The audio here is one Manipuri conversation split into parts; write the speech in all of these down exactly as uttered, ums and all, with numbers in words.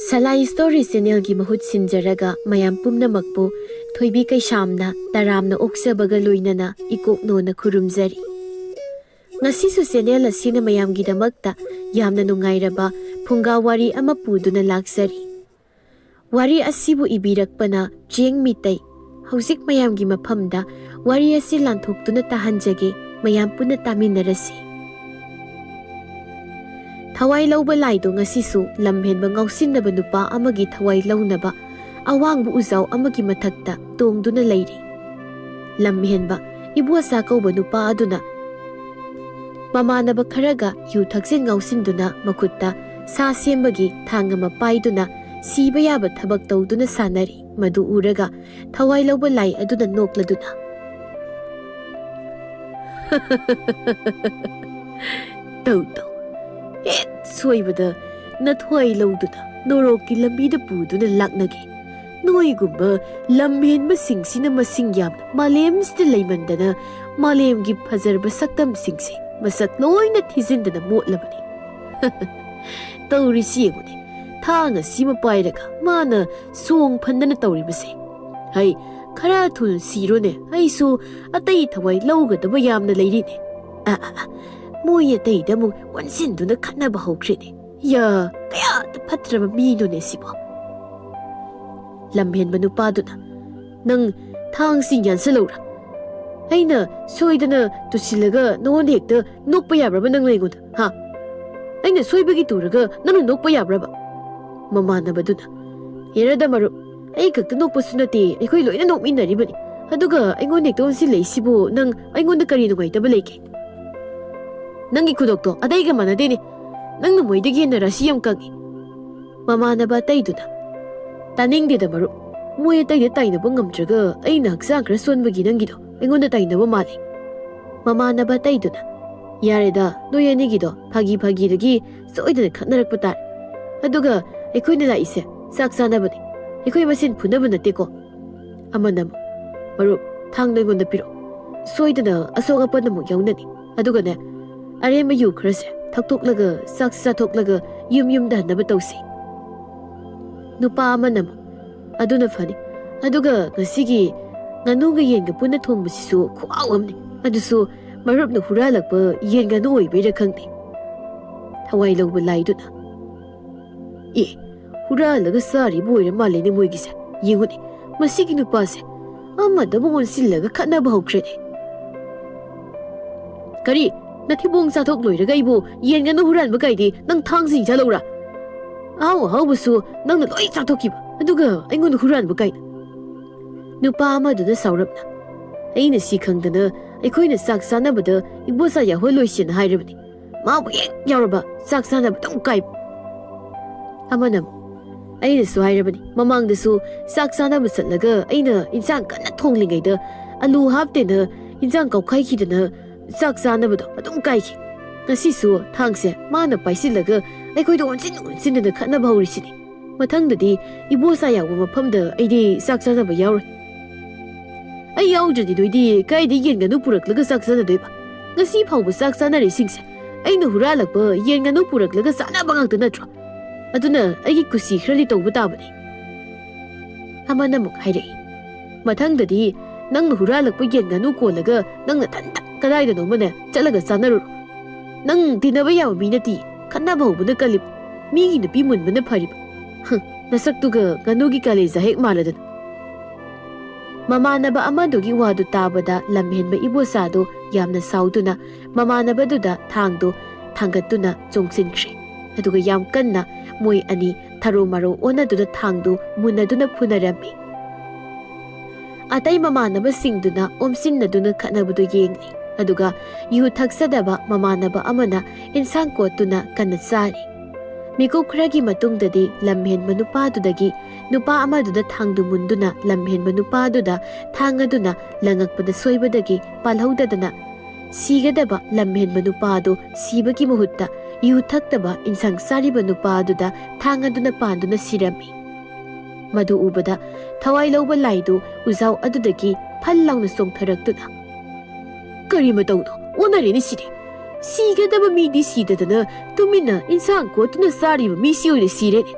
ꯁꯂꯥꯏ ꯁ꯭ꯇꯣꯔꯤ ꯆꯦꯅꯦꯜꯒꯤ ꯃꯍꯨꯠ ꯁꯤꯟꯖꯔꯒ ꯃꯌꯥꯝ ꯄꯨꯝꯅꯃꯛꯄꯨ ꯊꯣꯏꯕꯤ ꯀꯩꯁꯥꯝꯅ ꯇꯔꯥꯝꯅ ꯑꯣꯛꯆꯕꯒ ꯂꯣꯏꯅꯅ ꯏꯀꯣꯛꯅꯣꯅ ꯈꯨꯔꯨꯝꯖꯔꯤ꯫ ꯉꯁꯤꯁꯨ ꯆꯦꯅꯦꯜ ꯑꯁꯤꯅ ꯃꯌꯥꯝꯒꯤꯗꯃꯛꯇ ꯌꯥꯝꯅ ꯅꯨꯡꯉꯥꯏꯔꯕ ꯐꯨꯡꯒꯥ ꯋꯥꯔꯤ ꯑꯃ ꯄꯨꯗꯨꯅ ꯂꯥꯛꯆꯔꯤ꯫ ꯋꯥꯔꯤ ꯑꯁꯤꯕꯨ ꯏꯕꯤꯔꯛꯄꯅ ꯆꯦꯡ ꯃꯤꯇꯩ꯫ ꯍꯧꯖꯤꯛ ꯃꯌꯥꯝꯒꯤ ꯃꯐꯝꯗ ꯋꯥꯔꯤ ꯑꯁꯤ ꯂꯥꯟꯊꯣꯛꯇꯨꯅ ꯇꯥꯍꯟꯖꯒꯦ, ꯃꯌꯥꯝ ꯄꯨꯟꯅ ꯇꯥꯃꯤꯟꯅꯔꯁꯤ꯫ ꯊꯋꯥꯏ ꯂꯧꯕ ꯂꯥꯏꯗꯣ ꯉꯁꯤꯁꯨ ꯂꯝꯍꯦꯟꯕ ꯉꯥꯎꯁꯤꯟꯅꯕ ꯅꯨꯄꯥ ꯑꯃꯒꯤ ꯊꯋꯥꯏ ꯂꯧꯅꯕ ꯑꯋꯥꯡꯕ ꯎꯖꯥꯎ ꯑꯃꯒꯤ ꯃꯊꯛꯇ ꯇꯣꯡꯗꯨꯅ ꯂꯩꯔꯤ꯫ ꯂꯝꯍꯦꯟꯕ ꯏꯕꯣꯆꯥ ꯀꯧꯕ ꯅꯨꯄꯥ ꯑꯗꯨꯅ ꯃꯃꯥꯟꯅꯕ ꯈꯔꯒ ꯌꯨ ꯊꯛꯆꯤꯟ ꯉꯥꯎꯁꯤꯟꯗꯨꯅ ꯃꯈꯨꯠꯇ ꯁꯥ ꯁꯦꯝꯕꯒꯤ ꯊꯥꯡ ꯑꯃ ꯄꯥꯏꯗꯨꯅ ꯁꯤꯕ ꯌꯥꯕ ꯊꯕꯛ ꯇꯧꯗꯨꯅ ꯁꯥꯟꯅꯔꯤ꯫ ꯃꯗꯨ ꯎꯔꯒ ꯊꯋꯥꯏ ꯂꯧꯕ ꯂꯥꯏ ꯑꯗꯨꯅ ꯅꯣꯛꯂꯗꯨꯅ, "ꯇꯧ ꯇꯧ, ꯍꯦꯛ ꯁꯣꯏꯕꯗ ꯅꯊ꯭ꯋꯥꯏ ꯂꯧꯗꯨꯅ ꯅꯣꯔꯣꯛꯀꯤ ꯂꯝꯕꯤꯗ ꯄꯨꯗꯨꯅ ꯂꯥꯛꯅꯒꯦ꯫ ꯅꯣꯏꯒꯨꯝꯕ ꯂꯝꯍꯦꯟꯕꯁꯤꯡꯁꯤꯅ ꯃꯁꯤꯡ ꯌꯥꯝꯅ ꯃꯥꯂꯦꯝꯁꯤꯗ ꯂꯩꯃꯟꯗꯅ ꯃꯥꯂꯦꯝꯒꯤ ꯐꯖꯔꯕ ꯁꯛꯇꯝꯁꯤꯡꯁꯦ ꯃꯁꯛ ꯂꯣꯏꯅ ꯊꯤꯖꯤꯟꯗꯅ ꯃꯣꯠꯂꯕꯅꯤ꯫ ꯇꯧꯔꯤꯁꯤ ꯌꯦꯡꯉꯨꯅꯦ, ꯊꯥꯡ ꯑꯁꯤꯃ ꯄꯥꯏꯔꯒ ꯃꯥꯅ ꯆꯣꯡ ꯐꯟꯗꯅ ꯇꯧꯔꯤꯕꯁꯦ꯫ ꯍꯩ, ꯈꯔ ꯊꯨꯅ ꯁꯤꯔꯣꯅꯦ, ꯑꯩꯁꯨ ꯑꯇꯩ ꯊꯋꯥꯏ ꯂꯧꯒꯗꯕ ꯌꯥꯝꯅ ꯂꯩꯔꯤꯅꯦ꯫ ꯑ, ꯑ, ꯑ, ꯃꯣꯏ ꯑꯇꯩꯗ ꯑꯃꯨꯛ ꯑꯣꯟꯁꯤꯟꯗꯨꯅ ꯈꯠꯅꯕ ꯍꯧꯈ꯭ꯔꯦꯅꯦ꯫ ꯌꯥ, ꯀꯌꯥꯗ ꯐꯠꯇ꯭ꯔꯕ ꯃꯤꯅꯣꯅꯦ ꯁꯤꯕꯣ!" ꯂꯝꯍꯦꯟꯕ ꯅꯨꯄꯥꯗꯨꯅ, "ꯅꯪ ꯊꯥꯡꯁꯤ ꯌꯥꯟꯁꯤꯜꯂꯧꯔꯥ? ꯑꯩꯅ ꯁꯣꯏꯗꯅ ꯇꯨꯁꯤꯜꯂꯒ ꯅꯉꯣꯟꯗ ꯍꯦꯛꯇ ꯅꯣꯛꯄ ꯌꯥꯕ꯭ꯔꯕ ꯅꯪꯅ ꯑꯩꯉꯣꯟꯗ? ꯍꯥ? ꯑꯩꯅ ꯁꯣꯏꯕꯒꯤ ꯇꯨꯔꯒ ꯅꯪꯅ ꯅꯣꯛꯄ ꯌꯥꯕ꯭ꯔꯕ?" ꯃꯃꯥꯟꯅꯕꯗꯨꯅ, "ꯍꯦꯔꯥꯗ ꯃꯔꯨꯞ, ꯑꯩ ꯈꯛꯇ ꯅꯣꯛꯄꯁꯨ ꯅꯠꯇꯦ, ꯑꯩꯈꯣꯏ ꯂꯣꯏꯅ ꯅꯣꯛꯃꯤꯟꯅꯔꯤꯕꯅꯤ꯫ ꯑꯗꯨꯒ ꯑꯩꯉꯣꯟꯗ ꯍꯦꯛꯇ ꯑꯣꯟꯁꯤꯜꯂꯛꯏꯁꯤꯕꯨ ꯅꯪ ꯑꯩꯉꯣꯟꯗ ꯀꯔꯤ ꯅꯨꯡꯉꯥꯏꯇꯕ ꯂꯩꯒꯦ? ꯅꯪꯒꯤ ꯈꯨꯗꯣꯛꯇꯣ ꯑꯇꯩꯒ ꯃꯥꯟꯅꯗꯦꯅꯦ꯫ ꯅꯪꯅ ꯃꯣꯏꯗꯒꯤ ꯍꯦꯟꯅ ꯔꯥꯁꯤ ꯌꯥꯝ ꯀꯪꯉꯤ꯫" ꯃꯃꯥꯟꯅꯕ ꯑꯇꯩꯗꯨꯅ, "ꯇꯥꯅꯤꯡꯗꯦꯗ ꯃꯔꯨꯞ, ꯃꯣꯏ ꯑꯇꯩꯗ ꯇꯥꯏꯅꯕ ꯉꯝꯗ꯭ꯔꯒ ꯑꯩꯅ ꯍꯛꯆꯥꯡ ꯈꯔ ꯁꯣꯟꯕꯒꯤ ꯅꯪꯒꯤꯗꯣ ꯑꯩꯉꯣꯟꯗ ꯇꯥꯏꯅꯕ ꯃꯥꯜꯂꯤ꯫" ꯃꯃꯥꯟꯅꯕ ꯑꯇꯩꯗꯨꯅ, "ꯌꯥꯔꯦꯗ, ꯅꯣꯏ ꯑꯅꯤꯒꯤꯗꯣ ꯐꯥꯒꯤ ꯐꯥꯒꯤꯗꯒꯤ ꯁꯣꯏꯗꯅ ꯈꯠꯅꯔꯛꯄ ꯇꯥꯔꯦ꯫ ꯑꯗꯨꯒ ꯑꯩꯈꯣꯏꯅ ꯂꯥꯛꯏꯁꯦ ꯆꯥꯛ ꯆꯥꯅꯕꯅꯦ, ꯑꯩꯈꯣꯏ ꯃꯁꯦꯟ ꯐꯨꯅꯕ ꯅꯠꯇꯦꯀꯣ꯫" ꯑꯃꯅ ꯑꯃꯨꯛ, "ꯃꯔꯨꯞ, ꯊꯥꯡꯗꯣ ꯑꯩꯉꯣꯟꯗ ꯄꯤꯔꯛꯑꯣ꯫ ꯁꯣꯏꯗꯅ ꯑꯁꯣꯛ ꯑꯄꯟ ꯑꯃꯨꯛ ꯌꯥꯎꯅꯅꯤ꯫ ꯑꯗꯨꯒꯅꯦ, ꯑꯔꯦꯝꯕ ꯌꯨ ꯈꯔꯁꯦ ꯊꯛꯇꯣꯛꯂꯒ ꯆꯥꯛ ꯆꯥꯊꯣꯛꯂꯒ ꯌꯨꯝ ꯌꯨꯝꯗ ꯍꯟꯅꯕ ꯇꯧꯁꯤ꯫" ꯅꯨꯄꯥ ꯑꯃꯅ ꯑꯃꯨꯛ, "ꯑꯗꯨꯅ ꯐꯅꯤ꯫ ꯑꯗꯨꯒ ꯉꯁꯤꯒꯤ ꯉꯥꯅꯨꯒ ꯌꯦꯟꯒ ꯄꯨꯟꯅ ꯊꯣꯡꯕꯁꯤꯁꯨ ꯈꯨꯍꯥꯎ ꯑꯃꯅꯤ꯫ ꯑꯗꯨꯁꯨ ꯃꯔꯨꯞꯅ ꯍꯨꯔꯥꯜꯂꯛꯄ ꯌꯦꯟ ꯉꯥꯅꯨ ꯑꯣꯏꯕꯩꯔꯥ ꯈꯪꯗꯦ"꯫ ꯊꯋꯥꯏ ꯂꯧꯕ ꯂꯥꯏꯗꯨꯅ, "ꯑꯦ, ꯍꯨꯔꯥꯜꯂꯒ ꯆꯥꯔꯤꯕ ꯑꯣꯏꯔ ꯃꯥꯜꯂꯦꯅꯦ ꯃꯣꯏꯒꯤꯁꯦ꯫ ꯌꯦꯡꯉꯨꯅꯦ, ꯃꯁꯤꯒꯤ ꯅꯨꯄꯥꯁꯦ ꯑꯃꯗ ꯑꯃꯨꯛ ꯑꯣꯟꯁꯤꯜꯂꯒ ꯈꯠꯅꯕ ꯍꯧꯈ꯭ꯔꯦꯅꯦ꯫ ꯀꯔꯤ? ꯅꯊꯤꯕꯣꯡ ꯆꯥꯊꯣꯛ ꯂꯣꯏꯔꯒ ꯑꯩꯕꯨ ꯌꯦꯟ ꯉꯥꯅꯨ ꯍꯨꯔꯥꯟꯕ ꯀꯥꯏꯗꯤ ꯅꯪ ꯊꯥꯡꯁꯤꯡ ꯆꯥꯂꯧꯔꯥ? ꯑꯍꯥꯎ ꯑꯍꯥꯎꯕꯁꯨ ꯅꯪꯅ ꯂꯣꯏ ꯆꯥꯊꯣꯛꯈꯤꯕ, ꯑꯗꯨꯒ ꯑꯩꯉꯣꯟꯗ ꯍꯨꯔꯥꯟꯕ ꯀꯥꯏꯅ?" ꯅꯨꯄꯥ ꯑꯃꯗꯨꯅ ꯁꯥꯎꯔꯞꯅ, "ꯑꯩꯅ ꯁꯤ ꯈꯪꯗꯅ ꯑꯩꯈꯣꯏꯅ ꯆꯥꯛ ꯆꯥꯅꯕꯗ ꯏꯕꯣꯆꯥ ꯌꯥꯎꯍꯜꯂꯣꯏꯁꯦꯅ ꯍꯥꯏꯔꯕꯅꯤ꯫ ꯃꯥꯕꯨ ꯍꯦꯛ ꯌꯥꯎꯔꯕ ꯆꯥꯛ ꯆꯥꯅꯕ ꯑꯗꯨꯝ ꯀꯥꯏꯕ"꯫ ꯑꯃꯅ ꯑꯃꯨꯛ, "ꯑꯩꯅꯁꯨ ꯍꯥꯏꯔꯕꯅꯤ, ꯃꯃꯥꯡꯗꯁꯨ ꯆꯥꯛ ꯆꯥꯅꯕ ꯆꯠꯂꯒ ꯑꯩꯅ ꯏꯟꯁꯥꯡ ꯀꯟꯅ ꯊꯣꯡꯂꯤꯉꯩꯗ ꯑꯂꯨ ꯍꯥꯞꯇꯦꯅ ꯏꯟꯁꯥꯡ ꯀꯥꯎꯈꯥꯏꯈꯤꯗꯅ ꯆꯥꯛ ꯆꯥꯅꯕꯗꯣ ꯑꯗꯨꯝ ꯀꯥꯏꯈꯤ꯫ ꯉꯁꯤꯁꯨ ꯊꯥꯡꯁꯦ ꯃꯥꯅ ꯄꯥꯏꯁꯤꯜꯂꯒ ꯑꯩꯈꯣꯏꯗ ꯑꯣꯟꯁꯤꯟ ꯑꯣꯟꯁꯤꯟꯗꯅ ꯈꯠꯅꯕ ꯍꯧꯔꯤꯁꯤꯅꯤ꯫ ꯃꯊꯪꯗꯗꯤ ꯏꯕꯣꯆꯥ ꯌꯥꯎꯕ ꯃꯐꯝꯗ ꯑꯩꯗꯤ ꯆꯥꯛ ꯆꯥꯅꯕ ꯌꯥꯎꯔꯣꯏ꯫ ꯑꯩ ꯌꯥꯎꯗ꯭ꯔꯗꯤ ꯅꯣꯏꯗꯤ ꯀꯥꯏꯗ ꯌꯦꯟ ꯉꯥꯅꯨ ꯄꯨꯔꯛꯂꯒ ꯆꯥꯛ ꯆꯥꯅꯗꯣꯏꯕ? ꯉꯁꯤ ꯐꯥꯎꯕ ꯆꯥꯛ ꯆꯥꯅꯔꯤꯁꯤꯡꯁꯦ ꯑꯩꯅ ꯍꯨꯔꯥꯜꯂꯛꯄ ꯌꯦꯟ ꯉꯥꯅꯨ ꯄꯨꯔꯛꯂꯒ ꯆꯥꯅꯕ ꯉꯥꯛꯇ ꯅꯠꯇ꯭ꯔꯣ? ꯑꯗꯨꯅ ꯑꯩꯒꯤ ꯀꯨꯁꯤ ꯈꯔꯗꯤ ꯇꯧꯕ ꯇꯥꯕꯅꯤ"꯫ ꯑꯃꯅ ꯑꯃꯨꯛ ꯍꯥꯏꯔꯛꯏ, "ꯃꯊꯪꯗꯗꯤ ꯅꯪꯅ ꯍꯨꯔꯥꯜꯂꯛꯄ ꯌꯦꯟ ꯉꯥꯅꯨ ꯀꯣꯜꯂꯒ ꯅꯪ ꯅꯊꯟꯇ ꯀꯗꯥꯏꯗꯅꯣꯃꯅꯦ ꯆꯠꯂꯒ ꯆꯥꯅꯔꯨꯔꯣ꯫ ꯅꯪ ꯇꯤꯟꯅꯕ ꯌꯥꯕ ꯃꯤ ꯅꯠꯇꯦ, ꯈꯠꯅꯕ ꯍꯧꯕꯅ ꯀꯜꯂꯤꯕ꯫ ꯃꯤꯒꯤ ꯅꯨꯄꯤ ꯃꯨꯟꯕꯅ ꯐꯔꯤꯕ꯫ ꯍꯨꯝ, ꯅꯁꯛꯇꯨꯒ ꯉꯥꯅꯨꯒꯤ ꯀꯥꯂꯦꯖꯥ ꯍꯦꯛ ꯃꯥꯜꯂꯗꯅ"꯫ ꯃꯃꯥꯟꯅꯕ ꯑꯃꯗꯨꯒꯤ ꯋꯥꯗꯨ ꯇꯥꯕꯗ ꯂꯝꯍꯦꯟꯕ ꯏꯕꯣꯆꯥꯗꯨ ꯌꯥꯝꯅ ꯁꯥꯎꯗꯨꯅ ꯃꯃꯥꯟꯅꯕꯗꯨꯗ ꯊꯥꯡꯗꯨ ꯊꯥꯡꯒꯠꯇꯨꯅ ꯆꯣꯡꯁꯤꯟꯈ꯭ꯔꯦ꯫ ꯑꯗꯨꯒ ꯌꯥꯝ ꯀꯟꯅ ꯃꯣꯏ ꯑꯅꯤ ꯊꯔꯣ ꯃꯔꯣ ꯑꯣꯟꯅꯗꯨꯅ ꯊꯥꯡꯗꯨ ꯃꯨꯟꯅꯗꯨꯅ ꯐꯨꯅꯔꯝꯃꯤ꯫ ꯑꯇꯩ ꯃꯃꯥꯟꯅꯕꯁꯤꯡꯗꯨꯅ ꯑꯣꯝꯁꯤꯟꯅꯗꯨꯅ ꯈꯠꯅꯕꯗꯨ ꯌꯦꯡꯂꯤ꯫ ꯑꯗꯨꯒ ꯌꯨ ꯊꯛꯆꯗꯕ ꯃꯃꯥꯟꯅꯕ ꯑꯃꯅ ꯏꯟꯁꯥꯡ ꯀꯣꯠꯇꯨꯅ ꯀꯟꯅ ꯆꯥꯔꯤ꯫ ꯃꯤꯀꯨꯞ ꯈꯔꯒꯤ ꯃꯇꯨꯡꯗꯗꯤ ꯂꯝꯍꯦꯟꯕ ꯅꯨꯄꯥꯗꯨꯗꯒꯤ ꯅꯨꯄꯥ ꯑꯃꯗꯨꯗ ꯊꯥꯡꯗꯨ ꯃꯨꯟꯗꯨꯅ ꯂꯝꯍꯦꯟꯕ ꯅꯨꯄꯥꯗꯨꯗ ꯊꯥꯡ ꯑꯗꯨꯅ ꯂꯪꯉꯛꯄꯗ ꯁꯣꯏꯕꯗꯒꯤ ꯄꯥꯜꯍꯧꯗꯗꯅ ꯁꯤꯒꯗꯕ ꯂꯝꯍꯦꯟꯕ ꯅꯨꯄꯥ ꯑꯗꯨ ꯁꯤꯕꯒꯤ ꯃꯍꯨꯠꯇ ꯌꯨ ꯊꯛꯇꯕ ꯏꯟꯁꯥꯡ ꯆꯥꯔꯤꯕ ꯅꯨꯄꯥ ꯑꯗꯨꯗ ꯊꯥꯡ ꯑꯗꯨꯅ ꯄꯥꯟꯗꯨꯅ ꯁꯤꯔꯝꯃꯤ꯫ ꯃꯗꯨ ꯎꯕꯗ ꯊꯋꯥꯏ ꯂꯧꯕ ꯂꯥꯏꯗꯨ ꯎꯖꯥꯎ ꯑꯗꯨꯗꯒꯤ ꯐꯜ ꯂꯥꯎꯅ ꯆꯣꯡꯊꯔꯛꯇꯨꯅ, "ꯀꯔꯤ ꯃꯇꯧꯅꯣ? ꯑꯣꯟꯅꯔꯦꯅꯦ ꯁꯤꯗꯤ꯫ ꯁꯤꯒꯗꯕ ꯃꯤꯗꯤ ꯁꯤꯗꯗꯅ ꯇꯨꯃꯤꯟꯅ ꯏꯟꯁꯥꯡ ꯀꯣꯠꯇꯨꯅ ꯆꯥꯔꯤꯕ ꯃꯤꯁꯤ ꯑꯣꯏꯅ ꯁꯤꯔꯦꯅꯦ꯫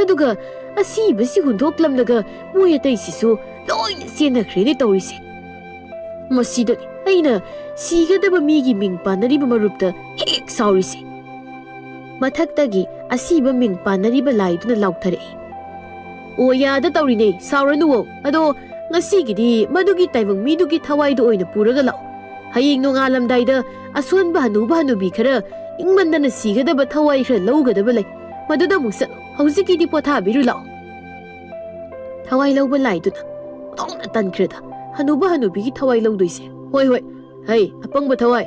ꯑꯗꯨꯒ ꯑꯁꯤꯕꯁꯤ ꯍꯨꯟꯗꯣꯛꯂꯝꯂꯒ ꯃꯣꯏ ꯑꯇꯩꯁꯤꯁꯨ ꯂꯣꯏꯅ ꯆꯦꯟꯅꯈ꯭ꯔꯦꯅꯦ ꯇꯧꯔꯤꯁꯦ꯫ ꯃꯁꯤꯗꯅꯤ ꯑꯩꯅ ꯁꯤꯒꯗꯕ ꯃꯤꯒꯤ ꯃꯤꯡ ꯄꯥꯟꯅꯔꯤꯕ ꯃꯔꯨꯞꯇ ꯍꯦꯛ ꯁꯥꯎꯔꯤꯁꯦ꯫ ꯃꯊꯛꯇꯒꯤ ꯑꯁꯤꯕ ꯃꯤꯡ ꯄꯥꯟꯅꯔꯤꯕ ꯂꯥꯏꯗꯨꯅ ꯂꯥꯎꯊꯔꯛꯏ, "ꯑꯣ, ꯌꯥꯗ ꯇꯧꯔꯤꯅꯦ, ꯁꯥꯎꯔꯅꯨꯋꯣ꯫ ꯑꯗꯣ ꯉꯁꯤꯒꯤꯗꯤ ꯃꯗꯨꯒꯤ ꯇꯥꯏꯕꯪ ꯃꯤꯗꯨꯒꯤ ꯊꯋꯥꯏꯗꯨ ꯑꯣꯏꯅ ꯄꯨꯔꯒ ꯂꯥꯛꯑꯣ꯫ ꯍꯌꯦꯡ ꯅꯣꯡꯉꯥꯜꯂꯝꯗꯥꯏꯗ ꯑꯁꯣꯟꯕ ꯍꯅꯨꯕ ꯍꯅꯨꯕꯤ ꯈꯔ ꯏꯪꯃꯟꯗꯅ ꯁꯤꯒꯗꯕ ꯊꯋꯥꯏ ꯈꯔ ꯂꯧꯒꯗꯕ ꯂꯩ꯫ ꯃꯗꯨꯗ ꯑꯃꯨꯛ ꯆꯠꯂꯣ꯫ ꯍꯧꯖꯤꯛꯀꯤꯗꯤ ꯄꯣꯊꯥꯕꯤꯔꯨ ꯂꯥꯛꯑꯣ꯫" ꯊꯋꯥꯏ ꯂꯧꯕ ꯂꯥꯏꯗꯨꯅ ꯑꯣꯟꯊꯣꯛꯅ ꯇꯟꯈ꯭ꯔꯦꯗ, ꯍꯅꯨꯕ ꯍꯅꯨꯕꯤꯒꯤ ꯊꯋꯥꯏ ꯂꯧꯗꯣꯏꯁꯦ꯫ "ꯍꯣꯏ, ꯍꯣꯏ, ꯍꯩ, ꯑꯄꯪꯕ ꯊꯋꯥꯏ,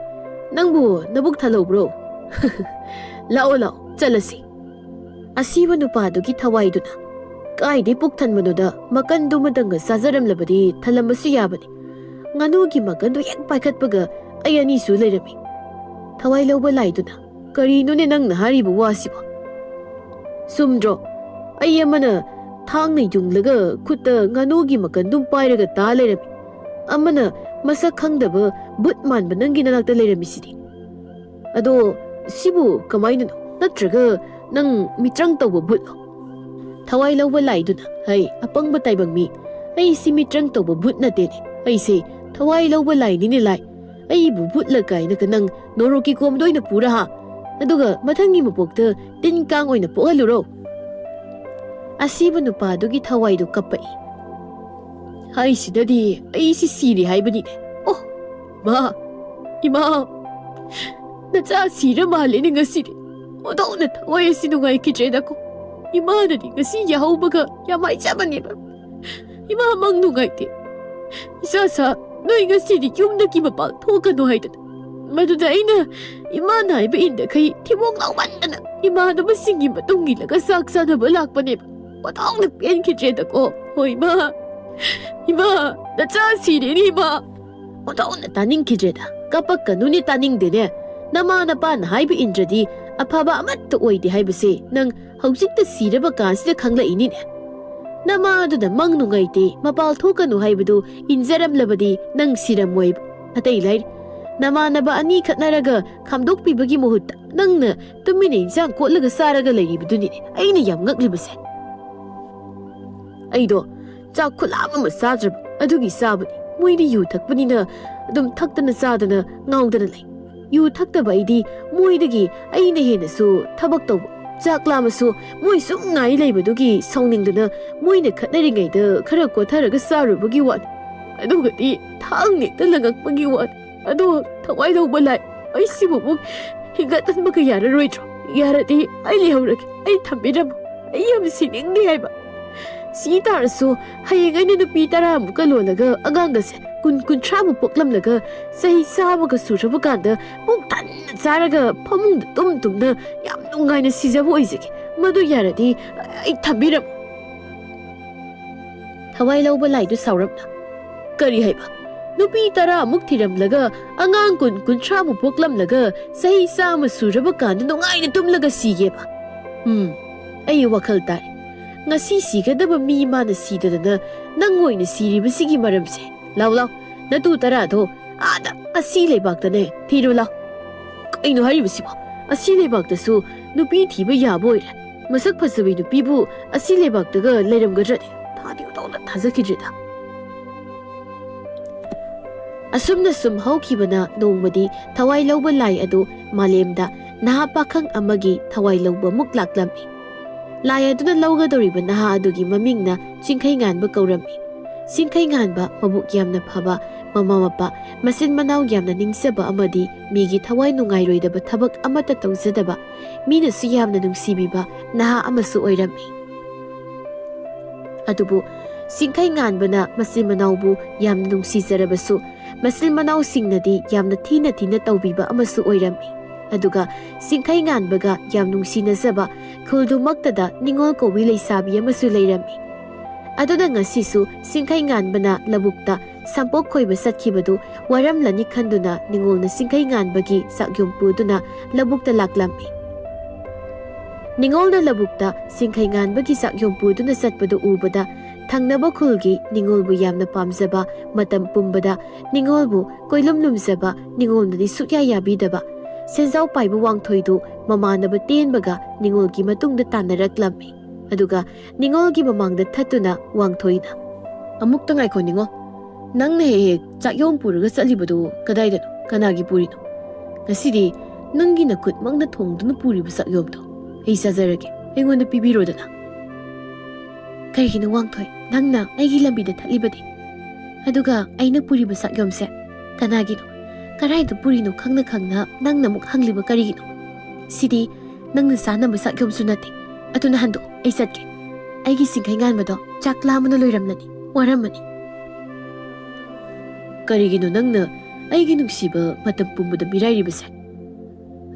ꯅꯪꯕꯨ ꯅꯕꯨꯛ ꯊꯜꯍꯧꯕ꯭ꯔꯣ? ꯂꯥꯛꯑꯣ, ꯂꯥꯛꯑꯣ, ꯆꯠꯂꯁꯤ꯫" ꯑꯁꯤꯕ ꯅꯨꯄꯥꯗꯨꯒꯤ ꯊꯋꯥꯏꯗꯨꯅ ꯀꯥꯏꯗꯩ ꯄꯨꯛ ꯊꯟꯕꯅꯣꯗ, ꯃꯀꯟꯗꯨꯃꯗꯪꯒ ꯆꯥꯖꯔꯝꯂꯕꯗꯤ ꯊꯜꯂꯝꯕꯁꯨ ꯌꯥꯕꯅꯤ꯫ ꯉꯥꯅꯨꯒꯤ ꯃꯀꯟꯗꯨ ꯍꯦꯛ ꯄꯥꯏꯈꯠꯄꯒ ꯑꯩ ꯑꯅꯤꯁꯨ ꯂꯩꯔꯝꯃꯤ꯫ ꯊꯋꯥꯏ ꯂꯧꯕ ꯂꯥꯏꯗꯨꯅ, "ꯀꯔꯤꯅꯣꯅꯦ ꯅꯪꯅ ꯍꯥꯏꯔꯤꯕ ꯋꯥꯁꯤꯕꯣ? ꯆꯨꯝꯗ꯭ꯔꯣ? ꯑꯩ ꯑꯃꯅ ꯊꯥꯡꯅ ꯌꯨꯡꯂꯒ ꯈꯨꯠꯇ ꯉꯥꯅꯨꯒꯤ ꯃꯀꯟꯗꯨꯝ ꯄꯥꯏꯔꯒ ꯇꯥ ꯂꯩꯔꯝꯃꯤ꯫ ꯑꯃꯅ ꯃꯁꯛ ꯈꯪꯗꯕ ꯚꯨꯠ ꯃꯥꯟꯕ ꯅꯪꯒꯤ ꯅꯅꯥꯛꯇ ꯂꯩꯔꯝꯃꯤꯁꯤꯗꯤ꯫ ꯑꯗꯣ ꯁꯤꯕꯨ ꯀꯃꯥꯏꯅꯅꯣ? ꯅꯠꯇ꯭ꯔꯒ ꯅꯪ ꯃꯤꯇ꯭ꯔꯪ ꯇꯧꯕ ꯚꯨꯠꯂꯣ?" ꯊꯋꯥꯏ ꯂꯧꯕ ꯂꯥꯏꯗꯨꯅ, "ꯍꯩ, ꯑꯄꯪꯕ ꯇꯥꯏꯕꯪ ꯃꯤ, ꯑꯩꯁꯤ ꯃꯤꯇ꯭ꯔꯪ ꯇꯧꯕ ꯚꯨꯠ ꯅꯠꯇꯦꯅꯦ꯫ ꯑꯩꯁꯦ ꯊꯋꯥꯏ ꯂꯧꯕ ꯂꯥꯏꯅꯤꯅꯦ ꯂꯥꯏ꯫ ꯑꯩꯕꯨ ꯚꯨꯠꯂ ꯀꯥꯏꯅꯒ ꯅꯪ ꯅꯣꯔꯣꯛꯀꯤ ꯀꯣꯝꯗ ꯑꯣꯏꯅ ꯄꯨꯔ ꯍꯥ? ꯑꯗꯨꯒ ꯃꯊꯪꯒꯤ ꯃꯄꯣꯛꯇ ꯇꯤꯟ ꯀꯥꯡ ꯑꯣꯏꯅ ꯄꯣꯛꯍꯜꯂꯨꯔꯣ꯫" ꯑꯁꯤꯕ ꯅꯨꯄꯥꯗꯨꯒꯤ ꯊꯋꯥꯏꯗꯨ ꯀꯞꯄꯛꯏ꯫ "ꯍꯥꯏꯁꯤꯗꯗꯤ ꯑꯩꯁꯤ ꯁꯤꯔꯦ ꯍꯥꯏꯕꯅꯤꯅꯦ꯫ ꯑꯣ, ꯃꯥ, ꯏꯃꯥ, ꯅꯆꯥ ꯁꯤꯔ ꯃꯥꯜꯂꯦꯅꯦ ꯉꯁꯤꯗꯤ꯫ ꯑꯣꯟꯊꯣꯛꯅ ꯊꯋꯥꯏ ꯑꯁꯤ ꯅꯨꯡꯉꯥꯏꯈꯤꯗ꯭ꯔꯦꯗꯀꯣ꯫ ꯏꯃꯥꯅꯗꯤ ꯉꯁꯤ ꯌꯥꯍꯧꯕꯒ ꯌꯥꯝ ꯍꯥꯏꯖꯕꯅꯦꯕ꯫ ꯏꯃꯥ ꯃꯪ ꯅꯨꯡꯉꯥꯏꯇꯦ꯫ ꯏꯆꯥ ꯁꯥ, ꯅꯣꯏ ꯉꯁꯤꯗꯤ ꯌꯨꯝꯗꯒꯤ ꯃꯄꯥꯟ ꯊꯣꯛꯀꯅꯨ ꯍꯥꯏꯗꯅ꯫ ꯃꯗꯨꯗ ꯑꯩꯅ ꯏꯃꯥꯅ ꯍꯥꯏꯕ ꯏꯟꯗꯈꯩ ꯊꯤꯕꯣꯡ ꯂꯥꯎꯃꯟꯗꯅ ꯏꯃꯥꯟꯅꯕꯁꯤꯡꯒꯤ ꯃꯇꯨꯡ ꯏꯜꯂꯒ ꯆꯥꯛ ꯆꯥꯅꯕ ꯂꯥꯛꯄꯅꯦꯕ꯫ ꯑꯣꯟꯊꯣꯛꯅ ꯄꯦꯟꯈꯤꯗ꯭ꯔꯦꯗꯀꯣ꯫ ꯍꯣꯏ, ꯏꯃꯥ꯫ ꯏꯃꯥ, ꯅꯆꯥ ꯁꯤꯔꯦꯅꯦ, ꯏꯃꯥ꯫ ꯑꯣꯟꯊꯣꯛꯅ ꯇꯥꯅꯤꯡꯈꯤꯗ꯭ꯔꯦꯗ꯫ ꯀꯞꯄꯛꯀꯅꯨꯅꯦ, ꯇꯥꯅꯤꯡꯗꯦꯅꯦ꯫ ꯅꯃꯥ ꯅꯄꯥꯅ ꯍꯥꯏꯕ ꯏꯟꯗ꯭ꯔꯗꯤ ꯑꯐꯕ ꯑꯃꯠꯇ ꯑꯣꯏꯗꯦ ꯍꯥꯏꯕꯁꯦ ꯅꯪ ꯍꯧꯖꯤꯛꯇ ꯁꯤꯔꯕ ꯀꯥꯟꯁꯤꯗ ꯈꯪꯂꯛꯏꯅꯤꯅꯦ꯫ ꯅꯃꯥ ꯑꯗꯨꯅ ꯃꯪ ꯅꯨꯡꯉꯥꯏꯇꯦ, ꯃꯄꯥꯜ ꯊꯣꯛꯀꯅꯨ ꯍꯥꯏꯕꯗꯨ ꯏꯟꯖꯔꯝꯂꯕꯗꯤ ꯅꯪ ꯁꯤꯔꯝꯃꯣꯏ꯫ ꯑꯇꯩ ꯂꯥꯏꯔꯤ, ꯅꯃꯥꯟꯅꯕ ꯑꯅꯤ ꯈꯠꯅꯔꯒ ꯈꯥꯝꯗꯣꯛꯄꯤꯕꯒꯤ ꯃꯍꯨꯠꯇ ꯅꯪꯅ ꯇꯨꯃꯤꯟꯅ ꯏꯟꯁꯥꯡ ꯀꯣꯠꯂꯒ ꯆꯥꯔꯒ ꯂꯩꯔꯤꯕꯗꯨꯅꯤꯅꯦ ꯑꯩꯅ ꯌꯥꯝ ꯉꯛꯂꯤꯕꯁꯦ꯫ ꯑꯩꯗꯣ ꯆꯥꯛ ꯈꯨꯂꯥꯝ ꯑꯃ ꯆꯥꯗ꯭ꯔꯕ ꯑꯗꯨꯒꯤ ꯆꯥꯕꯅꯤ꯫ ꯃꯣꯏꯗꯤ ꯌꯨ ꯊꯛꯄꯅꯤꯅ ꯑꯗꯨꯝ ꯊꯛꯇꯅ ꯆꯥꯗꯅ ꯉꯥꯎꯗꯅ ꯂꯩ꯫ ꯌꯨ ꯊꯛꯇꯕ ꯑꯩꯗꯤ ꯃꯣꯏꯗꯒꯤ ꯑꯩꯅ ꯍꯦꯟꯅꯁꯨ ꯊꯕꯛ ꯇꯧꯕ꯫ ꯆꯥꯛ ꯂꯥꯝꯃꯁꯨ ꯃꯣꯏ ꯁꯨꯝ ꯉꯥꯏ ꯂꯩꯕꯗꯨꯒꯤ ꯁꯥꯎꯅꯤꯡꯗꯅ ꯃꯣꯏꯅ ꯈꯠꯅꯔꯤꯉꯩꯗ ꯈꯔ ꯀꯣꯊꯔꯒ ꯆꯥꯔꯨꯕꯒꯤ ꯋꯥꯅꯤ꯫ ꯑꯗꯨꯒꯗꯤ ꯊꯥꯡꯅ ꯍꯦꯛꯇ ꯂꯪꯉꯛꯄꯒꯤ ꯋꯥꯅꯤ꯫ ꯑꯗꯣ ꯊꯋꯥꯏ ꯂꯧꯕ ꯂꯥꯏ, ꯑꯩ ꯁꯤꯕꯨ ꯑꯃꯨꯛ ꯍꯤꯡꯒꯠꯍꯟꯕꯒ ꯌꯥꯔꯔꯣꯏꯗ꯭ꯔꯣ? ꯌꯥꯔꯗꯤ ꯑꯩ ꯂꯩꯍꯧꯔꯒꯦ, ꯑꯩ ꯊꯝꯕꯤꯔꯝꯃꯣ꯫ ꯑꯩ ꯌꯥꯝ ꯁꯤꯅꯤꯡꯗꯦ ꯍꯥꯏꯕ꯫ ꯁꯤ ꯇꯥꯔꯁꯨ ꯍꯌꯦꯡ ꯑꯩꯅ ꯅꯨꯄꯤ ꯇꯔꯥꯃꯨꯛꯀ ꯂꯣꯜꯂꯒ ꯑꯉꯥꯡꯒꯁꯦ ꯀꯨꯟ ꯀꯨꯟꯊ꯭ꯔꯥꯃꯨꯛ ꯄꯣꯛꯂꯝꯂꯒ ꯆꯍꯤ ꯆꯥꯝꯃꯒ ꯁꯨꯔꯕ ꯀꯥꯟꯗ ꯄꯨꯛ ꯊꯟꯅ ꯆꯥꯔꯒ ꯐꯃꯨꯡꯗ ꯇꯨꯝ ꯇꯨꯝꯅ ꯌꯥꯝ ꯅꯨꯡꯉꯥꯏꯅ ꯁꯤꯖꯕ ꯑꯣꯏꯖꯒꯦ꯫ ꯃꯗꯨ ꯌꯥꯔꯗꯤ ꯑꯩ ꯊꯝꯕꯤꯔꯝꯃꯣ꯫ ꯊꯋꯥꯏ ꯂꯧꯕ ꯂꯥꯏꯗꯨ ꯁꯥꯎꯔꯞꯅ, "ꯀꯔꯤ ꯍꯥꯏꯕ? ꯅꯨꯄꯤ ꯇꯔꯥꯃꯨꯛ ꯊꯤꯔꯝꯂꯒ ꯑꯉꯥꯡ ꯀꯨꯟ ꯀꯨꯟꯊ꯭ꯔꯥꯃꯨꯛ ꯄꯣꯛꯂꯝꯂꯒ ꯆꯍꯤ ꯆꯥꯝꯃ ꯁꯨꯔꯕ ꯀꯥꯟꯗ ꯅꯨꯡꯉꯥꯏꯅ ꯇꯨꯝꯂꯒ ꯁꯤꯒꯦꯕ? ꯎꯝ, ꯑꯩ ꯋꯥꯈꯜ ꯇꯥꯔꯦ꯫ ꯉꯁꯤ ꯁꯤꯒꯗꯕ ꯃꯤ ꯃꯥꯅ ꯁꯤꯗꯗꯅ ꯅꯪ ꯑꯣꯏꯅ ꯁꯤꯔꯤꯕꯁꯤꯒꯤ ꯃꯔꯝꯁꯦ꯫ ꯂꯥꯎ ꯂꯥꯎ, ꯅꯇꯨ ꯇꯔꯥꯗꯣ ꯑꯥꯗ ꯑꯁꯤ ꯂꯩꯕꯥꯛꯇꯅꯦ ꯊꯤꯔꯨ ꯂꯥꯎ꯫" ꯀꯩꯅꯣ ꯍꯥꯏꯔꯤꯕꯁꯤꯕꯣ? ꯑꯁꯤ ꯂꯩꯕꯥꯛꯇꯁꯨ ꯅꯨꯄꯤ ꯊꯤꯕ ꯌꯥꯕ ꯑꯣꯏꯔꯦ꯫ ꯃꯁꯛ ꯐꯖꯕꯤ ꯅꯨꯄꯤꯕꯨ ꯑꯁꯤ ꯂꯩꯕꯥꯛꯇꯒ ꯂꯩꯔꯝꯒꯗ꯭ꯔꯅꯦ? ꯊꯥꯗꯤ ꯎꯗꯧꯅ ꯊꯥꯖꯈꯤꯗ꯭ꯔꯦꯗ꯫ ꯑꯁꯨꯝꯅ ꯁꯨꯝ ꯍꯧꯈꯤꯕꯅ ꯅꯣꯡꯃꯗꯤ ꯊꯋꯥꯏ ꯂꯧꯕ ꯂꯥꯏ ꯑꯗꯨ ꯃꯥꯂꯦꯝꯗ ꯅꯍꯥ ꯄꯥꯈꯪ ꯑꯃꯒꯤ ꯊꯋꯥꯏ ꯂꯧꯕ ꯑꯃꯨꯛ ꯂꯥꯛꯂꯝꯃꯤ꯫ ꯂꯥꯏ ꯑꯗꯨꯅ ꯂꯧꯒꯗꯧꯔꯤꯕ ꯅꯍꯥ ꯑꯗꯨꯒꯤ ꯃꯃꯤꯡꯅ ꯆꯤꯡꯈꯩ ꯉꯥꯟꯕ ꯀꯧꯔꯝꯃꯤ꯫ ꯆꯤꯡꯈꯩ ꯉꯥꯟꯕ ꯃꯕꯨꯛ ꯌꯥꯝꯅ ꯐꯕ, ꯃꯃꯥ ꯃꯄꯥ, ꯃꯆꯤꯟ ꯃꯅꯥꯎ ꯌꯥꯝꯅ ꯅꯤꯡꯖꯕ ꯑꯃꯗꯤ ꯃꯤꯒꯤ ꯊꯋꯥꯏ ꯅꯨꯡꯉꯥꯏꯔꯣꯏꯗꯕ ꯊꯕꯛ ꯑꯃꯠꯇ ꯇꯧꯖꯗꯕ, ꯃꯤꯅꯁꯨ ꯌꯥꯝꯅ ꯅꯨꯡꯁꯤꯕꯤꯕ ꯅꯍꯥ ꯑꯃꯁꯨ ꯑꯣꯏꯔꯝꯃꯤ꯫ ꯑꯗꯨꯕꯨ ꯆꯤꯡꯈꯩ ꯉꯥꯟꯕꯅ ꯃꯆꯤꯟ ꯃꯅꯥꯎꯕꯨ ꯌꯥꯝꯅ ꯅꯨꯡꯁꯤꯖꯔꯕꯁꯨ, ꯃꯆꯤꯟ ꯃꯅꯥꯎꯁꯤꯡꯅꯗꯤ ꯌꯥꯝꯅ ꯊꯤꯅ ꯊꯤꯅ ꯇꯧꯕꯤꯕ ꯑꯃꯁꯨ ꯑꯣꯏꯔꯝꯃꯤ꯫ ꯑꯗꯨꯒ ꯆꯤꯡꯈꯩ ꯉꯥꯟꯕꯒ ꯌꯥꯝ ꯅꯨꯡꯁꯤꯅꯖꯕ ꯈꯨꯜꯗꯨꯃꯛꯇꯗ ꯅꯤꯉꯣꯜ ꯀꯧꯕꯤ ꯂꯩꯁꯥꯕꯤ ꯑꯃꯁꯨ ꯂꯩꯔꯝꯃꯤ꯫ ꯑꯗꯨꯅ ꯉꯁꯤꯁꯨ ꯆꯤꯡꯈꯩ ꯉꯥꯟꯕꯅ ꯂꯧꯕꯨꯛꯇ ꯁꯝꯄꯣꯛ ꯈꯣꯏꯕ ꯆꯠꯈꯤꯕꯗꯨ ꯋꯥꯔꯝꯂꯅꯤ ꯈꯟꯗꯨꯅ ꯅꯤꯉꯣꯜꯅ ꯆꯤꯡꯈꯩ ꯉꯥꯟꯕꯒꯤ ꯆꯥꯛꯌꯨꯝ ꯄꯨꯗꯨꯅ ꯂꯧꯕꯨꯛꯇ ꯂꯥꯛꯂꯝꯃꯤ꯫ ꯅꯤꯉꯣꯜꯅ ꯂꯧꯕꯨꯛꯇ ꯆꯤꯡꯈꯩ ꯉꯥꯟꯕꯒꯤ ꯆꯥꯛꯌꯨꯝ ꯄꯨꯗꯨꯅ ꯆꯠꯄꯗꯨ ꯎꯕꯗ ꯊꯪꯅꯕ ꯈꯨꯜꯒꯤ ꯅꯤꯉꯣꯜꯕꯨ ꯌꯥꯝꯅ ꯄꯥꯝꯖꯕ, ꯃꯇꯝ ꯄꯨꯝꯕꯗ ꯅꯤꯉꯣꯜꯕꯨ ꯀꯣꯏꯂꯨꯝ ꯂꯨꯝꯖꯕ, ꯅꯤꯉꯣꯜꯅꯗꯤ ꯁꯨꯛꯌꯥ ꯌꯥꯕꯤꯗꯕ ꯁꯦꯟꯖꯥꯎ ꯄꯥꯏꯕ ꯋꯥꯡꯊꯣꯏꯗꯨ ꯃꯃꯥꯟꯅꯕ ꯇꯦꯟꯕꯒ ꯅꯤꯉꯣꯜꯒꯤ ꯃꯇꯨꯡꯗ ꯇꯥꯟꯅꯔꯛꯂꯝꯃꯤ꯫ ꯑꯗꯨꯒ ꯅꯤꯉꯣꯜꯒꯤ ꯃꯃꯥꯡꯗ ꯊꯠꯇꯨꯅ ꯋꯥꯡꯊꯣꯏꯅ, "ꯑꯃꯨꯛꯇ ꯉꯥꯏꯈꯣ ꯅꯤꯉꯣꯜ, ꯅꯪꯅ ꯍꯦꯛ ꯍꯦꯛ ꯆꯥꯛꯌꯣꯝ ꯄꯨꯔꯒ ꯆꯠꯂꯤꯕꯗꯨ ꯀꯗꯥꯏꯗꯅꯣ? ꯀꯅꯥꯒꯤ ꯄꯨꯔꯤꯅꯣ? ꯉꯁꯤꯗꯤ ꯅꯪꯒꯤ ꯅꯈꯨꯠꯃꯛꯅ ꯊꯣꯡꯗꯨꯅ ꯄꯨꯔꯤꯕ ꯆꯥꯛꯌꯣꯝꯗꯣ ꯑꯩ ꯆꯥꯖꯔꯒꯦ, ꯑꯩꯉꯣꯟꯗ ꯄꯤꯕꯤꯔꯣꯗꯅ꯫" "ꯀꯔꯤꯒꯤꯅꯣ ꯋꯥꯡꯊꯣꯏ, ꯅꯪꯅ ꯑꯩꯒꯤ ꯂꯝꯕꯤꯗ ꯊꯠꯂꯤꯕꯗꯤ? ꯑꯗꯨꯒ ꯑꯩꯅ ꯄꯨꯔꯤꯕ ꯆꯥꯛꯌꯣꯝꯁꯦ ꯀꯅꯥꯒꯤꯅꯣ? ꯀꯔꯥꯏꯗ ꯄꯨꯔꯤꯅꯣ ꯈꯪꯅ ꯈꯪꯅ ꯅꯪꯅ ꯑꯃꯨꯛ ꯍꯪꯂꯤꯕ ꯀꯔꯤꯒꯤꯅꯣ? ꯁꯤꯗꯤ ꯅꯪꯅ ꯆꯥꯅꯕ ꯆꯥꯛꯌꯣꯝꯁꯨ ꯅꯠꯇꯦ꯫ ꯑꯗꯨꯅ ꯍꯟꯗꯣꯛꯑꯣ, ꯑꯩ ꯆꯠꯀꯦ꯫ ꯑꯩꯒꯤ ꯁꯤꯡꯈꯩ ꯉꯥꯟꯕꯗꯣ ꯆꯥꯛ ꯂꯥꯝꯕꯅ ꯂꯣꯏꯔꯝꯂꯅꯤ, ꯋꯥꯔꯝꯃꯅꯤ꯫" "ꯀꯔꯤꯒꯤꯅꯣ ꯅꯪꯅ ꯑꯩꯒꯤ ꯅꯨꯡꯁꯤꯕ ꯃꯇꯝ ꯄꯨꯝꯕꯗ ꯃꯤꯔꯥꯏꯔꯤꯕꯁꯦ?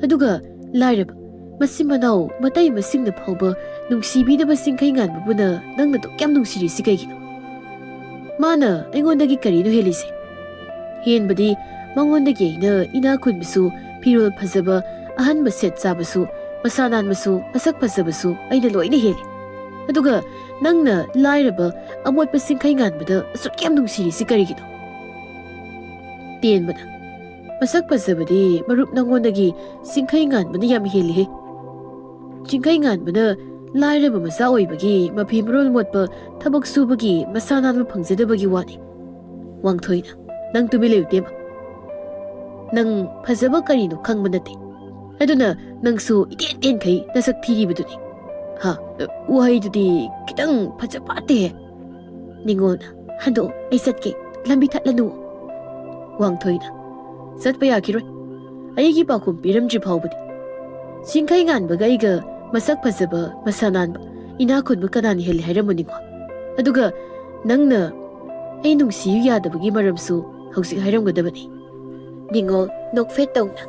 ꯑꯗꯨꯒ ꯂꯥꯏꯔꯕ, ꯃꯆꯤꯟ ꯃꯅꯥꯎ ꯃꯇꯩ ꯃꯁꯤꯡꯅ ꯐꯥꯎꯕ ꯅꯨꯡꯁꯤꯕꯤꯗꯕ ꯁꯤꯡꯈꯩ ꯉꯥꯟꯕꯕꯨꯅ ꯅꯪꯅ ꯑꯗꯨꯛ ꯌꯥꯝ ꯅꯨꯡꯁꯤꯔꯤꯁꯤ ꯀꯩꯒꯤꯅꯣ? ꯃꯥꯅ ꯑꯩꯉꯣꯟꯗꯒꯤ ꯀꯔꯤꯅꯣ ꯍꯦꯜꯂꯤꯁꯦ? ꯍꯦꯟꯕꯗꯤ ꯃꯉꯣꯟꯗꯒꯤ ꯑꯩꯅ ꯏꯅꯥꯛ ꯈꯨꯟꯕꯁꯨ, ꯐꯤꯔꯣꯜ ꯐꯖꯕ, ꯑꯍꯟꯕ ꯁꯦꯠ ꯆꯥꯕꯁꯨ, ꯃꯁꯥ ꯅꯥꯟꯕꯁꯨ, ꯃꯁꯛ ꯐꯖꯕꯁꯨ ꯑꯩꯅ ꯂꯣꯏꯅ ꯍꯦꯜꯂꯤ꯫ ꯑꯗꯨꯒ ꯅꯪꯅ ꯂꯥꯏꯔꯕ, ꯑꯃꯣꯠꯄ ꯁꯤꯡꯈꯩ ꯉꯥꯟꯕꯗ ꯑꯁꯨꯛ ꯌꯥꯝ ꯅꯨꯡꯁꯤꯔꯤꯁꯤ ꯀꯔꯤꯒꯤꯅꯣ?" ꯇꯦꯟꯕꯅ, "ꯃꯁꯛ ꯐꯖꯕꯗꯤ ꯃꯔꯨꯞ ꯅꯪꯉꯣꯟꯗꯒꯤ ꯁꯤꯡꯈꯩ ꯉꯥꯟꯕꯅ ꯌꯥꯝ ꯍꯦꯜꯂꯤꯍꯦ꯫ ꯁꯤꯡꯈꯩ ꯉꯥꯟꯕꯅ ꯂꯥꯏꯔꯕ ꯃꯆꯥ ꯑꯣꯏꯕꯒꯤ ꯃꯐꯤ ꯃꯔꯣꯜ ꯃꯣꯠꯄ ꯊꯕꯛ ꯁꯨꯕꯒꯤ ꯃꯁꯥ ꯅꯥꯟꯕ ꯐꯪꯖꯗꯕꯒꯤ ꯋꯥꯅꯤ꯫ ꯋꯥꯡꯊꯣꯏꯅ, ꯅꯪ ꯇꯨꯃꯤꯟ ꯂꯩꯌꯨ ꯇꯦꯝꯕ꯫ ꯅꯪ ꯐꯖꯕ ꯀꯔꯤꯅꯣ ꯈꯪꯕ ꯅꯠꯇꯦ꯫ ꯑꯗꯨꯅ ꯅꯪꯁꯨ ꯏꯇꯦꯟ ꯇꯦꯟꯈꯩ ꯅꯁꯛ ꯊꯤꯔꯤꯕꯗꯨꯅꯤ꯫ ꯍꯥ, ꯋꯥꯍꯩꯗꯨꯗꯤ ꯈꯤꯇꯪ ꯐꯖ ꯐꯥꯠꯇꯦꯍꯦ꯫" ꯅꯤꯉꯣꯜꯅ, "ꯍꯟꯗꯣꯛꯑꯣ, ꯑꯩ ꯆꯠꯀꯦ, ꯂꯝꯕꯤ ꯊꯠꯂꯅꯨ꯫" ꯋꯥꯡꯊꯣꯏꯅ, "ꯆꯠꯄ ꯌꯥꯈꯤꯔꯣꯏ꯫ ꯑꯩꯒꯤ ꯄꯥꯎꯈꯨꯝ ꯄꯤꯔꯝꯗ꯭ꯔꯤ ꯐꯥꯎꯕꯗꯤ꯫ ꯁꯤꯡꯈꯩ ꯉꯥꯟꯕꯒ ꯑꯩꯒ ꯃꯁꯛ ꯐꯖꯕ, ꯃꯁꯥ ꯅꯥꯟꯕ, ꯏꯅꯥꯛ ꯈꯨꯟꯕ ꯀꯅꯥꯅ ꯍꯦꯜꯂꯤ ꯍꯥꯏꯔꯝꯃꯨ ꯅꯤꯉꯣꯜ? ꯑꯗꯨꯒ ꯅꯪꯅ ꯑꯩ ꯅꯨꯡꯁꯤꯌꯨ ꯌꯥꯗꯕꯒꯤ ꯃꯔꯝꯁꯨ ꯍꯧꯖꯤꯛ ꯍꯥꯏꯔꯝꯒꯗꯕꯅꯤ꯫" ꯅꯤꯉꯣꯜ ꯅꯣꯛꯐꯦꯠ ꯇꯧꯅ,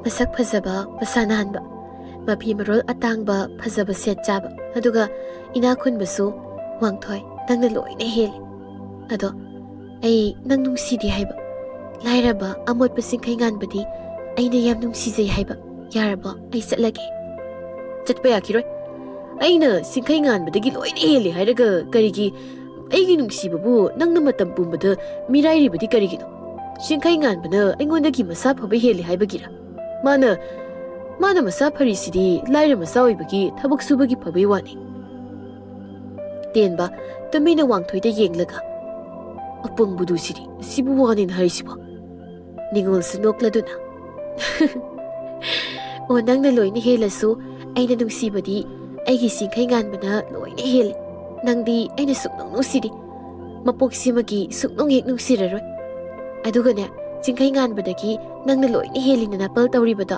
"ꯃꯁꯛ ꯐꯖꯕ, ꯃꯁꯥ ꯅꯥꯟꯕ, ꯃꯐꯤ ꯃꯔꯣꯜ ꯑꯇꯥꯡꯕ, ꯐꯖꯕ ꯁꯦꯠ ꯆꯥꯕ, ꯑꯗꯨꯒ ꯏꯅꯥꯛ ꯈꯨꯟꯕꯁꯨ, ꯋꯥꯡꯊꯣꯏ, ꯅꯪꯅ ꯂꯣꯏꯅ ꯍꯦꯜꯂꯤ꯫ ꯑꯗꯣ ꯑꯩ ꯅꯪ ꯅꯨꯡꯁꯤꯗꯦ ꯍꯥꯏꯕ, ꯂꯥꯏꯔꯕ ꯑꯃꯣꯠꯄ ꯁꯤꯡꯈꯩ ꯉꯥꯟꯕꯗꯤ ꯑꯩꯅ ꯌꯥꯝ ꯅꯨꯡꯁꯤꯖꯩ ꯍꯥꯏꯕ꯫ ꯌꯥꯔꯕꯣ? ꯑꯩ ꯆꯠꯂꯒꯦ꯫" "ꯆꯠꯄ ꯌꯥꯈꯤꯔꯣꯏ꯫ ꯑꯩꯅ ꯁꯤꯡꯈꯩ ꯉꯥꯟꯕꯗꯒꯤ ꯂꯣꯏꯅ ꯍꯦꯜꯂꯤ ꯍꯥꯏꯔꯒ ꯀꯔꯤꯒꯤ ꯑꯩꯒꯤ ꯅꯨꯡꯁꯤꯕꯕꯨ ꯅꯪꯅ ꯃꯇꯝ ꯄꯨꯝꯕꯗ ꯃꯤꯔꯥꯏꯔꯤꯕꯗꯤ ꯀꯔꯤꯒꯤꯅꯣ? ꯁꯤꯡꯈꯩ ꯉꯥꯟꯕꯅ ꯑꯩꯉꯣꯟꯗꯒꯤ ꯃꯁꯥ ꯐꯕ ꯍꯦꯜꯂꯤ ꯍꯥꯏꯕꯒꯤꯔ? ꯃꯥꯅ, ꯃꯥꯅ ꯃꯁꯥ ꯐꯔꯤꯁꯤꯗꯤ ꯂꯥꯏꯔ ꯃꯆꯥ ꯑꯣꯏꯕꯒꯤ ꯊꯕꯛ ꯁꯨꯕꯒꯤ ꯐꯕꯩ ꯋꯥꯅꯤ꯫ ꯇꯦꯟꯕ ꯇꯨꯃꯤꯟꯅ ꯋꯥꯡꯊꯣꯏꯗ ꯌꯦꯡꯂꯒ, "ꯑꯄꯪꯕꯗꯨ ꯁꯤꯗꯤ, ꯁꯤꯕꯨ ꯋꯥꯅꯦꯅ ꯍꯥꯏꯔꯤꯁꯤꯕꯣ?" ꯅꯤꯉꯣꯜꯁꯨ ꯅꯣꯛꯂꯗꯨꯅ, "ꯑꯣ, ꯅꯪꯅ ꯂꯣꯏꯅ ꯍꯦꯜꯂꯁꯨ, ꯑꯩꯅ ꯅꯨꯡꯁꯤꯕꯗꯤ ꯑꯩꯒꯤ ꯁꯤꯡꯈꯩ ꯉꯥꯟꯕꯅ ꯂꯣꯏꯅ ꯍꯦꯜꯂꯤ꯫ ꯅꯪꯗꯤ ꯑꯩꯅ ꯁꯨꯛꯅꯨꯡ ꯅꯨꯡꯁꯤꯗꯦ꯫ ꯃꯄꯣꯛꯁꯤꯃꯒꯤ ꯁꯨꯛꯅꯨꯡ ꯍꯦꯛ ꯅꯨꯡꯁꯤꯔꯔꯣꯏ꯫ ꯑꯗꯨꯒꯅꯦ, ꯁꯤꯡꯈꯩ ꯉꯥꯟꯕꯗꯒꯤ ꯅꯪꯅ ꯂꯣꯏꯅ ꯍꯦꯜꯂꯤꯅ ꯅꯥꯄꯜ ꯇꯧꯔꯤꯕꯗꯣ,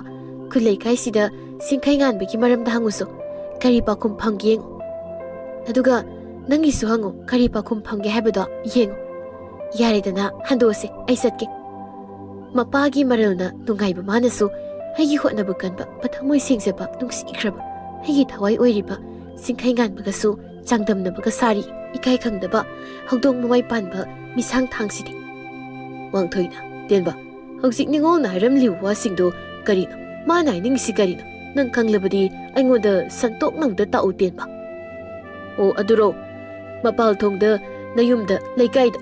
ꯈꯨꯜ ꯂꯩꯀꯥꯏꯁꯤꯗ ꯁꯤꯡꯈꯩ ꯉꯥꯟꯕꯒꯤ ꯃꯔꯝꯗ ꯍꯪꯉꯨꯁꯨ꯫ ꯀꯔꯤ ꯄꯥꯎꯈꯨꯝ ꯐꯪꯒꯦ ꯌꯦꯡꯉꯨ꯫ ꯑꯗꯨꯒ ꯅꯪꯒꯤꯁꯨ ꯍꯪꯉꯨ, ꯀꯔꯤ ꯄꯥꯎꯈꯨꯝ ꯐꯪꯒꯦ ꯍꯥꯏꯕꯗꯣ ꯌꯦꯡꯉꯨ꯫ ꯌꯥꯔꯦꯗꯅ, ꯍꯟꯗꯣꯛꯑꯁꯦ, ꯑꯩ ꯆꯠꯀꯦ꯫" ꯃꯄꯥꯒꯤ ꯃꯔꯜꯅ ꯅꯨꯡꯉꯥꯏꯕ ꯃꯥꯅꯁꯨ ꯑꯩꯒꯤ ꯍꯣꯠꯅꯕ ꯀꯟꯕ, ꯃꯊꯃꯣꯏ ꯁꯦꯡꯖꯕ, ꯅꯨꯡꯁꯤꯈ꯭ꯔꯕ ꯑꯩꯒꯤ ꯊꯋꯥꯏ ꯑꯣꯏꯔꯤꯕ ꯁꯤꯡꯈꯩ ꯉꯥꯟꯕꯒꯁꯨ ꯆꯥꯡꯗꯝꯅꯕꯒ ꯁꯥꯔꯤ, ꯏꯀꯥꯏ ꯈꯪꯗꯕ ꯍꯧꯗꯣꯡ ꯃꯃꯥꯏ ꯄꯥꯟꯕ ꯃꯤꯁꯥꯡ ꯊꯥꯡꯁꯤꯗꯤ꯫ ꯋꯥꯡꯊꯣꯏꯅ, "ꯇꯦꯟꯕ, ꯍꯧꯖꯤꯛ ꯅꯤꯉꯣꯜꯅ ꯍꯥꯏꯔꯝꯂꯤꯕ ꯋꯥꯁꯤꯡꯗꯣ ꯀꯔꯤꯅꯣ? ꯃꯥꯅ ꯍꯥꯏꯅꯤꯡꯉꯤꯁꯤ ꯀꯔꯤꯅꯣ? ꯅꯪ ꯈꯪꯂꯕꯗꯤ ꯑꯩꯉꯣꯟꯗ ꯁꯟꯇꯣꯛꯅ ꯑꯝꯇ ꯇꯥꯛꯎ, ꯇꯦꯟꯕ꯫" "ꯑꯣ, ꯑꯗꯨꯔꯣ? ꯃꯄꯥꯜ ꯊꯣꯡꯗ, ꯅꯌꯨꯝꯗ, ꯂꯩꯀꯥꯏꯗ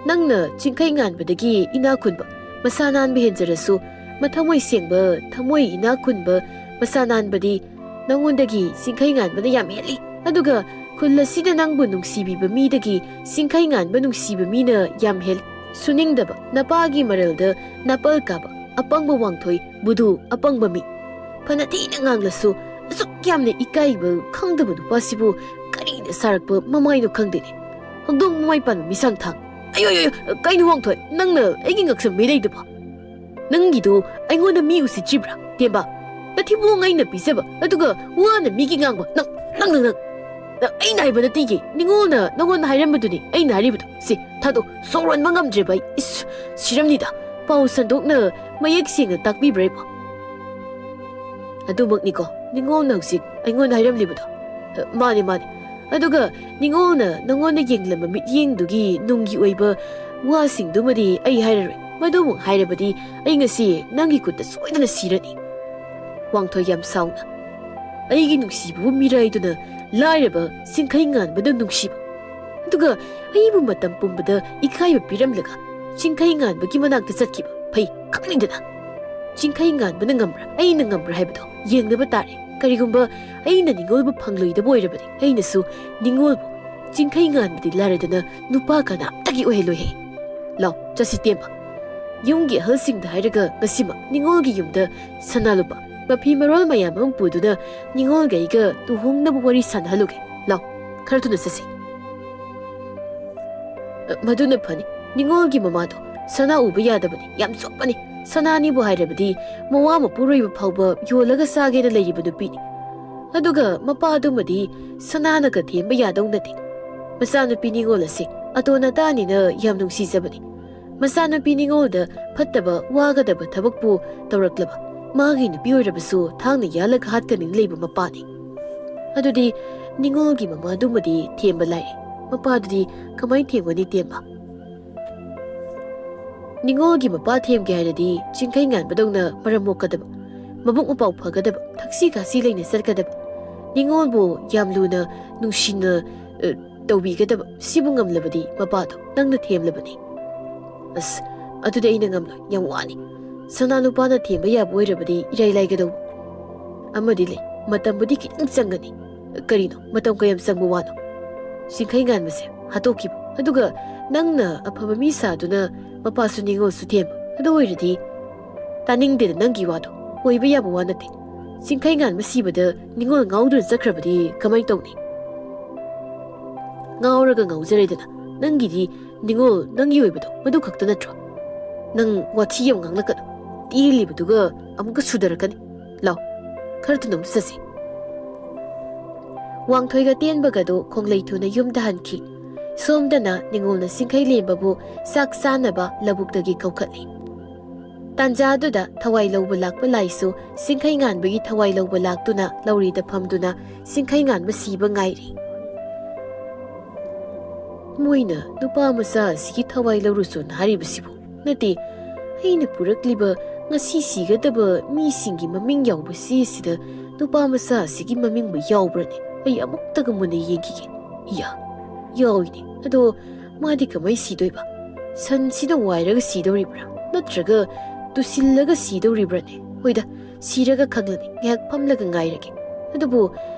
ꯅꯪꯅ ꯆꯤꯡꯈꯩ ꯉꯥꯟꯕꯗꯒꯤ ꯏꯅꯥꯛ ꯈꯨꯟꯕ, ꯃꯁꯥ ꯅꯥꯟꯕ ꯍꯦꯟꯖꯔꯁꯨ, ꯃꯊꯃꯣꯏ ꯁꯦꯡꯕ, ꯊꯃꯣꯏ ꯏꯅꯥꯛ ꯈꯨꯟꯕ, ꯃꯁꯥ ꯅꯥꯟꯕꯗꯤ ꯅꯉꯣꯟꯗꯒꯤ ꯆꯤꯡꯈꯩ ꯉꯥꯟꯕꯅ ꯌꯥꯝ ꯍꯦꯜꯂꯤ꯫ ꯑꯗꯨꯒ ꯈꯨꯜ ꯑꯁꯤꯗ ꯅꯪꯕꯨ ꯅꯨꯡꯁꯤꯕꯤꯕ ꯃꯤꯗꯒꯤ ꯆꯤꯡꯈꯩ ꯉꯥꯟꯕ ꯅꯨꯡꯁꯤꯕ ꯃꯤꯅ ꯌꯥꯝ ꯍꯦꯜꯂꯤ꯫ ꯁꯨꯅꯤꯡꯗꯕ ꯅꯄꯥꯒꯤ ꯃꯔꯜꯗ ꯅꯥꯄꯜ ꯀꯥꯕ ꯑꯄꯪꯕ ꯋꯥꯡꯊꯣꯏ, ꯕꯨꯙꯨ, ꯑꯄꯪꯕ ꯃꯤ꯫ ꯐꯅ ꯊꯤꯅ ꯉꯥꯡꯂꯁꯨ, ꯑꯁꯨꯛ ꯌꯥꯝꯅ ꯏꯀꯥꯏꯕ ꯈꯪꯗꯕ ꯅꯨꯄꯥꯁꯤꯕꯨ ꯀꯔꯤꯅ ꯁꯥꯔꯛꯄ ꯃꯃꯥꯏꯅꯣ ꯈꯪꯗꯦꯅꯦ꯫ ꯍꯧꯗꯣꯡ ꯃꯃꯥꯏ ꯄꯥꯟꯕ ꯃꯤꯁꯥꯡ ꯊꯥꯡ꯫ ꯑꯌꯣ, ꯑꯌꯣ, ꯑꯌꯣ, ꯀꯩꯅꯣ ꯋꯥꯡꯊꯣꯏ, ꯅꯪꯅ ꯑꯩꯒꯤ ꯉꯛꯁꯝ ꯃꯤꯔꯩꯗꯨꯕꯣ? ꯅꯪꯒꯤꯗꯨ ꯑꯩꯉꯣꯟꯗ ꯃꯤ ꯎꯁꯤꯠꯇ꯭ꯔꯤꯕ꯭ꯔꯥ, ꯇꯦꯝꯕ? ꯅꯊꯤꯕꯣꯡ ꯑꯩꯅ ꯄꯤꯖꯕ, ꯑꯗꯨꯒ ꯋꯥꯅ ꯃꯤꯒꯤ ꯉꯥꯡꯕ꯫ ꯅꯪ, ꯅꯪ, ꯅꯪ, ꯅꯪ꯫ ꯑꯩꯅ ꯍꯥꯏꯕ ꯅꯠꯇꯦꯌꯦ, ꯅꯤꯉꯣꯜꯅ ꯅꯉꯣꯟꯗ ꯍꯥꯏꯔꯝꯕꯗꯨꯅꯤ ꯑꯩꯅ ꯍꯥꯏꯔꯤꯕꯗꯣ꯫ ꯁꯤ, ꯊꯥꯗꯣꯛ, ꯁꯣꯔ ꯍꯣꯟꯕ ꯉꯝꯗ꯭ꯔꯦꯕ ꯑꯩ꯫ ꯏꯁ, ꯁꯤꯔꯝꯅꯤꯗ꯫ ꯄꯥꯎ ꯁꯟꯗꯣꯛꯅ ꯃꯌꯦꯛ ꯁꯦꯡꯅ ꯇꯥꯛꯄꯤꯕ꯭ꯔꯥ ꯑꯩꯕꯣ? ꯑꯗꯨꯃꯛꯅꯤꯀꯣ ꯅꯤꯉꯣꯜꯅ ꯍꯧꯖꯤꯛ ꯑꯩꯉꯣꯟꯗ ꯍꯥꯏꯔꯝꯂꯤꯕꯗꯣ? ꯑ, ꯃꯥꯅꯦ, ꯃꯥꯅꯦ꯫ ꯑꯗꯨꯒ ꯅꯤꯉꯣꯜꯅ ꯅꯉꯣꯟꯗ ꯌꯦꯡꯂꯝꯕ ꯃꯤꯠꯌꯦꯡꯗꯨꯒꯤ ꯅꯨꯡꯒꯤ ꯑꯣꯏꯕ ꯋꯥꯁꯤꯡꯗꯨꯃꯗꯤ ꯑꯩ ꯍꯥꯏꯔꯔꯣꯏ꯫ ꯃꯗꯨꯃꯨꯛ ꯍꯥꯏꯔꯕꯗꯤ ꯑꯩ ꯉꯁꯤ ꯅꯪꯒꯤ ꯈꯨꯠꯇ ꯁꯣꯏꯗꯅ ꯁꯤꯔꯅꯤ꯫ ꯋꯥꯡꯊꯣꯏ ꯌꯥꯝ ꯁꯥꯎꯅ, "ꯑꯩꯒꯤ ꯅꯨꯡꯁꯤꯕꯕꯨ ꯃꯤꯔꯥꯏꯗꯨꯅ ꯂꯥꯏꯔꯕ ꯁꯤꯡꯈꯩ ꯉꯥꯟꯕꯗ ꯅꯨꯡꯁꯤꯕ, ꯑꯗꯨꯒ ꯑꯩꯕꯨ ꯃꯇꯝ ꯄꯨꯝꯕꯗ ꯏꯀꯥꯏꯕ ꯄꯤꯔꯝꯂꯒ ꯁꯤꯡꯈꯩ ꯉꯥꯟꯕꯒꯤ ꯃꯅꯥꯛꯇ ꯆꯠꯈꯤꯕ ꯐꯩ ꯈꯪꯂꯤꯗꯅ꯫ ꯁꯤꯡꯈꯩ ꯉꯥꯟꯕꯅ ꯉꯝꯕ꯭ꯔꯥ, ꯑꯩꯅ ꯉꯝꯕ꯭ꯔꯥ ꯍꯥꯏꯕꯗꯣ ꯌꯦꯡꯅꯕ ꯇꯥꯔꯦ꯫ ꯀꯔꯤꯒꯨꯝꯕ ꯑꯩꯅ ꯅꯤꯉꯣꯜꯕꯨ ꯐꯪꯂꯣꯏꯗꯕ ꯑꯣꯏꯔꯕꯗꯤ, ꯑꯩꯅꯁꯨ ꯅꯤꯉꯣꯜꯕꯨ ꯆꯤꯡꯈꯩ ꯉꯥꯟꯕꯗꯤ ꯂꯥꯏꯔꯗꯅ ꯅꯨꯄꯥ ꯀꯅꯥꯝꯇꯒꯤ ꯑꯣꯏꯍꯜꯂꯣꯏꯍꯦ꯫ ꯂꯥꯎ, ꯆꯠꯁꯤ ꯇꯦꯝꯕ꯫ ꯌꯨꯝꯒꯤ ꯑꯍꯜꯁꯤꯡꯗ ꯍꯥꯏꯔꯒ ꯉꯁꯤꯃꯛ ꯅꯤꯉꯣꯜꯒꯤ ꯌꯨꯝꯗ ꯁꯅꯥ ꯂꯨꯄꯥ, ꯃꯐꯤ ꯃꯔꯣꯜ ꯃꯌꯥꯝ ꯑꯃ ꯄꯨꯗꯨꯅ ꯅꯤꯉꯣꯜꯒ ꯑꯩꯒ ꯂꯨꯍꯣꯡꯅꯕ ꯋꯥꯔꯤ ꯁꯥꯟꯅꯍꯜꯂꯨꯒꯦ꯫ ꯂꯥꯎ, ꯈꯔ ꯊꯨꯅ ꯆꯠꯁꯤ꯫ ꯑ, ꯃꯗꯨꯅ ꯐꯅꯤ꯫ ꯅꯤꯉꯣꯜꯒꯤ ꯃꯃꯥꯗꯣ ꯁꯅꯥ ꯎꯕ ꯌꯥꯗꯕꯅꯤ, ꯌꯥꯝ ꯆꯣꯞꯄꯅꯤ꯫ ꯁꯅꯥꯅꯤꯕꯨ ꯍꯥꯏꯔꯕꯗꯤ ꯃꯋꯥ ꯃꯄꯨꯔꯣꯏꯕ ꯐꯥꯎꯕ ꯌꯣꯜꯂꯒ ꯆꯥꯒꯦꯅ ꯂꯩꯔꯤꯕ ꯅꯨꯄꯤꯅꯤ꯫ ꯑꯗꯨꯒ ꯃꯄꯥ ꯑꯗꯨꯃꯗꯤ ꯁꯅꯥꯅꯒ ꯊꯦꯝꯕ ꯌꯥꯗꯧ ꯅꯠꯇꯦ꯫ ꯃꯆꯥꯅꯨꯄꯤ ꯅꯤꯉꯣꯜ ꯑꯁꯤ ꯑꯇꯣꯟ ꯑꯇꯥꯅꯤꯅ ꯌꯥꯝ ꯅꯨꯡꯁꯤꯖꯕꯅꯤ꯫ ꯃꯆꯥꯅꯨꯄꯤ ꯅꯤꯉꯣꯜꯗ ꯐꯠꯇꯕ ꯋꯥꯒꯗꯕ ꯊꯕꯛꯄꯨ ꯇꯧꯔꯛꯂꯕ ꯃꯥꯒꯤ ꯅꯨꯄꯤ ꯑꯣꯏꯔꯕꯁꯨ ꯊꯥꯡꯅ ꯌꯥꯜꯂꯒ ꯍꯥꯠꯀꯅꯤꯅ ꯂꯩꯕ ꯃꯄꯥꯅꯤ꯫ ꯑꯗꯨꯗꯤ ꯅꯤꯉꯣꯜꯒꯤ ꯃꯃꯥꯗꯨꯃꯗꯤ ꯊꯦꯝꯕ ꯂꯥꯏꯔꯤ꯫ ꯃꯄꯥꯗꯨꯗꯤ ꯀꯃꯥꯏ ꯊꯦꯝꯒꯅꯤ ꯇꯦꯝꯕ? ꯅꯤꯉꯣꯜꯒꯤ ꯃꯄꯥ ꯊꯦꯝꯒꯦ ꯍꯥꯏꯔꯗꯤ ꯆꯤꯡꯈꯩ ꯉꯥꯟꯕꯗꯧꯅ ꯃꯔꯝ ꯃꯣꯛꯀꯗꯕ, ꯃꯕꯨꯛ ꯃꯄꯥꯎ ꯐꯒꯗꯕ, ꯊꯛꯁꯤ ꯈꯥꯁꯤ ꯂꯩꯅ ꯆꯠꯀꯗꯕ, ꯅꯤꯉꯣꯜꯕꯨ ꯌꯥꯝ ꯂꯨꯅ ꯅꯨꯡꯁꯤꯅ, ꯑ, ꯇꯧꯕꯤꯒꯗꯕ, ꯁꯤꯕꯨ ꯉꯝꯂꯕꯗꯤ ꯃꯄꯥꯗꯣ ꯅꯪꯅ ꯊꯦꯝꯂꯕꯅꯤ꯫ ꯑꯁ, ꯑꯗꯨꯗꯤ ꯑꯩꯅ ꯉꯝꯂꯣꯏ, ꯌꯥꯝ ꯋꯥꯅꯤ꯫ ꯁꯅꯥ ꯂꯨꯄꯥꯅ ꯊꯦꯝꯕ ꯌꯥꯕ ꯑꯣꯏꯔꯕꯗꯤ ꯏꯔꯥꯏ ꯂꯥꯏꯒꯗꯧꯕ꯫ ꯑꯃꯗꯤ ꯂꯩ, ꯃꯇꯝꯕꯨꯗꯤ ꯈꯤꯇꯪ ꯆꯪꯒꯅꯤ꯫ ꯀꯔꯤꯅꯣ, ꯃꯇꯝ ꯀꯌꯥꯝ ꯆꯪꯕ ꯋꯥꯅꯣ? ꯆꯤꯡꯈꯩ ꯉꯥꯟꯕꯁꯦ ꯍꯥꯠꯇꯣꯛꯈꯤꯕ, ꯑꯗꯨꯒ ꯅꯪꯅ ꯑꯐꯕ ꯃꯤ ꯁꯥꯗꯨꯅ ꯃꯄꯥꯁꯨ ꯅꯤꯉꯣꯜꯁꯨ ꯊꯦꯝꯕ, ꯑꯗꯨ ꯑꯣꯏꯔꯗꯤ ꯇꯥꯅꯤꯡꯗꯦꯗ ꯅꯪꯒꯤ ꯋꯥꯗꯣ꯫ ꯑꯣꯏꯕ ꯌꯥꯕ ꯋꯥ ꯅꯠꯇꯦ꯫ ꯆꯤꯡꯈꯩ ꯉꯥꯟꯕ ꯁꯤꯕꯗ ꯅꯤꯉꯣꯜ ꯉꯥꯎꯗꯨꯅ ꯆꯠꯈ꯭ꯔꯕꯗꯤ ꯀꯃꯥꯏ ꯇꯧꯅꯤ? ꯉꯥꯎꯔꯒ ꯉꯥꯎꯖꯔꯦꯗꯅ, ꯅꯪꯒꯤꯗꯤ ꯅꯤꯉꯣꯜ ꯅꯪꯒꯤ ꯑꯣꯏꯕꯗꯣ ꯃꯗꯨ ꯈꯛꯇ ꯅꯠꯇ꯭ꯔꯣ? ꯅꯪ ꯋꯥꯊꯤ ꯌꯥꯝ ꯉꯥꯡꯂꯛꯀꯅꯨ꯫ ꯇꯦꯜꯂꯤꯕꯗꯨꯒ ꯑꯃꯨꯛꯀ ꯁꯨꯗꯔꯛꯀꯅꯤ꯫ ꯂꯥꯎ, ꯈꯔ ꯊꯨꯅ ꯑꯃꯨꯛ ꯆꯠꯁꯤ꯫ ꯋꯥꯡꯊꯣꯏꯒ ꯇꯦꯟꯕꯒꯗꯨ ꯈꯣꯡꯂꯩ ꯊꯨꯅ ꯌꯨꯝꯗ ꯍꯟꯈꯤ꯫ ꯁꯣꯝꯗꯅ ꯅꯤꯉꯣꯜꯅ ꯆꯤꯡꯈꯩ ꯂꯦꯝꯕꯕꯨ ꯆꯥꯛ ꯆꯥꯅꯕ ꯂꯧꯕꯨꯛꯇꯒꯤ ꯀꯧꯈꯠꯂꯤ꯫ ꯇꯥꯟꯖꯥꯗꯨꯗ ꯊꯋꯥꯏ ꯂꯧꯕ ꯂꯥꯛꯄ ꯂꯥꯏꯁꯨ ꯆꯤꯡꯈꯩ ꯉꯥꯟꯕꯒꯤ ꯊꯋꯥꯏ ꯂꯧꯕ ꯂꯥꯛꯇꯨꯅ ꯂꯧꯔꯤꯗ ꯐꯝꯗꯨꯅ ꯆꯤꯡꯈꯩ ꯉꯥꯟꯕ ꯁꯤꯕ ꯉꯥꯏꯔꯤ꯫ ꯃꯣꯏꯅ ꯅꯨꯄꯥ ꯃꯆꯥ ꯑꯁꯤꯒꯤ ꯊꯋꯥꯏ ꯂꯧꯔꯨꯆꯣꯅ ꯍꯥꯏꯔꯤꯕꯁꯤꯕꯨ? ꯅꯠꯇꯦ, ꯑꯩꯅ ꯄꯨꯔꯛꯂꯤꯕ ꯉꯁꯤ ꯁꯤꯒꯗꯕ ꯃꯤꯁꯤꯡꯒꯤ ꯃꯃꯤꯡ ꯌꯥꯎꯕ ꯆꯦ ꯑꯁꯤꯗ ꯅꯨꯄꯥ ꯃꯆꯥ ꯑꯁꯤꯒꯤ ꯃꯃꯤꯡꯕꯨ ꯌꯥꯎꯕ꯭ꯔꯅꯦ? ꯑꯩ ꯑꯃꯨꯛꯇꯒ ꯃꯨꯟꯅ ꯌꯦꯡꯈꯤꯒꯦ꯫ ꯏꯌꯥ, ꯌꯥꯎꯏꯅꯦ꯫ ꯑꯗꯣ ꯃꯥꯗꯤ ꯀꯃꯥꯏ ꯁꯤꯗꯣꯏꯕ? ꯁꯟꯁꯤꯅ ꯋꯥꯏꯔꯒ ꯁꯤꯗꯧꯔꯤꯕ꯭ꯔꯥ? ꯅꯠꯇ꯭ꯔꯒ ꯇꯨꯁꯤꯜꯂꯒ ꯁꯤꯗꯧꯔꯤꯕ꯭ꯔꯅꯦ? ꯍꯣꯏꯗ, ꯁꯤꯔꯒ ꯈꯪꯂꯅꯤ꯫ ꯉꯥꯏꯍꯥꯛ ꯐꯝꯂꯒ ꯉꯥꯏꯔꯒꯦ꯫ ꯑꯗꯨꯕꯨ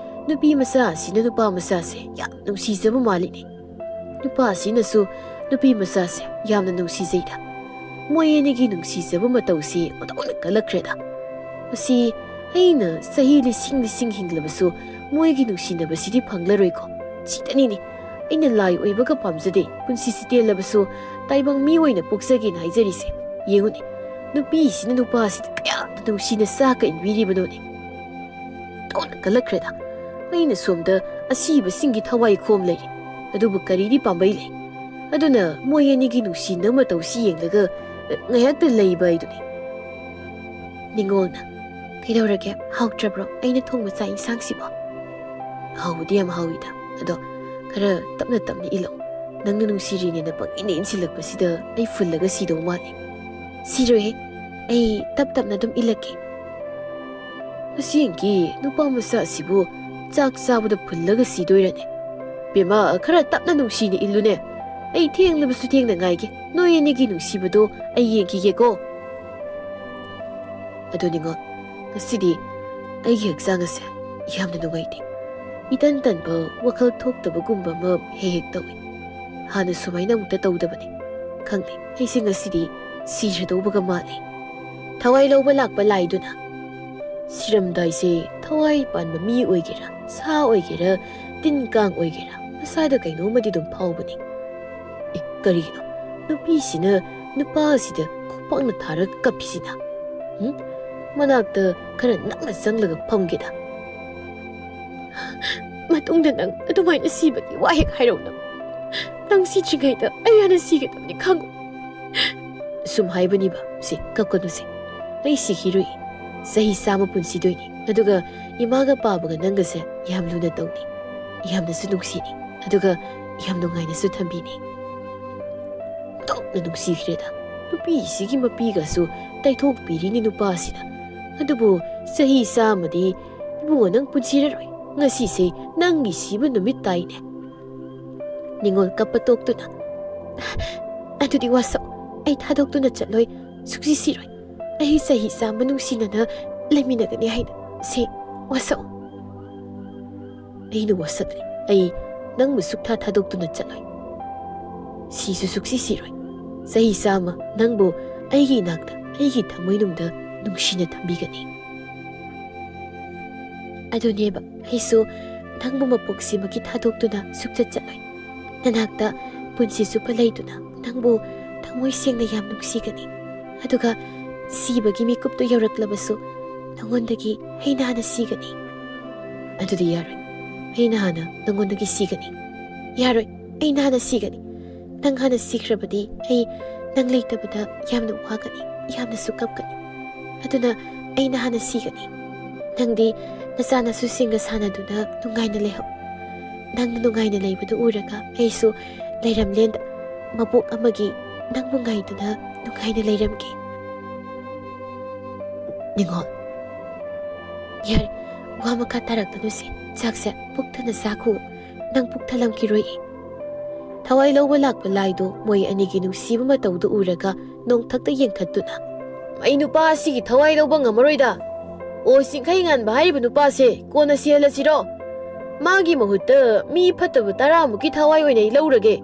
ꯅꯨꯄꯤ ꯃꯆꯥ ꯑꯁꯤꯅ ꯅꯨꯄꯥ ꯃꯆꯥꯁꯦ ꯌꯥꯝ ꯅꯨꯡꯁꯤꯖꯕ ꯃꯥꯜꯂꯤꯅꯦ꯫ ꯅꯨꯄꯥ ꯑꯁꯤꯅꯁꯨ ꯅꯨꯄꯤ ꯃꯆꯥꯁꯦ ꯌꯥꯝꯅ ꯅꯨꯡꯁꯤꯖꯩꯗ꯫ ꯃꯣꯏ ꯑꯅꯤꯒꯤ ꯅꯨꯡꯁꯤꯖꯕ ꯃꯇꯧꯁꯤ ꯑꯣꯟꯊꯣꯛꯅ ꯀꯜꯂꯛꯈ꯭ꯔꯦꯗ꯫ ꯃꯁꯤ ꯑꯩꯅ ꯆꯍꯤ ꯂꯤꯁꯤꯡ ꯂꯤꯁꯤꯡ ꯍꯤꯡꯂꯕꯁꯨ ꯃꯣꯏꯒꯤ ꯅꯨꯡꯁꯤꯅꯕꯁꯤꯗꯤ ꯐꯪꯂꯔꯣꯏꯀꯣ꯫ ꯁꯤꯗꯅꯤꯅꯦ ꯑꯩꯅ ꯂꯥꯏ ꯑꯣꯏꯕꯒ ꯄꯥꯝꯖꯗꯦ, ꯄꯨꯟꯁꯤꯁꯤ ꯇꯦꯜꯂꯕꯁꯨ ꯇꯥꯏꯕꯪ ꯃꯤ ꯑꯣꯏꯅ ꯄꯣꯛꯆꯒꯦꯅ ꯍꯥꯏꯖꯔꯤꯁꯦ꯫ ꯌꯦꯡꯉꯨꯅꯦ, ꯅꯨꯄꯤꯁꯤꯅ ꯅꯨꯄꯥꯁꯤꯗ ꯀꯌꯥꯝ ꯅꯨꯡꯁꯤꯅ ꯆꯥꯛꯀ ꯏꯟꯕꯤꯔꯤꯕꯅꯣꯅꯦ꯫ ꯇꯧꯅ ꯀꯜꯂꯛꯈ꯭ꯔꯦꯗ꯫ ꯑꯩꯅ ꯁꯣꯝꯗ ꯑꯁꯤꯕꯁꯤꯡꯒꯤ ꯊꯋꯥꯏ ꯈꯣꯝ ꯂꯩꯔꯤ, ꯑꯗꯨꯕꯨ ꯀꯔꯤꯗꯤ ꯄꯥꯝꯕꯩ ꯂꯩ? ꯑꯗꯨꯅ ꯃꯣꯏ ꯑꯅꯤꯒꯤ ꯅꯨꯡꯁꯤꯅ ꯃꯇꯧꯁꯤ ꯌꯦꯡꯂꯒ, ꯑ, ꯉꯥꯏꯍꯥꯛꯇ ꯂꯩꯕ ꯍꯥꯏꯗꯨꯅꯤ꯫ ꯅꯤꯉꯣꯜꯅ, "ꯀꯩꯗꯧꯔꯒꯦ? ꯍꯥꯎꯇ꯭ꯔꯕ꯭ꯔꯣ ꯑꯩꯅ ꯊꯣꯡꯕ ꯆꯥꯛ ꯏꯟꯁꯥꯡꯁꯤꯕꯣ?" "ꯍꯥꯎꯕꯗꯤ ꯌꯥꯝ ꯍꯥꯎꯏꯗ, ꯑꯗꯣ ꯈꯔ ꯇꯞꯅ ꯇꯞꯅ ꯏꯜꯂꯣ꯫ ꯅꯪꯅ ꯅꯨꯡꯁꯤꯔꯤꯅꯦꯅ ꯄꯪꯏꯟꯗ ꯏꯟꯁꯤꯜꯂꯛꯄꯁꯤꯗ ꯑꯩ ꯐꯨꯜꯂꯒ ꯁꯤꯗꯧ ꯃꯥꯜꯂꯦ꯫" "ꯁꯤꯔꯣꯏꯍꯦ, ꯑꯩ ꯇꯞ ꯇꯞꯅ ꯑꯗꯨꯝ ꯏꯜꯂꯛꯀꯦ꯫" ꯑꯁꯦꯡꯒꯤ ꯅꯨꯄꯥ ꯃꯆꯥ ꯑꯁꯤꯕꯨ ꯆꯥꯛ ꯆꯥꯕꯗ ꯐꯨꯜꯂꯒ ꯁꯤꯗꯣꯏꯔꯅꯦ? "ꯕꯦꯝꯃ, ꯈꯔ ꯇꯞꯅ ꯅꯨꯡꯁꯤꯅ ꯏꯜꯂꯨꯅꯦ꯫ ꯑꯩ ꯊꯦꯡꯂꯕꯁꯨ ꯊꯦꯡꯅ ꯉꯥꯏꯒꯦ꯫ ꯅꯣꯏ ꯑꯅꯤꯒꯤ ꯅꯨꯡꯁꯤꯕꯗꯣ ꯑꯩ ꯌꯦꯡꯈꯤꯒꯦꯀꯣ꯫" ꯑꯗꯨ ꯅꯤꯉꯣꯜ, ꯉꯁꯤꯗꯤ ꯑꯩꯒꯤ ꯍꯛꯆꯥꯡ ꯑꯁꯦ ꯌꯥꯝꯅ ꯅꯨꯡꯉꯥꯏꯇꯦ꯫ ꯏꯇꯟ ꯇꯟꯕ, ꯋꯥꯈꯜ ꯊꯣꯛꯇꯕꯒꯨꯝꯕ ꯑꯃ ꯍꯦꯛ ꯍꯦꯛ ꯇꯧꯏ꯫ ꯍꯥꯟꯅ ꯁꯨꯃꯥꯏꯅ ꯑꯃꯨꯛꯇ ꯇꯧꯗꯕꯅꯤ꯫ ꯈꯪꯗꯦ, ꯑꯩꯁꯦ ꯉꯁꯤꯗꯤ ꯁꯤꯔꯗꯧꯕꯒ ꯃꯥꯜꯂꯤ꯫ ꯊꯋꯥꯏ ꯂꯧꯕ ꯂꯥꯛꯄ ꯂꯥꯏꯗꯨꯅ, ꯁꯤꯔꯝꯗꯥꯏꯁꯦ ꯊꯋꯥꯏ ꯄꯥꯟꯕ ꯃꯤ ꯑꯣꯏꯒꯦꯔꯥ, ꯁꯥ ꯑꯣꯏꯒꯦꯔꯥ, ꯇꯤꯟ ꯀꯥꯡ ꯑꯣꯏꯒꯦꯔꯥ, ꯃꯁꯥꯗ ꯀꯩꯅꯣꯝꯃꯗꯤ ꯑꯗꯨꯝ ꯐꯥꯎꯕꯅꯤ꯫ ꯑꯦ, ꯀꯔꯤꯒꯤꯅꯣ ꯅꯨꯄꯤꯁꯤꯅ ꯅꯨꯄꯥꯁꯤꯗ ꯈꯨꯄꯥꯛꯅ ꯊꯥꯔꯒ ꯀꯞꯄꯤꯁꯤꯅ? ꯎꯝ? ꯃꯅꯥꯛꯇ ꯈꯔ ꯅꯛꯅ ꯆꯪꯂꯒ ꯐꯝꯒꯦꯗ꯫ "ꯃꯇꯨꯡꯗ ꯅꯪ ꯑꯗꯨꯃꯥꯏꯅ ꯁꯤꯕꯒꯤ ꯋꯥ ꯍꯦꯛ ꯍꯥꯏꯔꯧꯅ꯫ ꯅꯪ ꯁꯤꯗ꯭ꯔꯤꯉꯩꯗ ꯑꯩ ꯍꯥꯟꯅ ꯁꯤꯒꯗꯕꯅꯤ, ꯈꯪꯉꯨ꯫" ꯁꯨꯝ ꯍꯥꯏꯕꯅꯤꯕ, ꯁꯦ, ꯀꯞꯀꯅꯨꯁꯦ꯫ ꯑꯩ ꯁꯤꯈꯤꯔꯣꯏ꯫ ꯆꯍꯤ ꯆꯥꯝꯃ ꯄꯨꯟꯁꯤꯗꯣꯏꯅꯤ꯫ ꯑꯗꯨꯒ ꯏꯃꯥꯒ ꯄꯥꯕꯒ ꯅꯪꯒꯁꯦ ꯌꯥꯝ ꯂꯨꯅ ꯇꯧꯅꯤ꯫ ꯌꯥꯝꯅꯁꯨ ꯅꯨꯡꯁꯤꯅꯤ꯫ ꯑꯗꯨꯒ ꯌꯥꯝ ꯅꯨꯡꯉꯥꯏꯅꯁꯨ ꯊꯝꯕꯤꯅꯤ꯫ ꯑꯣꯟꯊꯣꯛꯅ ꯅꯨꯡꯁꯤꯈ꯭ꯔꯦꯗ꯫ ꯅꯨꯄꯤꯁꯤꯒꯤ ꯃꯄꯤꯒꯁꯨ ꯇꯩꯊꯣꯛꯄꯤꯔꯤꯅꯤ ꯅꯨꯄꯥꯁꯤꯅ꯫ ꯑꯗꯨꯕꯨ ꯆꯍꯤ ꯆꯥꯝꯃꯗꯤ ꯏꯕꯨꯡꯉꯣ ꯅꯪ ꯄꯨꯟꯁꯤꯔꯔꯣꯏ꯫ ꯉꯁꯤꯁꯦ ꯅꯪꯒꯤ ꯁꯤꯕ ꯅꯨꯃꯤꯠ ꯇꯥꯏꯅꯦ꯫ ꯅꯤꯉꯣꯜ ꯀꯞꯄ ꯇꯣꯛꯇꯨꯅ, "ꯑꯗꯨꯗꯤ ꯋꯥꯁꯛ, ꯑꯩ ꯊꯥꯗꯣꯛꯇꯨꯅ ꯆꯠꯂꯣꯏ, ꯁꯨꯛꯁꯤ ꯁꯤꯔꯣꯏ꯫ ꯑꯩ ꯆꯍꯤ ꯆꯥꯝꯃ ꯅꯨꯡꯁꯤꯅꯅ ꯂꯩꯃꯤꯟꯅꯒꯅꯤ ꯍꯥꯏꯅ꯫ ꯁꯦ, ꯋꯥꯁꯛ꯫" ꯑꯩꯅ ꯋꯥꯁꯛꯂꯤ꯫ ꯑꯩ ꯅꯪꯕꯨ ꯁꯨꯛꯊꯥ ꯊꯥꯗꯣꯛꯇꯨꯅ ꯆꯠꯂꯣꯏ꯫ ꯁꯤꯁꯨ ꯁꯨꯛꯁꯤ ꯁꯤꯔꯣꯏ꯫ ꯆꯍꯤ ꯆꯥꯝꯃ ꯅꯪꯕꯨ ꯑꯩꯒꯤ ꯏꯅꯥꯛꯇ, ꯑꯩꯒꯤ ꯊꯃꯣꯏꯅꯨꯡꯗ ꯅꯨꯡꯁꯤꯅ ꯊꯝꯕꯤꯒꯅꯤ꯫ ꯑꯗꯨꯅꯦꯕ, ꯑꯩꯁꯨ ꯅꯪꯕꯨ ꯃꯄꯣꯛꯁꯤꯃꯒꯤ ꯊꯥꯗꯣꯛꯇꯨꯅ ꯁꯨꯛꯆꯠ ꯆꯠꯂꯣꯏ꯫ ꯅꯅꯥꯛꯇ ꯄꯨꯟꯁꯤ ꯆꯨꯞꯄ ꯂꯩꯗꯨꯅ ꯅꯪꯕꯨ ꯊꯃꯣꯏ ꯁꯦꯡꯅ ꯌꯥꯝ ꯅꯨꯡꯁꯤꯒꯅꯤ꯫ ꯑꯗꯨꯒ ꯁꯤꯕꯒꯤ ꯃꯤꯀꯨꯞꯇꯨ ꯌꯧꯔꯛꯂꯕꯁꯨ ꯅꯉꯣꯟꯗꯒꯤ ꯍꯦꯟꯅ ꯍꯥꯟꯅ ꯁꯤꯒꯅꯤ꯫ ꯑꯗꯨꯗꯤ ꯌꯥꯔꯣꯏ꯫ ꯑꯩꯅ ꯍꯥꯟꯅ ꯅꯉꯣꯟꯗꯒꯤ ꯁꯤꯒꯅꯤ꯫ ꯌꯥꯔꯣꯏ꯫ ꯑꯩꯅ ꯍꯥꯟꯅ ꯁꯤꯒꯅꯤ꯫ ꯅꯪ ꯍꯥꯟꯅ ꯁꯤꯈ꯭ꯔꯕꯗꯤ ꯑꯩ ꯅꯪ ꯂꯩꯇꯕꯗ ꯌꯥꯝꯅ ꯋꯥꯒꯅꯤ, ꯌꯥꯝꯅꯁꯨ ꯀꯞꯀꯅꯤ꯫ ꯑꯗꯨꯅ ꯑꯩꯅ ꯍꯥꯟꯅ ꯁꯤꯒꯅꯤ꯫ ꯅꯪꯗꯤ ꯅꯆꯥ ꯅꯁꯨꯁꯤꯡꯒ ꯁꯥꯟꯅꯗꯨꯅ ꯅꯨꯡꯉꯥꯏꯅ ꯂꯩꯍꯧ꯫ ꯅꯪꯅ ꯅꯨꯡꯉꯥꯏꯅ ꯂꯩꯕꯗꯨ ꯎꯔꯒ ꯑꯩꯁꯨ ꯂꯩꯔꯝꯂꯦꯟꯗ ꯃꯄꯣꯛ ꯑꯃꯒꯤ ꯅꯪꯕꯨ ꯉꯥꯏꯗꯨꯅ ꯅꯨꯡꯉꯥꯏꯅ ꯂꯩꯔꯝꯒꯦ꯫ ꯅꯤꯉꯣꯜ, ꯌꯥꯔꯦ, ꯋꯥ ꯃꯈꯥ ꯇꯥꯔꯛꯇꯅꯨꯁꯦ꯫ ꯆꯥꯛꯁꯦ ꯄꯨꯛ ꯊꯟꯅ ꯆꯥꯈꯣ꯫ ꯅꯪ ꯄꯨꯛ ꯊꯜꯂꯝꯈꯤꯔꯣꯏꯌꯦ꯫ ꯊꯋꯥꯏ ꯂꯧꯕ ꯂꯥꯛꯄ ꯂꯥꯏꯗꯣ ꯃꯣꯏ ꯑꯅꯤꯒꯤ ꯅꯨꯡꯁꯤꯕ ꯃꯇꯧꯗꯨ ꯎꯔꯒ ꯅꯣꯡꯊꯛꯇ ꯌꯦꯡꯈꯠꯇꯨꯅ, "ꯃꯩ ꯅꯨꯄꯥ ꯑꯁꯤꯒꯤ ꯊꯋꯥꯏ ꯂꯧꯕ ꯉꯝꯃꯔꯣꯏꯗ꯫ ꯑꯣ, ꯆꯤꯡꯈꯩ ꯉꯥꯟꯕ ꯍꯥꯏꯔꯤꯕ ꯅꯨꯄꯥꯁꯦ ꯀꯣꯟꯅ ꯁꯤꯍꯜꯂꯁꯤꯔꯣ? ꯃꯥꯒꯤ ꯃꯍꯨꯠꯇ ꯃꯤ ꯐꯠꯇꯕ ꯇꯔꯥꯃꯨꯛꯀꯤ ꯊꯋꯥꯏ ꯑꯣꯏꯅ ꯑꯩ ꯂꯧꯔꯒꯦ꯫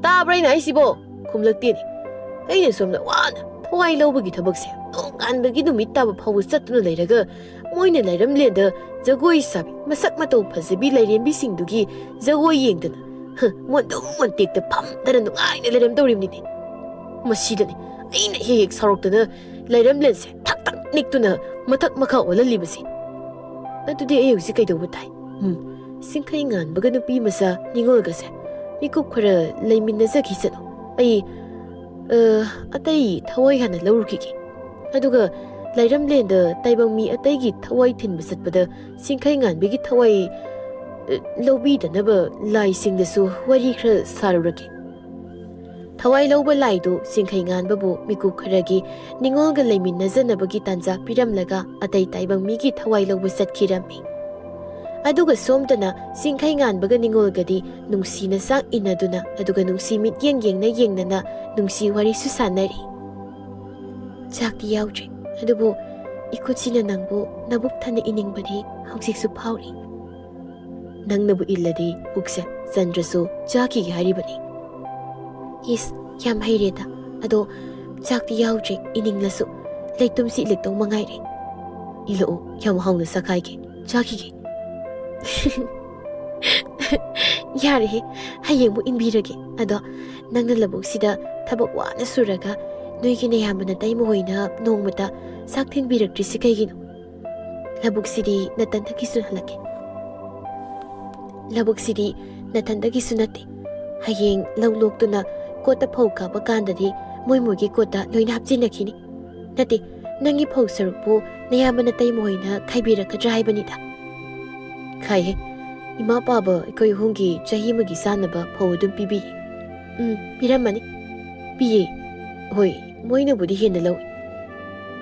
ꯇꯥꯕ꯭ꯔꯥ ꯑꯩꯅ ꯍꯥꯏꯁꯤꯕꯣ?" ꯈꯨꯝꯂꯛꯇꯦꯅꯦ꯫ ꯑꯩꯅ ꯁꯣꯝꯗ ꯋꯥꯅ ꯊꯋꯥꯏ ꯂꯧꯕꯒꯤ ꯊꯕꯛꯁꯦ ꯅꯣꯡꯉꯥꯟꯕꯒꯤ ꯅꯨꯃꯤꯠ ꯇꯥꯕ ꯐꯥꯎꯕ ꯆꯠꯇꯨꯅ ꯂꯩꯔꯒ ꯃꯣꯏꯅ ꯂꯩꯔꯝꯂꯦꯟꯗ ꯖꯒꯣꯏ ꯁꯥꯕꯤ, ꯃꯁꯛ ꯃꯇꯧ ꯐꯖꯕꯤ ꯂꯥꯏꯔꯦꯝꯕꯤꯁꯤꯡꯗꯨꯒꯤ ꯖꯒꯣꯏ ꯌꯦꯡꯗꯅ, ꯍ, ꯃꯣꯟꯗꯨꯝ ꯃꯣꯟꯇꯦꯛꯇ ꯐꯝꯗꯅ ꯅꯨꯡꯉꯥꯏꯅ ꯂꯩꯔꯝꯗꯧꯔꯤꯕꯅꯤꯅꯦ꯫ ꯃꯁꯤꯗꯅꯤ ꯑꯩꯅ ꯍꯦꯛ ꯍꯦꯛ ꯁꯥꯎꯔꯛꯇꯅ ꯂꯥꯏꯔꯝꯂꯦꯟꯁꯦ ꯊꯛ ꯊꯛ ꯅꯤꯛꯇꯨꯅ ꯃꯊꯛ ꯃꯈꯥ ꯑꯣꯜꯍꯜꯂꯤꯕꯁꯦ꯫ ꯑꯗꯨꯗꯤ ꯑꯩ ꯍꯧꯖꯤꯛ ꯀꯩꯗꯧꯕ ꯇꯥꯏ? ꯎꯝ, ꯆꯤꯡꯈꯩ ꯉꯥꯟꯕꯒ ꯅꯨꯄꯤ ꯃꯆꯥ ꯅꯤꯉꯣꯜꯒꯁꯦ ꯃꯤꯀꯨꯞ ꯈꯔ ꯂꯩꯃꯤꯟꯅꯖꯈꯤꯁꯅꯨ꯫ ꯑꯩ, ꯑ, ꯑꯇꯩ ꯊꯋꯥꯏ ꯍꯥꯟꯅ ꯂꯧꯔꯨꯈꯤꯒꯦ꯫ ꯑꯗꯨꯒ ꯂꯥꯏꯔꯝꯂꯦꯟꯗ ꯇꯥꯏꯕꯪ ꯃꯤ ꯑꯇꯩꯒꯤ ꯊꯋꯥꯏ ꯊꯤꯟꯕ ꯆꯠꯄꯗ ꯆꯤꯡꯈꯩ ꯉꯥꯟꯕꯤꯒꯤ ꯊꯋꯥꯏ, ꯑ, ꯂꯧꯕꯤꯗꯅꯕ ꯂꯥꯏꯁꯤꯡꯗꯁꯨ ꯋꯥꯔꯤ ꯈꯔ ꯁꯥꯔꯨꯔꯒꯦ꯫ ꯊꯋꯥꯏ ꯂꯧꯕ ꯂꯥꯏꯗꯨ ꯆꯤꯡꯈꯩ ꯉꯥꯟꯕꯕꯨ ꯃꯤꯀꯨꯞ ꯈꯔꯒꯤ ꯅꯤꯉꯣꯜꯒ ꯂꯩꯃꯤꯟꯅꯖꯅꯕꯒꯤ ꯇꯥꯟꯖꯥ ꯄꯤꯔꯝꯂꯒ ꯑꯇꯩ ꯇꯥꯏꯕꯪ ꯃꯤꯒꯤ ꯊꯋꯥꯏ ꯂꯧꯕ ꯆꯠꯈꯤꯔꯝꯃꯤ꯫ ꯑꯗꯨꯒ ꯁꯣꯝꯗꯅ ꯆꯤꯡꯈꯩ ꯉꯥꯟꯕꯒ ꯅꯤꯉꯣꯜꯒꯗꯤ ꯅꯨꯡꯁꯤꯅ ꯆꯥꯛ ꯏꯟꯅꯗꯨꯅ ꯑꯗꯨꯒ ꯅꯨꯡꯁꯤ ꯃꯤꯠꯌꯦꯡ ꯌꯦꯡꯅ ꯌꯦꯡꯅꯅ ꯅꯨꯡꯁꯤ ꯋꯥꯔꯤꯁꯨ ꯁꯥꯟꯅꯔꯤ꯫ ꯆꯥꯛꯇꯤ ꯌꯥꯎꯗ꯭ꯔꯤ, ꯑꯗꯨꯕꯨ ꯏꯈꯨꯠꯁꯤꯅ ꯅꯪꯕꯨ ꯅꯕꯨꯛ ꯊꯟꯅ ꯏꯅꯤꯡꯕꯗꯤ ꯍꯧꯖꯤꯛꯁꯨ ꯐꯥꯎꯔꯤ꯫ ꯅꯪꯅꯕꯨ ꯏꯜꯂꯗꯤ ꯄꯨꯛꯁꯦ ꯆꯟꯗ꯭ꯔꯁꯨ ꯆꯥꯈꯤꯒꯦ ꯍꯥꯏꯔꯤꯕꯅꯤ꯫ ꯏꯁ, ꯌꯥꯝ ꯍꯩꯔꯦꯗ꯫ ꯑꯗꯣ ꯆꯥꯛꯇꯤ ꯌꯥꯎꯗ꯭ꯔꯦ, ꯏꯅꯤꯡꯂꯁꯨ꯫ ꯂꯩꯇꯨꯝꯁꯤ ꯏꯜꯂꯛꯇꯧ ꯃꯉꯥꯏꯔꯦ꯫ ꯏꯜꯂꯛꯑꯣ, ꯌꯥꯝ ꯍꯥꯎꯅ ꯆꯥꯈꯥꯏꯒꯦ, ꯆꯥꯈꯤꯒꯦ꯫ ꯌꯥꯔꯦꯍꯦ, ꯍꯌꯦꯡꯃꯨꯛ ꯏꯟꯕꯤꯔꯒꯦ꯫ ꯑꯗꯣ ꯅꯪꯅ ꯂꯧꯕꯨꯛꯁꯤꯗ ꯊꯕꯛ ꯋꯥꯅ ꯁꯨꯔꯒ ꯅꯣꯏꯒꯤ ꯅꯌꯥꯝꯕ ꯅꯇꯩꯃ ꯍꯣꯏꯅ ꯅꯣꯡꯃꯇ ꯆꯥꯛ ꯊꯤꯟꯕꯤꯔꯛꯇ꯭ꯔꯤꯁꯤ ꯀꯩꯒꯤꯅꯣ? ꯂꯧꯕꯨꯛꯁꯤꯗꯤ ꯅꯊꯟꯇꯒꯤꯁꯨ ꯅꯠꯂꯛꯀꯦ꯫ ꯂꯧꯕꯨꯛꯁꯤꯗꯤ ꯅꯊꯟꯇꯒꯤꯁꯨ ꯅꯠꯇꯦ꯫ ꯍꯌꯦꯡ ꯂꯧ ꯂꯣꯛꯇꯨꯅ ꯀꯣꯠꯇ ꯐꯧ ꯀꯥꯕ ꯀꯥꯟꯗꯗꯤ ꯃꯣꯏ ꯃꯣꯏꯒꯤ ꯀꯣꯠꯇ ꯂꯣꯏꯅ ꯍꯥꯞꯆꯤꯟꯅꯈꯤꯅꯤ꯫ ꯅꯠꯇꯦ, ꯅꯪꯒꯤ ꯐꯧ ꯁꯔꯨꯛꯄꯨ ꯅꯌꯥꯝꯕ ꯅꯇꯩꯃ ꯍꯣꯏꯅ ꯈꯥꯏꯕꯤꯔꯛꯀꯗ꯭ꯔꯥ ꯍꯥꯏꯕꯅꯤꯗ꯫ ꯈꯥꯏꯍꯦ꯫ ꯏꯃꯥ ꯄꯥꯕ ꯑꯩꯈꯣꯏ ꯑꯍꯨꯝꯒꯤ ꯆꯍꯤ ꯑꯃꯒꯤ ꯆꯥꯅꯕ ꯐꯧ ꯑꯗꯨꯝ ꯄꯤꯕꯤꯌꯦ꯫ ꯎꯝ, ꯄꯤꯔꯝꯃꯅꯤ꯫ ꯄꯤꯌꯦ꯫ ꯍꯣꯏ, ꯃꯣꯏꯅꯕꯨꯗꯤ ꯍꯦꯟꯅ ꯂꯧꯏ꯫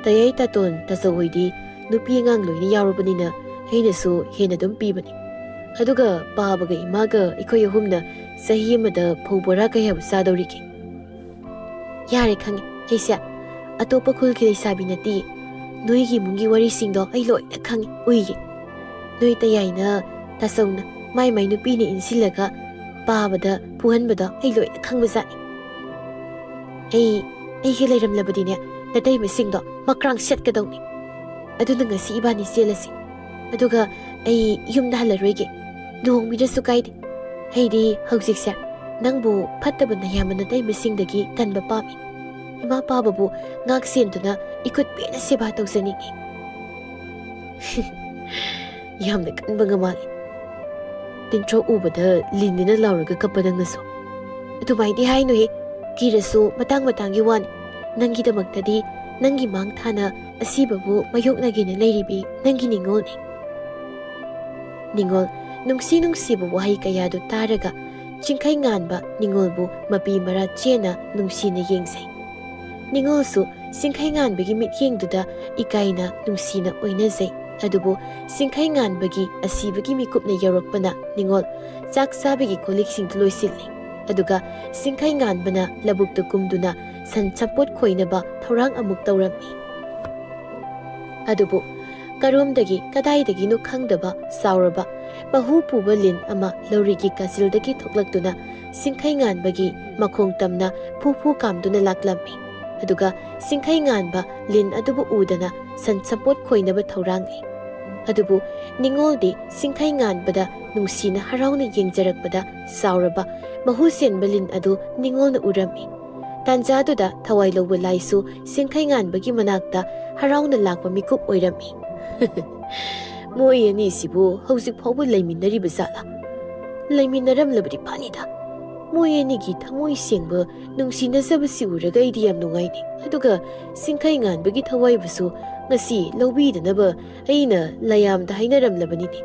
ꯇꯌꯥꯏ, ꯇꯥꯇꯣꯟ, ꯇꯥꯆꯧ ꯍꯣꯏꯗꯤ ꯅꯨꯄꯤ ꯑꯉꯥꯡ ꯂꯣꯏꯅ ꯌꯥꯎꯔꯕꯅꯤꯅ ꯑꯩꯅꯁꯨ ꯍꯦꯟꯅ ꯑꯗꯨꯝ ꯄꯤꯕꯅꯤ꯫ ꯑꯗꯨꯒ ꯄꯥꯕꯒ ꯏꯃꯥꯒ ꯑꯩꯈꯣꯏ ꯑꯍꯨꯝꯅ ꯆꯍꯤ ꯑꯃꯗ ꯐꯧ ꯕꯣꯔꯥ ꯀꯌꯥꯕꯨ ꯆꯥꯗꯧꯔꯤꯒꯦ? ꯌꯥꯔꯦ, ꯈꯪꯉꯦ꯫ ꯑꯩꯁꯦ ꯑꯇꯣꯞꯄ ꯈꯨꯜꯒꯤ ꯂꯩꯁꯥꯕꯤ ꯅꯠꯇꯦ꯫ ꯅꯣꯏꯒꯤ ꯏꯃꯨꯡꯒꯤ ꯋꯥꯔꯤꯁꯤꯡꯗꯣ ꯑꯩ ꯂꯣꯏꯅ ꯈꯪꯉꯦ, ꯎꯏꯌꯦ꯫ ꯅꯣꯏ ꯇꯌꯥꯏꯅ, ꯇꯥꯆꯧꯅ ꯃꯥꯏ ꯃꯥꯏ ꯅꯨꯄꯤꯅ ꯏꯟꯁꯤꯜꯂꯒ ꯄꯥꯕꯗ ꯐꯨꯍꯟꯕꯗꯣ ꯑꯩ ꯂꯣꯏꯅ ꯈꯪꯕꯖꯥꯠꯅꯤ꯫ ꯑꯩ, ꯑꯩꯒꯤ ꯂꯩꯔꯝꯂꯕꯗꯤꯅꯦ, ꯅꯇꯩꯃꯁꯤꯡꯗꯣ ꯃꯀ꯭ꯔꯥꯡ ꯁꯦꯠꯀꯗꯧꯅꯤ꯫ ꯑꯗꯨꯅ ꯉꯁꯤ ꯏꯕꯥꯅꯤ ꯆꯦꯜꯂꯁꯤ꯫ ꯑꯗꯨꯒ ꯑꯩ ꯌꯨꯝꯗ ꯍꯜꯂꯔꯣꯏꯒꯦ꯫ ꯂꯨꯍꯣꯡꯕꯤꯔꯁꯨ ꯀꯥꯏꯗꯦ꯫ ꯑꯩꯗꯤ ꯍꯧꯖꯤꯛꯁꯦ ꯅꯪꯕꯨ ꯐꯠꯇꯕ ꯅꯌꯥꯝꯕ ꯅꯇꯩꯃꯁꯤꯡꯗꯒꯤ ꯀꯟꯕ ꯄꯥꯝꯃꯤ꯫ ꯏꯃꯥ ꯄꯥꯕꯕꯨ ꯉꯥꯛ ꯁꯦꯟꯗꯨꯅ ꯏꯈꯨꯠ ꯄꯦꯟꯅ ꯁꯦꯕꯥ ꯇꯧꯖꯅꯤꯡꯉꯤ꯫ ꯌꯥꯝꯅ ꯀꯟꯕꯒ ꯃꯥꯜꯂꯤ꯫ ꯇꯤꯟꯊ꯭ꯔꯣꯛ ꯎꯕꯗ ꯂꯤꯟꯗꯨꯅ ꯂꯥꯎꯔꯒ ꯀꯞꯄ ꯅꯪꯅꯁꯨ꯫ ꯑꯗꯨꯃꯥꯏꯗꯤ ꯍꯥꯏꯅꯨꯍꯦ꯫ ꯀꯤꯔꯁꯨ ꯃꯇꯥꯡ ꯃꯇꯥꯡꯒꯤ ꯋꯥꯅꯤ꯫ ꯅꯪꯒꯤꯗꯃꯛꯇꯗꯤ ꯅꯪꯒꯤ ꯃꯥꯡ ꯊꯥꯅ ꯑꯁꯤꯕꯕꯨ ꯃꯥꯌꯣꯛꯅꯒꯦꯅ ꯂꯩꯔꯤꯕꯤ ꯅꯪꯒꯤ ꯅꯤꯡꯉꯣꯜꯅꯤ꯫ ꯅꯤꯡꯉꯣꯜ, ꯅꯨꯡꯁꯤ ꯅꯨꯡꯁꯤꯕ ꯋꯥꯍꯩ ꯀꯌꯥꯗꯨ ꯇꯥꯔꯒ ꯆꯤꯡꯈꯩ ꯉꯥꯟꯕ ꯅꯤꯡꯉꯣꯜꯕꯨ ꯃꯄꯤ ꯃꯔꯥ ꯆꯦꯅ ꯅꯨꯡꯁꯤꯅ ꯌꯦꯡꯖꯩ꯫ ꯅꯤꯡꯉꯣꯜꯁꯨ ꯆꯤꯡꯈꯩ ꯉꯥꯟꯕꯒꯤ ꯃꯤꯠꯌꯦꯡꯗꯨꯗ ꯏꯀꯥꯏꯅ ꯅꯨꯡꯁꯤꯅ ꯑꯣꯏꯅꯖꯩ꯫ ꯑꯗꯨꯕꯨ ꯆꯤꯡꯈꯩ ꯉꯥꯟꯕꯒꯤ ꯑꯁꯤꯕꯒꯤ ꯃꯤꯀꯨꯞꯅ ꯌꯧꯔꯛꯄꯅ ꯅꯤꯡꯉꯣꯜ ꯆꯥꯛ ꯆꯥꯕꯒꯤ ꯀꯣꯜꯂꯤꯛꯁꯤꯡꯗꯨ ꯂꯣꯏꯁꯤꯜꯂꯤ꯫ ꯑꯗꯨꯒ ꯆꯤꯡꯈꯩ ꯉꯥꯟꯕꯅ ꯂꯧꯕꯨꯛꯇ ꯀꯨꯝꯗꯨꯅ ꯁꯟ ꯁꯥꯄꯣꯠ ꯈꯣꯏꯅꯕ ꯊꯧꯔꯥꯡ ꯑꯃꯨꯛ ꯇꯧꯔꯝꯃꯤ꯫ ꯑꯗꯨꯕꯨ ꯀꯔꯣꯝꯗꯒꯤ ꯀꯗꯥꯏꯗꯒꯤꯅꯣ ꯈꯪꯗꯕ ꯆꯥꯎꯔꯕ ꯃꯍꯨ ꯄꯨꯕ ꯂꯤꯟ ꯑꯃ ꯂꯧꯔꯤꯒꯤ ꯀꯥꯆꯤꯜꯗꯒꯤ ꯊꯣꯛꯂꯛꯇꯨꯅ ꯁꯤꯡꯈꯩ ꯉꯥꯟꯕꯒꯤ ꯃꯈꯣꯡ ꯇꯝꯅ ꯐꯨ ꯐꯨ ꯀꯥꯝꯗꯨꯅ ꯂꯥꯛꯂꯝꯃꯤ꯫ ꯑꯗꯨꯒ ꯁꯤꯡꯈꯩ ꯉꯥꯟꯕ ꯂꯤꯟ ꯑꯗꯨꯕꯨ ꯎꯗꯅ ꯁꯟ ꯁꯝꯄꯣꯠ ꯈꯣꯏꯅꯕ ꯊꯧꯔꯥꯡꯂꯤ꯫ ꯑꯗꯨꯕꯨ ꯅꯤꯉꯣꯜꯗꯤ ꯁꯤꯡꯈꯩ ꯉꯥꯟꯕꯗ ꯅꯨꯡꯁꯤꯅ ꯍꯔꯥꯎꯅ ꯌꯦꯡꯖꯔꯛꯄꯗ ꯆꯥꯎꯔꯕ ꯃꯍꯨ ꯁꯦꯟꯕ ꯂꯤꯟ ꯑꯗꯨ ꯅꯤꯉꯣꯜꯅ ꯎꯔꯝꯃꯤ꯫ ꯇꯥꯟꯖꯥꯗꯨꯗ ꯊꯋꯥꯏ ꯂꯧꯕ ꯂꯥꯏꯁꯨ ꯁꯤꯡꯈꯩ ꯉꯥꯟꯕꯒꯤ ꯃꯅꯥꯛꯇ ꯍꯔꯥꯎꯅ ꯂꯥꯛꯄ ꯃꯤꯀꯨꯞ ꯑꯣꯏꯔꯝꯃꯤ꯫ "ꯃꯣꯏ ꯑꯅꯤꯁꯤꯕꯨ ꯍꯧꯖꯤꯛ ꯐꯥꯎꯕ ꯂꯩꯃꯤꯟꯅꯔꯤꯕ ꯖꯥꯠꯂꯥ? ꯂꯩꯃꯤꯟꯅꯔꯝꯂꯕꯗꯤ ꯐꯅꯤꯗ꯫ ꯃꯣꯏ ꯑꯅꯤꯒꯤ ꯊꯃꯣꯏ ꯁꯦꯡꯕ ꯅꯨꯡꯁꯤꯅꯖꯕꯁꯤ ꯎꯔꯒ ꯑꯩꯗꯤ ꯌꯥꯝ ꯅꯨꯡꯉꯥꯏꯅꯤ꯫ ꯑꯗꯨꯒ ꯁꯤꯡꯈꯩ ꯉꯥꯟꯕꯒꯤ ꯊꯋꯥꯏꯕꯨꯁꯨ ꯉꯁꯤ ꯂꯧꯕꯤꯗꯅꯕ ꯑꯩꯅ ꯂꯌꯥꯝꯗ ꯍꯥꯏꯅꯔꯝꯂꯕꯅꯤꯅꯦ꯫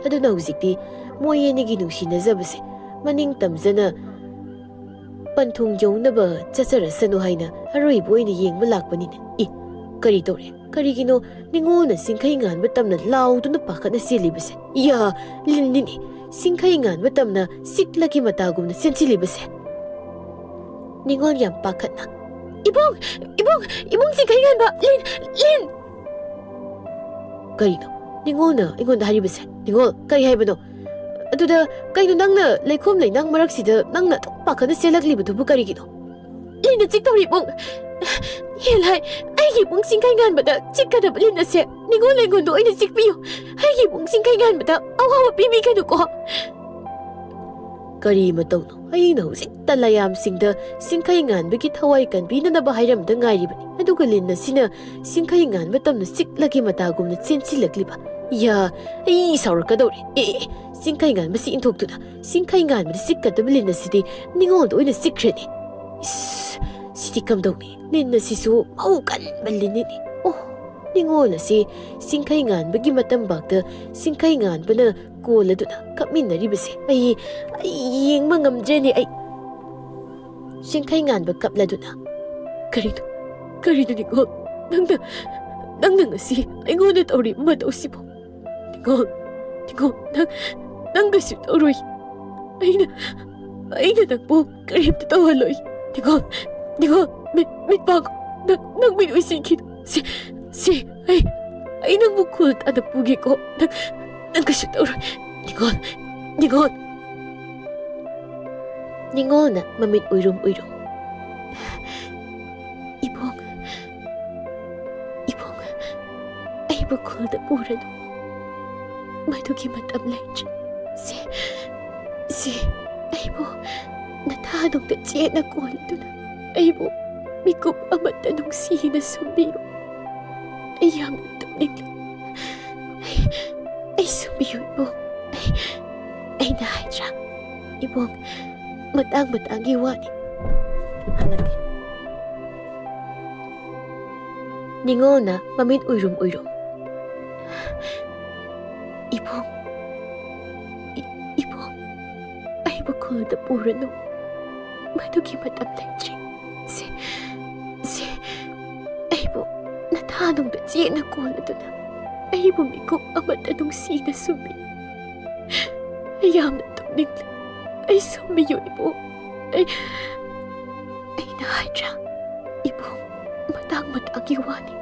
ꯑꯗꯨꯅ ꯍꯧꯖꯤꯛꯇꯤ ꯃꯣꯏ ꯑꯅꯤꯒꯤ ꯅꯨꯡꯁꯤꯅꯖꯕꯁꯦ ꯃꯅꯤꯡ ꯇꯝꯖꯅ ꯄꯟꯊꯨꯡ ꯌꯧꯅꯕ ꯆꯠꯆꯔꯁꯅꯨ ꯍꯥꯏꯅ ꯑꯔꯣꯏꯕ ꯑꯣꯏꯅ ꯌꯦꯡꯕ ꯂꯥꯛꯄꯅꯤꯅꯦ꯫ ꯏ, ꯀꯔꯤ ꯇꯧꯔꯦ? ꯀꯔꯤꯒꯤꯅꯣ ꯅꯤꯉꯣꯜꯅ ꯁꯤꯡꯈꯩ ꯉꯥꯟꯕ ꯇꯝꯅ ꯂꯥꯎꯗꯨꯅ ꯄꯥꯈꯠꯅ ꯆꯦꯜꯂꯤꯕꯁꯦ? ꯏꯌꯥ, ꯂꯤꯟꯅꯤꯅꯦ ꯁꯤꯡꯈꯩ ꯉꯥꯟꯕ ꯇꯝꯅ ꯁꯤꯛꯂꯒꯤ ꯃꯇꯥꯒꯨꯝꯅ ꯆꯦꯟꯁꯤꯜꯂꯤꯕꯁꯦ!" ꯅꯤꯉꯣꯜ ꯌꯥꯝ ꯄꯥꯈꯠꯅ, "ꯏꯕꯨꯡ, ꯏꯕꯨꯡ, ꯏꯕꯨꯡ ꯁꯤꯡꯈꯩ ꯉꯥꯟꯕ, ꯂꯤꯟ, ꯂꯤꯟ!" "ꯀꯔꯤꯅꯣ ꯅꯤꯉꯣꯜꯅ ꯑꯩꯉꯣꯟꯗ ꯍꯥꯏꯔꯤꯕꯁꯦ? ꯅꯤꯉꯣꯜ, ꯀꯔꯤ ꯍꯥꯏꯕꯅꯣ? ꯑꯗꯨꯗ ꯀꯩꯅꯣ ꯅꯪꯅ ꯂꯩꯈꯣꯝ ꯂꯩꯅꯥꯡ ꯃꯔꯛꯁꯤꯗ ꯅꯪꯅ ꯑꯗꯨꯛ ꯄꯥꯈꯠꯅ ꯆꯦꯜꯂꯛꯂꯤꯕꯗꯨꯕꯨ ꯀꯔꯤꯒꯤꯅꯣ?" "ꯂꯤꯟꯅ ꯆꯤꯛꯇꯧꯔꯤ ꯏꯕꯨꯡ꯫ ꯍꯦ ꯂꯥꯏ, ꯑꯩꯒꯤ ꯏꯕꯨꯡ ꯁꯤꯡꯈꯩ ꯉꯥꯟꯕꯗ ꯆꯤꯛꯀꯗꯕ ꯂꯤꯟ ꯑꯁꯦ ꯅꯤꯉꯣꯜ ꯂꯩꯉꯣꯟꯗ ꯑꯣꯏꯅ ꯆꯤꯛꯄꯤꯌꯨ꯫ ꯑꯩꯒꯤ ꯏꯕꯨꯡ ꯁꯤꯡꯈꯩ ꯉꯥꯟꯕꯗ ꯑꯋꯥꯕ ꯄꯤꯕꯤꯒꯅꯨꯀꯣ꯫" ꯀꯔꯤ ꯃꯇꯧꯅꯣ? ꯑꯩꯅ ꯍꯧꯖꯤꯛꯇ ꯂꯌꯥꯝꯁꯤꯡꯗ ꯁꯤꯡꯈꯩ ꯉꯥꯟꯕꯒꯤ ꯊꯋꯥꯏ ꯀꯟꯕꯤꯅꯅꯕ ꯍꯥꯏꯔꯝꯗ ꯉꯥꯏꯔꯤꯕꯅꯤ, ꯑꯗꯨꯒ ꯂꯤꯟ ꯑꯁꯤꯅ ꯁꯤꯡꯈꯩ ꯉꯥꯟꯕ ꯇꯝꯅ ꯆꯤꯛꯂꯒꯤ ꯃꯇꯥꯒꯨꯝꯅ ꯆꯦꯟꯁꯤꯜꯂꯛꯂꯤꯕ꯫ ꯌꯥ, ꯑꯩ ꯁꯥꯎꯔꯛꯀꯗꯧꯔꯦ꯫ ꯑꯦ, ꯑꯦ, ꯁꯤꯡꯈꯩ ꯉꯥꯟꯕꯁꯤ ꯏꯟꯊꯣꯛꯇꯨꯅ ꯁꯤꯡꯈꯩ ꯉꯥꯟꯕꯗ ꯆꯤꯛꯀꯗꯕ ꯂꯤꯟ ꯑꯁꯤꯗꯤ ꯅꯤꯉꯣꯜꯗ ꯑꯣꯏꯅ ꯆꯤꯛꯈ꯭ꯔꯦꯅꯦ꯫ ꯏꯁ, ꯁꯤꯗꯤ ꯀꯝꯗꯧꯅꯤ? ꯂꯤꯟ ꯑꯁꯤꯁꯨ ꯃꯍꯧ ꯀꯟꯕ ꯂꯤꯟꯅꯤꯅꯦ꯫ ꯑꯣ, ꯅꯤꯉꯣꯜ ꯑꯁꯤ ꯁꯤꯡꯈꯩ ꯉꯥꯟꯕꯒꯤ ꯃꯇꯝꯕꯥꯛꯇ ꯁꯤꯡꯈꯩ ꯉꯥꯟꯕꯅ ꯀꯣꯜꯂꯗꯨꯅ ꯀꯞꯃꯤꯟꯅꯔꯤꯕꯁꯦ ꯑꯩ, ꯑꯩ ꯌꯦꯡꯕ ꯉꯝꯗ꯭ꯔꯦꯅꯦ ꯑꯩ꯫ ꯁꯤꯡꯈꯩ ꯉꯥꯟꯕ ꯀꯞꯂꯗꯨꯅ, "ꯀꯔꯤꯅꯣ, ꯀꯔꯤꯅꯣ ꯅꯤꯉꯣꯜ? ꯅꯪꯅ, ꯅꯪꯅ ꯉꯁꯤ ꯑꯩꯉꯣꯟꯗ ꯇꯧꯔꯤꯕ ꯃꯇꯧꯁꯤꯕꯨ? ꯅꯤꯉꯣꯜ, ꯅꯤꯉꯣꯜ, ꯅꯪ, ꯅꯪ ꯀꯩꯁꯨ ꯇꯧꯔꯣꯏ꯫ ꯑꯩꯅ, ꯑꯩꯅ ꯅꯪꯕꯨ ꯀꯔꯤꯝꯇ ꯇꯧꯍꯜꯂꯣꯏ꯫ ꯅꯤꯉꯣꯜ, ꯅꯤꯉꯣꯜ, ꯃꯤꯠ, ꯃꯤꯠ ꯄꯥꯡꯉꯨ꯫ ꯅꯪ, ꯅꯪ ꯃꯤꯠ ꯎꯏꯁꯤꯟꯈꯤꯅꯨ꯫ ꯁꯤ, ꯁꯤ, ꯑꯩ, ꯑꯩ ꯅꯪꯕꯨ ꯈꯨꯜ ꯇꯥꯟꯅ ꯄꯨꯒꯦꯀꯣ꯫ ꯅꯪ, ꯅꯪ ꯀꯩꯁꯨ ꯇꯧꯔꯣꯏ꯫ ꯅꯤꯉꯣꯜ, ꯅꯤꯉꯣꯜ꯫ ꯅꯤꯉꯣꯜꯅ ꯃꯃꯤꯠ ꯎꯏꯔꯨꯝ ꯎꯏꯔꯨꯝ꯫ "ꯏꯕꯨꯡ, ꯏꯕꯨꯡ, ꯑꯩꯕꯨ ꯈꯨꯜꯗ ꯄꯨꯔꯅꯨ꯫ ꯃꯗꯨꯒꯤ ꯃꯇꯝ ꯂꯩꯇ꯭ꯔꯦ꯫ ꯁꯦ, ꯁꯦ, ꯑꯩꯕꯨ ꯅꯊꯥꯅꯨꯡꯗ ꯆꯦꯠꯅ ꯀꯣꯜꯂꯗꯨꯅ ꯑꯩꯕꯨ ꯃꯤꯀꯨꯞ ꯑꯃꯠꯇ ꯅꯨꯡꯁꯤꯅ ꯁꯨꯝꯕꯤꯌꯨ꯫ ꯑꯩ ꯌꯥꯝꯅ ꯇꯨꯝꯅꯤꯡꯂꯦ꯫ ꯑꯩ, ꯑꯩ ꯁꯨꯝꯕꯤꯌꯨ, ꯏꯕꯨꯡ꯫ ꯑꯩ, ꯑꯩꯅ ꯍꯥꯏꯗ꯭ꯔꯥ, ꯏꯕꯨꯡ, ꯃꯇꯥꯡ ꯃꯇꯥꯡꯒꯤ ꯋꯥꯅꯤ꯫ ꯍꯜꯂꯛꯀꯦ꯫" ꯅꯤꯉꯣꯜꯅ ꯃꯃꯤꯠ ꯎꯏꯔꯨꯝ ꯎꯏꯔꯨꯝ꯫ "ꯏꯕꯨꯡ, ꯏ-, ꯏꯕꯨꯡ, ꯑꯩꯕꯨ ꯈꯨꯜꯗ ꯄꯨꯔꯅꯨ꯫ ꯃꯗꯨꯒꯤ ꯃꯇꯝ ꯂꯩꯇ꯭ꯔꯦ꯫ ꯁꯦ, ꯁꯦ, ꯑꯩꯕꯨ ꯅꯊꯥꯅꯨꯡꯗ ꯆꯦꯠꯅ ꯀꯣꯜꯂꯗꯨꯅ ꯑꯩꯕꯨ ꯃꯤꯀꯨꯞ ꯑꯃꯠꯇ ꯅꯨꯡꯁꯤꯅ ꯁꯨꯝꯕꯤ꯫ ꯑꯩ ꯌꯥꯝꯅ ꯇꯨꯝꯅꯤꯡꯂꯦ꯫ ꯑꯩ ꯁꯨꯝꯕꯤꯌꯨ, ꯏꯕꯨꯡ꯫ ꯑꯩ, ꯑꯩꯅ ꯍꯥꯏꯗ꯭ꯔꯥ, ꯏꯕꯨꯡ, ꯃꯇꯥꯡ ꯃꯇꯥꯡꯒꯤ ꯋꯥꯅꯤ꯫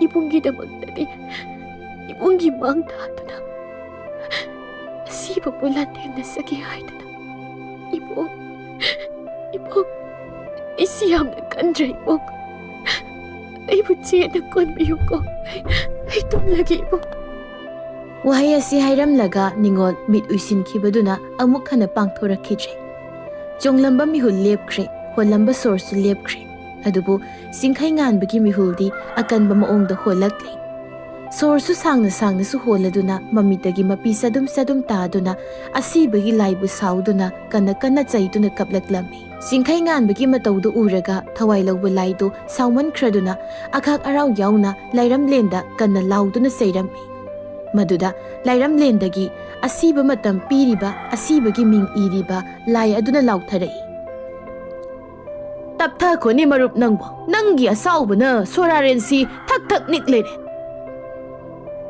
ꯏꯕꯨꯡꯒꯤꯗꯃꯛꯇꯗꯤ ꯏꯕꯨꯡꯒꯤ ꯃꯥꯡ ꯊꯥꯗꯨꯅ ꯑꯁꯤꯕꯕꯨ ꯂꯥꯟꯊꯦꯡꯅꯖꯒꯦ ꯍꯥꯏꯗꯅ꯫ ꯏꯕꯨꯡ, ꯏꯕꯨꯡ, ꯑꯩꯁꯤ ꯌꯥꯝꯅ ꯀꯟꯗ꯭ꯔꯦ, ꯏꯕꯨꯡ꯫ ꯑꯩꯕꯨ ꯆꯦꯠꯅ ꯀꯣꯟꯕꯤꯌꯨꯀꯣ꯫ ꯑꯩ, ꯑꯩ ꯇꯨꯝꯂꯒꯦ, ꯏꯕꯨꯡ꯫" ꯋꯥꯍꯩ ꯑꯁꯤ ꯍꯥꯏꯔꯝꯂꯒ ꯅꯤꯉꯣꯜ ꯃꯤꯠ ꯎꯏꯁꯤꯟꯈꯤꯕꯗꯨꯅ ꯑꯃꯨꯛ ꯍꯟꯅ ꯄꯥꯡꯊꯣꯔꯛꯈꯤꯗ꯭ꯔꯦ꯫ ꯆꯣꯡꯂꯝꯕ ꯃꯤꯍꯨꯜ ꯂꯦꯞꯈ꯭ꯔꯦ, ꯍꯣꯜꯂꯝꯕ ꯁꯣꯔꯁꯨ ꯂꯦꯞꯈ꯭ꯔꯦ꯫ ꯑꯗꯨꯕꯨ ꯆꯤꯡꯈꯩ ꯉꯥꯟꯕꯒꯤ ꯃꯤꯍꯨꯜꯗꯤ ꯑꯀꯟꯕ ꯃꯑꯣꯡꯗ ꯍꯣꯜꯂꯛꯂꯦ꯫ ꯁꯣꯔꯁꯨ ꯁꯥꯡꯅ ꯁꯥꯡꯅꯁꯨ ꯍꯣꯜꯂꯗꯨꯅ ꯃꯃꯤꯠꯇꯒꯤ ꯃꯄꯤ ꯆꯗꯨꯝ ꯆꯗꯨꯝ ꯇꯥꯗꯨꯅ ꯑꯁꯤꯕꯒꯤ ꯂꯥꯏꯕꯨ ꯁꯥꯎꯗꯨꯅ ꯀꯟꯅ ꯀꯟꯅ ꯆꯩꯗꯨꯅ ꯀꯞꯂꯛꯂꯝꯃꯤ꯫ ꯆꯤꯡꯈꯩ ꯉꯥꯟꯕꯒꯤ ꯃꯇꯧꯗꯨ ꯎꯔꯒ ꯊꯋꯥꯏ ꯂꯧꯕ ꯂꯥꯏꯗꯨ ꯁꯥꯎꯃꯟꯈ꯭ꯔꯗꯨꯅ ꯑꯈꯥꯛ ꯑꯔꯥꯎ ꯌꯥꯎꯅ ꯂꯥꯏꯔꯝꯂꯦꯟꯗ ꯀꯟꯅ ꯂꯥꯎꯗꯨꯅ ꯆꯩꯔꯝꯃꯤ꯫ ꯃꯗꯨꯗ ꯂꯥꯏꯔꯝꯂꯦꯟꯗꯒꯤ ꯑꯁꯤꯕ ꯃꯇꯝ ꯄꯤꯔꯤꯕ, ꯑꯁꯤꯕꯒꯤ ꯃꯤꯡ ꯏꯔꯤꯕ ꯂꯥꯏ ꯑꯗꯨꯅ ꯂꯥꯎꯊꯔꯛꯏ, "ꯇꯞꯊꯈꯣꯅꯦ ꯃꯔꯨꯞ ꯅꯪꯕꯣ, ꯅꯪꯒꯤ ꯑꯁꯥꯎꯕꯅ ꯁꯣꯔꯥꯔꯦꯟꯁꯤ ꯊꯛ ꯊꯛ ꯅꯤꯛ ꯂꯩꯔꯦ꯫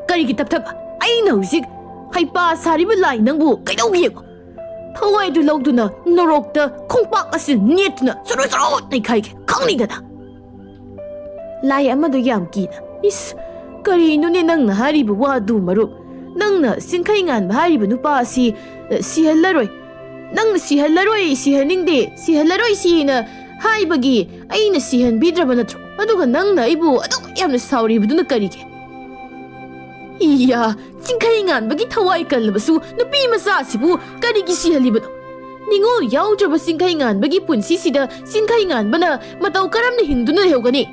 ꯀꯔꯤꯒꯤ ꯇꯞꯊꯕ? ꯑꯩꯅ ꯍꯧꯖꯤꯛ ꯍꯩꯄꯥ ꯁꯥꯔꯤꯕ ꯂꯥꯏ ꯅꯪꯕꯨ ꯀꯩꯗꯧꯒꯦꯕ? ꯊꯋꯥꯏꯗꯨ ꯂꯧꯗꯨꯅ ꯅꯣꯔꯣꯛꯇ ꯈꯣꯡꯄꯥꯛ ꯑꯁꯤ ꯅꯦꯠꯇꯨꯅ ꯆꯨꯔꯨ ꯆꯨꯔꯨ ꯅꯩꯈꯥꯏꯒꯦ, ꯈꯪꯅꯤꯗꯅ꯫" ꯂꯥꯏ ꯑꯃꯗꯨ ꯌꯥꯝ ꯀꯤꯅ, "ꯏꯁ, ꯀꯔꯤꯅꯣꯅꯦ ꯅꯪꯅ ꯍꯥꯏꯔꯤꯕ ꯋꯥꯗꯨ, ꯃꯔꯨꯞ? ꯅꯪꯅ ꯁꯤꯡꯈꯩ ꯉꯥꯟꯕ ꯍꯥꯏꯔꯤꯕ ꯅꯨꯄꯥ ꯑꯁꯤ, ꯑ, ꯁꯤꯍꯜꯂꯔꯣꯏ꯫ ꯅꯪꯅ ꯁꯤꯍꯜꯂꯔꯣꯏ, ꯁꯤꯍꯟꯅꯤꯡꯗꯦ, ꯁꯤꯍꯜꯂꯔꯣꯏ ꯁꯤꯅ ꯍꯥꯏꯕꯒꯤ ꯑꯩꯅ ꯁꯤꯍꯟꯕꯤꯗ꯭ꯔꯕ ꯅꯠꯇ꯭ꯔꯣ? ꯑꯗꯨꯒ ꯅꯪꯅ ꯑꯩꯕꯨ ꯑꯗꯨꯛ ꯌꯥꯝꯅ ꯁꯥꯎꯔꯤꯕꯗꯨꯅ ꯀꯔꯤꯒꯤ? ꯏꯌꯥ, ꯁꯤꯡꯈꯩ ꯉꯥꯟꯕꯒꯤ ꯊꯋꯥꯏ ꯀꯜꯂꯕꯁꯨ ꯅꯨꯄꯤ ꯃꯆꯥꯁꯤꯕꯨ ꯀꯔꯤꯒꯤ ꯁꯤꯍꯜꯂꯤꯕꯅꯣ? ꯅꯤꯉꯣꯜ ꯌꯥꯎꯗ꯭ꯔꯕ ꯁꯤꯡꯈꯩ ꯉꯥꯟꯕꯒꯤ ꯄꯨꯟꯁꯤꯁꯤꯗ ꯁꯤꯡꯈꯩ ꯉꯥꯟꯕꯅ ꯃꯇꯧ ꯀꯔꯝꯅ ꯍꯤꯡꯗꯨꯅ ꯂꯩꯍꯧꯒꯅꯤ?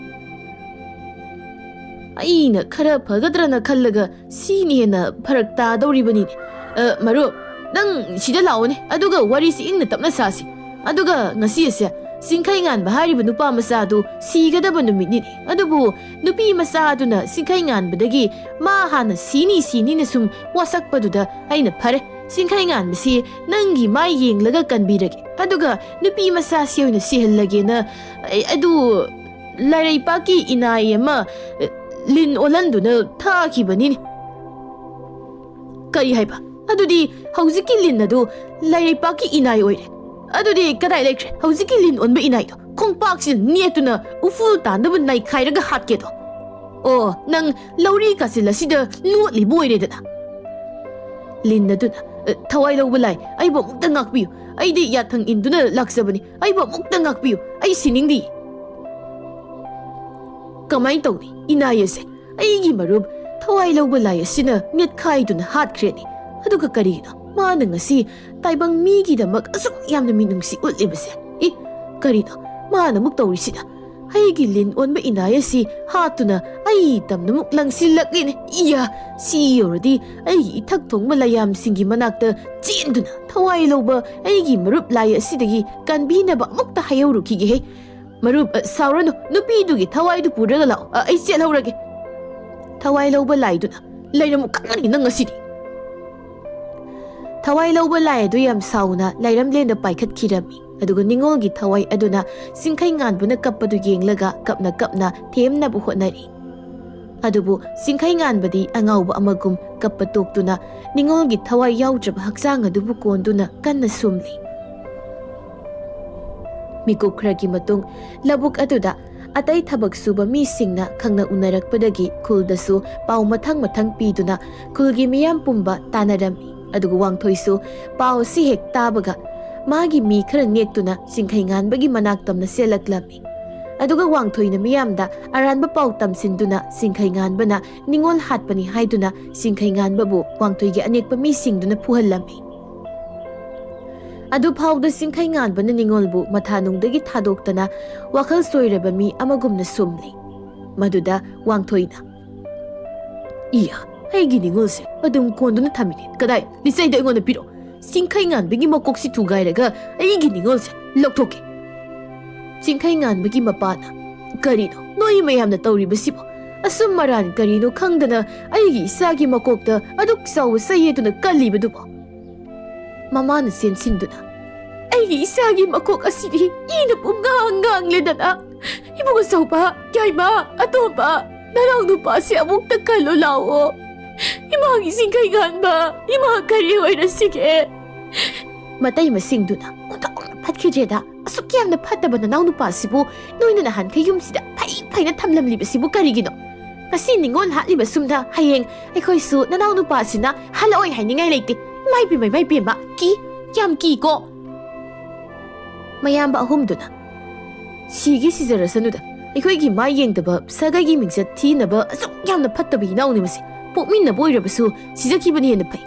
ꯑꯩꯅ ꯈꯔ ꯐꯒꯗ꯭ꯔꯅ ꯈꯜꯂꯒ ꯁꯤꯅ ꯍꯦꯟꯅ ꯐꯔꯛ ꯇꯥꯗꯧꯔꯤꯕꯅꯤꯅꯦ꯫ ꯑ, ꯃꯔꯨꯞ, ꯅꯪ ꯁꯤꯗ ꯂꯥꯛꯑꯣꯅꯦ, ꯑꯗꯨꯒ ꯋꯥꯔꯤꯁꯤ ꯏꯪꯅ ꯇꯞꯅ ꯁꯥꯁꯤ꯫ ꯑꯗꯨꯒ ꯉꯁꯤ ꯑꯁꯦ ꯁꯤꯡꯈꯩ ꯉꯥꯟꯕ ꯍꯥꯏꯔꯤꯕ ꯅꯨꯄꯥ ꯃꯆꯥ ꯑꯗꯨ ꯁꯤꯒꯗꯕ ꯅꯨꯃꯤꯠꯅꯤꯅꯦ꯫ ꯑꯗꯨꯕꯨ ꯅꯨꯄꯤ ꯃꯆꯥ ꯑꯗꯨꯅ ꯁꯤꯡꯈꯩ ꯉꯥꯟꯕꯗꯒꯤ ꯃꯥ ꯍꯥꯟꯅ ꯁꯤꯅꯤ ꯁꯤꯅꯤꯅ ꯁꯨꯝ ꯋꯥꯁꯛꯄꯗꯨꯗ ꯑꯩꯅ, "ꯐꯔꯦ, ꯁꯤꯡꯈꯩ ꯉꯥꯟꯕꯁꯤ ꯅꯪꯒꯤ ꯃꯥꯏ ꯌꯦꯡꯂꯒ ꯀꯟꯕꯤꯔꯒꯦ, ꯑꯗꯨꯒ ꯅꯨꯄꯤ ꯃꯆꯥꯁꯤ ꯑꯣꯏꯅ ꯁꯤꯍꯜꯂꯒꯦꯅ", ꯑꯩ ꯑꯗꯨ ꯂꯥꯏꯔꯩꯄꯥꯛꯀꯤ ꯏꯅꯥꯏ ꯑꯃ, ꯑ, ꯂꯤꯟ ꯑꯣꯜꯍꯟꯗꯨꯅ ꯊꯥꯈꯤꯕꯅꯤꯅꯦ꯫ ꯀꯔꯤ ꯍꯥꯏꯕ? ꯑꯗꯨꯗꯤ ꯍꯧꯖꯤꯛꯀꯤ ꯂꯤꯟ ꯑꯗꯨ ꯂꯥꯏꯔꯩꯄꯥꯛꯀꯤ ꯏꯅꯥꯏ ꯑꯣꯏꯔꯦ꯫ ꯑꯗꯨꯗꯤ ꯀꯗꯥꯏ ꯂꯩꯈ꯭ꯔꯦ ꯍꯧꯖꯤꯛꯀꯤ ꯂꯤꯟ ꯑꯣꯟꯕ ꯏꯅꯥꯏꯗꯣ? ꯈꯣꯡꯄꯥꯛꯁꯤꯗ ꯅꯦꯠꯇꯨꯅ ꯎꯐꯨꯜ ꯇꯥꯅꯕ ꯅꯩꯈꯥꯏꯔꯒ ꯍꯥꯠꯀꯦꯗꯣ꯫ ꯑꯣ, ꯅꯪ ꯂꯧꯔꯤ ꯀꯥꯆꯤꯜ ꯑꯁꯤꯗ ꯂꯣꯠꯂꯤꯕ ꯑꯣꯏꯔꯦꯗꯅ꯫ ꯂꯤꯟ ꯑꯗꯨꯅ, "ꯑ, ꯊꯋꯥꯏ ꯂꯧꯕ ꯂꯥꯏ, ꯑꯩꯕꯨ ꯑꯃꯨꯛꯇ ꯉꯥꯛꯄꯤꯌꯨ꯫ ꯑꯩꯗꯤ ꯌꯥꯊꯪ ꯏꯟꯗꯨꯅ ꯂꯥꯛꯆꯕꯅꯤ꯫ ꯑꯩꯕꯨ ꯑꯃꯨꯛꯇ ꯉꯥꯛꯄꯤꯌꯨ꯫ ꯑꯩ ꯁꯤꯅꯤꯡꯗꯦ꯫" ꯀꯃꯥꯏꯅ ꯇꯧꯅꯤ? ꯏꯅꯥꯏ ꯑꯁꯦ ꯑꯩꯒꯤ ꯃꯔꯨꯞ ꯊꯋꯥꯏ ꯂꯧꯕ ꯂꯥꯏ ꯑꯁꯤꯅ ꯅꯦꯠꯈꯥꯏꯗꯨꯅ ꯍꯥꯠꯈ꯭ꯔꯦꯅꯦ꯫ ꯑꯗꯨꯒ ꯀꯔꯤꯒꯤꯅꯣ ꯃꯥꯅ ꯉꯁꯤ ꯇꯥꯏꯕꯪ ꯃꯤꯒꯤꯗꯃꯛ ꯑꯁꯨꯛ ꯌꯥꯝꯅ ꯃꯤꯅꯨꯡꯁꯤ ꯎꯠꯂꯤꯕꯁꯦ? ꯏ, ꯀꯔꯤꯅꯣ? ꯃꯥꯅ ꯑꯃꯨꯛ ꯇꯧꯔꯤꯁꯤꯅ? ꯑꯩꯒꯤ ꯂꯤꯟ ꯑꯣꯟꯕ ꯏꯅꯥꯏ ꯑꯁꯤ ꯍꯥꯠꯇꯨꯅ ꯑꯩ ꯇꯝꯅ ꯑꯃꯨꯛ ꯂꯪꯁꯤꯜꯂꯛꯂꯤꯅꯦ꯫ ꯏꯌꯥ! ꯁꯤ ꯌꯧꯔꯗꯤ ꯑꯩꯒꯤ ꯏꯊꯛ ꯊꯣꯡꯕ ꯂꯥꯏꯌꯥꯝꯁꯤꯡꯒꯤ ꯃꯅꯥꯛꯇ ꯆꯦꯟꯗꯨꯅ ꯊꯋꯥꯏ ꯂꯧꯕ ꯑꯩꯒꯤ ꯃꯔꯨꯞ ꯂꯥꯏ ꯑꯁꯤꯗꯒꯤ ꯀꯟꯕꯤꯅꯕ ꯑꯃꯨꯛꯇ ꯍꯥꯏꯍꯧꯔꯨꯈꯤꯒꯦꯍꯦ꯫ ꯃꯔꯨꯞ, ꯑ, ꯁꯥꯎꯔꯅꯨ, ꯅꯨꯄꯤꯗꯨꯒꯤ ꯊꯋꯥꯏꯗꯨ ꯄꯨꯔꯒ ꯂꯥꯛꯑꯣ꯫ ꯑ, ꯑꯩ ꯆꯦꯜꯍꯧꯔꯒꯦ꯫ ꯊꯋꯥꯏ ꯂꯧꯕ ꯂꯥꯏꯗꯨꯅ, "ꯂꯩꯔꯝꯃꯨ ꯀꯟꯅꯅꯤ ꯅꯪ ꯉꯁꯤꯗꯤ!" ꯊꯋꯥꯏ ꯂꯧꯕ ꯂꯥꯏ ꯑꯗꯨ ꯌꯥꯝ ꯁꯥꯎꯅ ꯂꯥꯏꯔꯝꯂꯦꯟꯗ ꯄꯥꯏꯈꯠꯈꯤꯔꯝꯃꯤ꯫ ꯑꯗꯨꯒ ꯅꯤꯉꯣꯜꯒꯤ ꯊꯋꯥꯏ ꯑꯗꯨꯅ ꯁꯤꯡꯈꯩ ꯉꯥꯟꯕꯅ ꯀꯞꯄꯗꯨ ꯌꯦꯡꯂꯒ ꯀꯞꯅ ꯀꯞꯅ ꯊꯦꯝꯅꯕ ꯍꯣꯠꯅꯔꯤ꯫ ꯑꯗꯨꯕꯨ ꯁꯤꯡꯈꯩ ꯉꯥꯟꯕꯗꯤ ꯑꯉꯥꯎꯕ ꯑꯃꯒꯨꯝ ꯀꯞꯄ ꯇꯣꯛꯇꯨꯅ ꯅꯤꯉꯣꯜꯒꯤ ꯊꯋꯥꯏ ꯌꯥꯎꯗ꯭ꯔꯕ ꯍꯛꯆꯥꯡ ꯑꯗꯨꯕꯨ ꯀꯣꯟꯗꯨꯅ ꯀꯟꯅ ꯁꯨꯝꯂꯤ꯫ ꯃꯤꯀꯨꯞ ꯈꯔꯒꯤ ꯃꯇꯨꯡ ꯂꯧꯕꯨꯛ ꯑꯗꯨꯗ ꯑꯇꯩ ꯊꯕꯛ ꯁꯨꯕ ꯃꯤꯁꯤꯡꯅ ꯈꯪꯅ ꯎꯅꯔꯛꯄꯗꯒꯤ ꯈꯨꯜꯗꯁꯨ ꯄꯥꯎ ꯃꯊꯪ ꯃꯊꯪ ꯄꯤꯗꯨꯅ ꯈꯨꯜꯒꯤ ꯃꯤꯌꯥꯝ ꯄꯨꯝꯕ ꯇꯥꯟꯅꯔꯝꯃꯤ꯫ ꯑꯗꯨꯒ ꯋꯥꯡꯊꯣꯏꯁꯨ ꯄꯥꯎ ꯑꯁꯤ ꯍꯦꯛ ꯇꯥꯕꯒ ꯃꯥꯒꯤ ꯃꯤ ꯈꯔ ꯅꯦꯛꯇꯨꯅ ꯆꯤꯡꯈꯩ ꯉꯥꯟꯕꯒꯤ ꯃꯅꯥꯛ ꯇꯝꯅ ꯆꯦꯜꯂꯛꯂꯝꯃꯤ꯫ ꯑꯗꯨꯒ ꯋꯥꯡꯊꯣꯏꯅ ꯃꯤꯌꯥꯝꯗ ꯑꯔꯥꯟꯕ ꯄꯥꯎ ꯇꯝꯁꯤꯟꯗꯨꯅ ꯆꯤꯡꯈꯩ ꯉꯥꯟꯕꯅ ꯅꯤꯉꯣꯜ ꯍꯥꯠꯄꯅꯤ ꯍꯥꯏꯗꯨꯅ ꯆꯤꯡꯈꯩ ꯉꯥꯟꯕꯕꯨ ꯋꯥꯡꯊꯣꯏꯒꯤ ꯑꯅꯦꯛꯄ ꯃꯤꯁꯤꯡꯗꯨꯅ ꯐꯨꯍꯜꯂꯝꯃꯤ꯫ ꯑꯗꯨꯐꯥꯎꯗ ꯆꯤꯡꯈꯩ ꯉꯥꯟꯕꯅ ꯅꯤꯉꯣꯜꯕꯨ ꯃꯊꯥꯅꯨꯡꯗꯒꯤ ꯊꯥꯗꯣꯛꯇꯅ ꯋꯥꯈꯜ ꯆꯣꯏꯔꯕ ꯃꯤ ꯑꯃꯒꯨꯝꯅ ꯁꯨꯝꯂꯤ꯫ ꯃꯗꯨꯗ ꯋꯥꯡꯊꯣꯏꯅ, "ꯏꯌꯥ, ꯑꯩꯒꯤ ꯅꯤꯉꯣꯜꯁꯦ ꯑꯗꯨꯝ ꯀꯣꯟꯗꯨꯅ ꯊꯝꯃꯤꯅꯦ꯫ ꯀꯗꯥꯏ? ꯂꯤꯆꯩꯗ ꯑꯩꯉꯣꯟꯗ ꯄꯤꯔꯛꯑꯣ꯫ ꯆꯤꯡꯈꯩ ꯉꯥꯟꯕꯒꯤ ꯃꯀꯣꯛꯁꯤ ꯊꯨꯒꯥꯏꯔꯒ ꯑꯩꯒꯤ ꯅꯤꯉꯣꯜꯁꯦ ꯂꯧꯊꯣꯛꯀꯦ꯫" ꯆꯤꯡꯈꯩ ꯉꯥꯟꯕꯒꯤ ꯃꯄꯥꯅ, "ꯀꯔꯤꯅꯣ ꯅꯣꯏ ꯃꯌꯥꯝꯅ ꯇꯧꯔꯤꯕꯁꯤꯕꯣ? ꯑꯁꯨꯝ ꯃꯔꯥꯟ ꯀꯔꯤꯅꯣ ꯈꯪꯗꯅ ꯑꯩꯒꯤ ꯏꯆꯥꯒꯤ ꯃꯀꯣꯛꯇ ꯑꯗꯨꯛ ꯆꯥꯎꯕ ꯆꯩ ꯌꯦꯠꯇꯨꯅ ꯀꯜꯂꯤꯕꯗꯨꯕꯣ?" ꯃꯃꯥꯅ ꯆꯦꯟꯁꯤꯟꯗꯨꯅ, "ꯑꯩꯒꯤ ꯏꯆꯥꯒꯤ ꯃꯀꯣꯛ ꯑꯁꯤꯗꯤ ꯏꯅ ꯄꯨꯝꯉꯥꯡ ꯉꯥꯡꯂꯦꯗꯅ꯫ ꯏꯕꯨꯡ ꯑꯆꯧꯕ, ꯌꯥꯏꯃ, ꯑꯇꯣꯝꯕ, ꯅꯅꯥꯎ ꯅꯨꯄꯥꯁꯦ ꯑꯃꯨꯛꯇ ꯀꯜꯂꯨ ꯂꯥꯛꯑꯣ꯫ ꯏꯃꯥꯒꯤ ꯆꯤꯡꯈꯩ ꯉꯥꯟꯕ, ꯏꯃꯥ ꯀꯔꯤ ꯑꯣꯏꯔꯁꯤꯒꯦ?" ꯃꯇꯩ ꯃꯁꯤꯡꯗꯨꯅ, "ꯑꯣꯟꯊꯣꯛꯅ ꯐꯠꯈꯤꯗ꯭ꯔꯦꯗ꯫ ꯑꯁꯨꯛ ꯌꯥꯝꯅ ꯐꯠꯇꯕ ꯅꯅꯥꯎ ꯅꯨꯄꯥꯁꯤꯕꯨ ꯅꯣꯏꯅ ꯅꯍꯥꯟꯈꯩ ꯌꯨꯝꯁꯤꯗ ꯐꯩ ꯐꯩꯅ ꯊꯝꯂꯝꯂꯤꯕꯁꯤꯕꯨ ꯀꯔꯤꯒꯤꯅꯣ? ꯉꯁꯤ ꯅꯤꯉꯣꯜ ꯍꯥꯠꯂꯤꯕ ꯁꯨꯝꯗ ꯍꯌꯦꯡ ꯑꯩꯈꯣꯏꯁꯨ ꯅꯅꯥꯎ ꯅꯨꯄꯥꯁꯤꯅ ꯍꯜꯂꯛꯑꯣꯏ ꯍꯥꯏꯅꯤꯡꯉꯥꯏ ꯂꯩꯇꯦ꯫ ꯏꯃꯥ ꯏꯕꯦꯝꯃ, ꯏꯃꯥ ꯏꯕꯦꯝꯃ, ꯀꯤ, ꯌꯥꯝ ꯀꯤꯀꯣ꯫" ꯃꯌꯥꯝꯕ ꯑꯍꯨꯝꯗꯨꯅ, "ꯁꯤꯒꯤ ꯁꯤꯖꯔꯁꯅꯨꯗ, ꯑꯩꯈꯣꯏꯒꯤ ꯃꯥꯏ ꯌꯦꯡꯗꯕ ꯁꯥꯒꯩꯒꯤ ꯃꯤꯡꯆꯠ ꯊꯤꯅꯕ ꯑꯁꯨꯛ ꯌꯥꯝꯅ ꯐꯠꯇꯕ ꯏꯅꯥꯎꯅꯤ ꯃꯁꯤ꯫ ꯄꯣꯛꯃꯤꯟꯅꯕ ꯑꯣꯏꯔꯕꯁꯨ ꯁꯤꯖꯈꯤꯕꯅ ꯍꯦꯟꯅ ꯐꯩ꯫"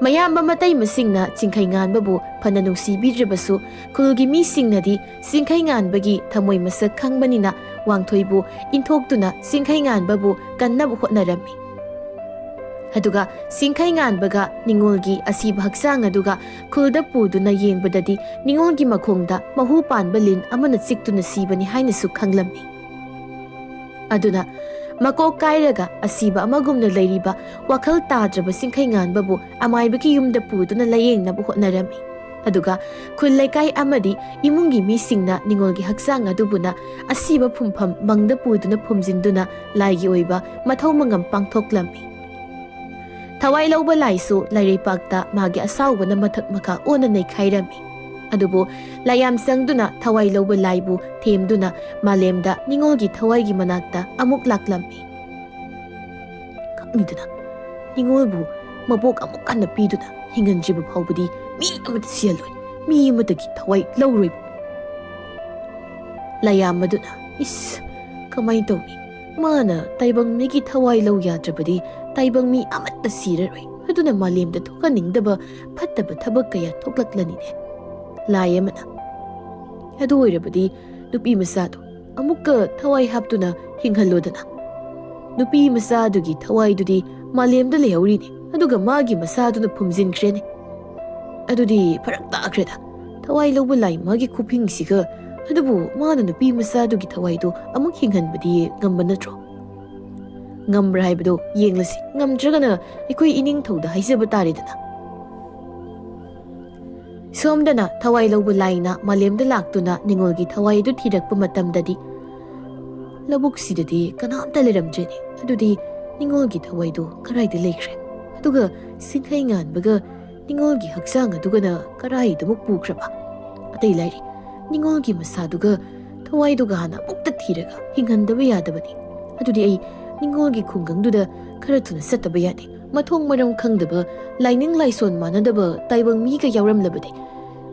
ꯃꯌꯥꯝꯕ ꯃꯇꯩ ꯃꯁꯤꯡꯅ ꯆꯤꯡꯈꯩ ꯉꯥꯟꯕꯕꯨ ꯐꯅ ꯅꯨꯡꯁꯤꯕꯤꯗ꯭ꯔꯕꯁꯨ, ꯈꯨꯜꯒꯤ ꯃꯤꯁꯤꯡꯅꯗꯤ ꯆꯤꯡꯈꯩ ꯉꯥꯟꯕꯒꯤ ꯊꯃꯣꯏ ꯃꯁꯛ ꯈꯪꯕꯅꯤꯅ ꯋꯥꯡꯊꯣꯏꯕꯨ ꯏꯟꯊꯣꯛꯇꯨꯅ ꯆꯤꯡꯈꯩ ꯉꯥꯟꯕꯕꯨ ꯀꯟꯅꯕ ꯍꯣꯠꯅꯔꯝꯃꯤ꯫ ꯑꯗꯨꯒ ꯆꯤꯡꯈꯩ ꯉꯥꯟꯕꯒ ꯅꯤꯉꯣꯜꯒꯤ ꯑꯁꯤꯕ ꯍꯛꯆꯥꯡ ꯑꯗꯨꯒ ꯈꯨꯜꯗ ꯄꯨꯗꯨꯅ ꯌꯦꯡꯕꯗꯗꯤ ꯅꯤꯉꯣꯜꯒꯤ ꯃꯈꯣꯡꯗ ꯃꯍꯨ ꯄꯥꯟꯕ ꯂꯤꯟ ꯑꯃꯅ ꯆꯤꯛꯇꯨꯅ ꯁꯤꯕꯅꯤ ꯍꯥꯏꯅꯁꯨ ꯈꯪꯂꯝꯃꯤ꯫ ꯑꯗꯨꯅ ꯃꯀꯣꯛ ꯀꯥꯏꯔꯒ ꯑꯁꯤꯕ ꯑꯃꯒꯨꯝꯅ ꯂꯩꯔꯤꯕ ꯋꯥꯈꯜ ꯇꯥꯗ꯭ꯔꯕ ꯆꯤꯡꯈꯩ ꯉꯥꯟꯕꯕꯨ ꯑꯃꯥꯏꯕꯒꯤ ꯌꯨꯝꯗ ꯄꯨꯗꯨꯅ ꯂꯥꯌꯦꯡꯅꯕ ꯍꯣꯠꯅꯔꯝꯃꯤ꯫ ꯑꯗꯨꯒ ꯈꯨꯜ ꯂꯩꯀꯥꯏ ꯑꯃꯗꯤ ꯏꯃꯨꯡꯒꯤ ꯃꯤꯁꯤꯡꯅ ꯅꯤꯉꯣꯜꯒꯤ ꯍꯛꯆꯥꯡ ꯑꯗꯨꯕꯨꯅ ꯑꯁꯤꯕ ꯐꯨꯝꯐꯝ ꯃꯪꯗ ꯄꯨꯗꯨꯅ ꯐꯨꯝꯖꯤꯟꯗꯨꯅ ꯂꯥꯏꯒꯤ ꯑꯣꯏꯕ ꯃꯊꯧ ꯃꯉꯝ ꯄꯥꯡꯊꯣꯛꯂꯝꯃꯤ꯫ ꯊꯋꯥꯏ ꯂꯧꯕ ꯂꯥꯏꯁꯨ ꯂꯥꯏꯔꯩꯄꯥꯛꯇ ꯃꯥꯒꯤ ꯑꯁꯥꯎꯕꯅ ꯃꯊꯛ ꯃꯈꯥ ꯑꯣꯟꯅ ꯅꯩꯈꯥꯏꯔꯝꯃꯤ꯫ ꯑꯗꯨꯕꯨ ꯂꯥꯏꯌꯥꯝ ꯆꯪꯗꯨꯅ ꯊꯋꯥꯏ ꯂꯧꯕ ꯂꯥꯏꯕꯨ ꯊꯦꯝꯗꯨꯅ ꯃꯥꯂꯦꯝꯗ ꯅꯤꯉꯣꯜꯒꯤ ꯊꯋꯥꯏꯒꯤ ꯃꯅꯥꯛꯇ ꯑꯃꯨꯛ ꯂꯥꯛꯂꯝꯃꯤ꯫ ꯈꯪꯅꯤꯗꯅ, ꯅꯤꯉꯣꯜꯕꯨ ꯃꯕꯣꯛ ꯑꯃꯨꯛ ꯍꯟꯅ ꯄꯤꯗꯨꯅ ꯍꯤꯡꯍꯟꯗ꯭ꯔꯤꯕ ꯐꯥꯎꯕꯗꯤ ꯃꯤ ꯑꯃꯠꯇ ꯁꯤꯍꯜꯂꯣꯏ, ꯃꯤ ꯑꯃꯠꯇꯒꯤ ꯊꯋꯥꯏ ꯂꯧꯔꯣꯏ꯫ ꯂꯥꯏꯌꯥꯝ ꯑꯗꯨꯅ, "ꯏꯁ, ꯀꯃꯥꯏꯅ ꯇꯧꯅꯤ? ꯃꯥꯅ ꯇꯥꯏꯕꯪ ꯃꯤꯒꯤ ꯊꯋꯥꯏ ꯂꯧ ꯌꯥꯗ꯭ꯔꯕꯗꯤ ꯇꯥꯏꯕꯪ ꯃꯤ ꯑꯃꯠꯇ ꯁꯤꯔꯔꯣꯏ꯫ ꯑꯗꯨꯅ ꯃꯥꯂꯦꯝꯗ ꯊꯣꯛꯍꯟꯅꯤꯡꯗꯕ ꯐꯠꯇꯕ ꯊꯕꯛ ꯀꯌꯥ ꯊꯣꯛꯂꯛꯂꯅꯤꯅꯦ꯫" ꯂꯥꯏ ꯑꯃꯅ, "ꯑꯗꯨ ꯑꯣꯏꯔꯕꯗꯤ ꯅꯨꯄꯤ ꯃꯆꯥꯗꯨ ꯑꯃꯨꯛꯀ ꯊꯋꯥꯏ ꯍꯥꯞꯇꯨꯅ ꯍꯤꯡꯍꯜꯂꯣꯗꯅ꯫ ꯅꯨꯄꯤ ꯃꯆꯥꯗꯨꯒꯤ ꯊꯋꯥꯏꯗꯨꯗꯤ ꯃꯥꯂꯦꯝꯗ ꯂꯩꯍꯧꯔꯤꯅꯤ, ꯑꯗꯨꯒ ꯃꯥꯒꯤ ꯃꯁꯥꯗꯨꯅ ꯐꯨꯝꯖꯤꯟꯈ꯭ꯔꯦꯅꯦ꯫ ꯑꯗꯨꯗꯤ ꯐꯔꯛ ꯇꯥꯈ꯭ꯔꯦꯗ꯫ ꯊꯋꯥꯏ ꯂꯧꯕ ꯂꯥꯏ ꯃꯥꯒꯤ ꯈꯨꯐꯤꯡꯁꯤꯒ, ꯑꯗꯨꯕꯨ ꯃꯥꯅ ꯅꯨꯄꯤ ꯃꯆꯥꯗꯨꯒꯤ ꯊꯋꯥꯏꯗꯨ ꯑꯃꯨꯛ ꯍꯤꯡꯍꯟꯕꯗꯤ ꯉꯝꯕ ꯅꯠꯇ꯭ꯔꯣ? ꯉꯝꯕ꯭ꯔꯥ ꯍꯥꯏꯕꯗꯣ ꯌꯦꯡꯂꯁꯤ, ꯉꯝꯗ꯭ꯔꯒꯅ ꯑꯩꯈꯣꯏ ꯏꯅꯤꯡꯊꯧꯗ ꯍꯥꯏꯖꯕ ꯇꯥꯔꯦꯗꯅ꯫" ꯁꯣꯝꯗꯅ ꯊꯋꯥꯏ ꯂꯧꯕ ꯂꯥꯏꯅ ꯃꯥꯂꯦꯝꯗ ꯂꯥꯛꯇꯨꯅ ꯅꯤꯉꯣꯜꯒꯤ ꯊꯋꯥꯏ ꯑꯗꯨ ꯊꯤꯔꯛꯄ ꯃꯇꯝꯗꯗꯤ, ꯂꯧꯕꯨꯛꯁꯤꯗꯗꯤ ꯀꯅꯥꯝꯇ ꯂꯩꯔꯝꯗ꯭ꯔꯦꯅꯦ꯫ ꯑꯗꯨꯗꯤ ꯅꯤꯉꯣꯜꯒꯤ ꯊꯋꯥꯏꯗꯨ ꯀꯗꯥꯏꯗ ꯂꯩꯈ꯭ꯔꯦ? ꯑꯗꯨꯒ ꯁꯤꯡꯈꯩ ꯉꯥꯟꯕꯒ ꯅꯤꯉꯣꯜꯒꯤ ꯍꯛꯆꯥꯡ ꯑꯗꯨꯒꯅ ꯀꯗꯥꯏꯗ ꯑꯃꯨꯛ ꯄꯨꯈ꯭ꯔꯕ? ꯑꯇꯩ ꯂꯥꯏꯔꯤ, ꯅꯤꯉꯣꯜꯒꯤ ꯃꯁꯥꯗꯨꯒ ꯊꯋꯥꯏꯗꯨꯒ ꯍꯥꯟꯅ ꯑꯃꯨꯛꯇ ꯊꯤꯔꯒ ꯍꯤꯡꯍꯟꯗꯕ ꯌꯥꯗꯕꯅꯤ꯫ ꯑꯗꯨꯗꯤ ꯑꯩ ꯅꯤꯉꯣꯜꯒꯤ ꯈꯨꯡꯒꯪꯗꯨꯗ ꯈꯔ ꯊꯨꯅ ꯆꯠꯇꯕ ꯌꯥꯗꯦ꯫ ꯃꯊꯣꯡ ꯃꯔꯝ ꯈꯪꯗꯕ, ꯂꯥꯏꯅꯤꯡ ꯂꯥꯏꯁꯣꯟ ꯃꯥꯟꯅꯗꯕ ꯇꯥꯏꯕꯪ ꯃꯤꯒ ꯌꯥꯎꯔꯝꯂꯕꯗꯤ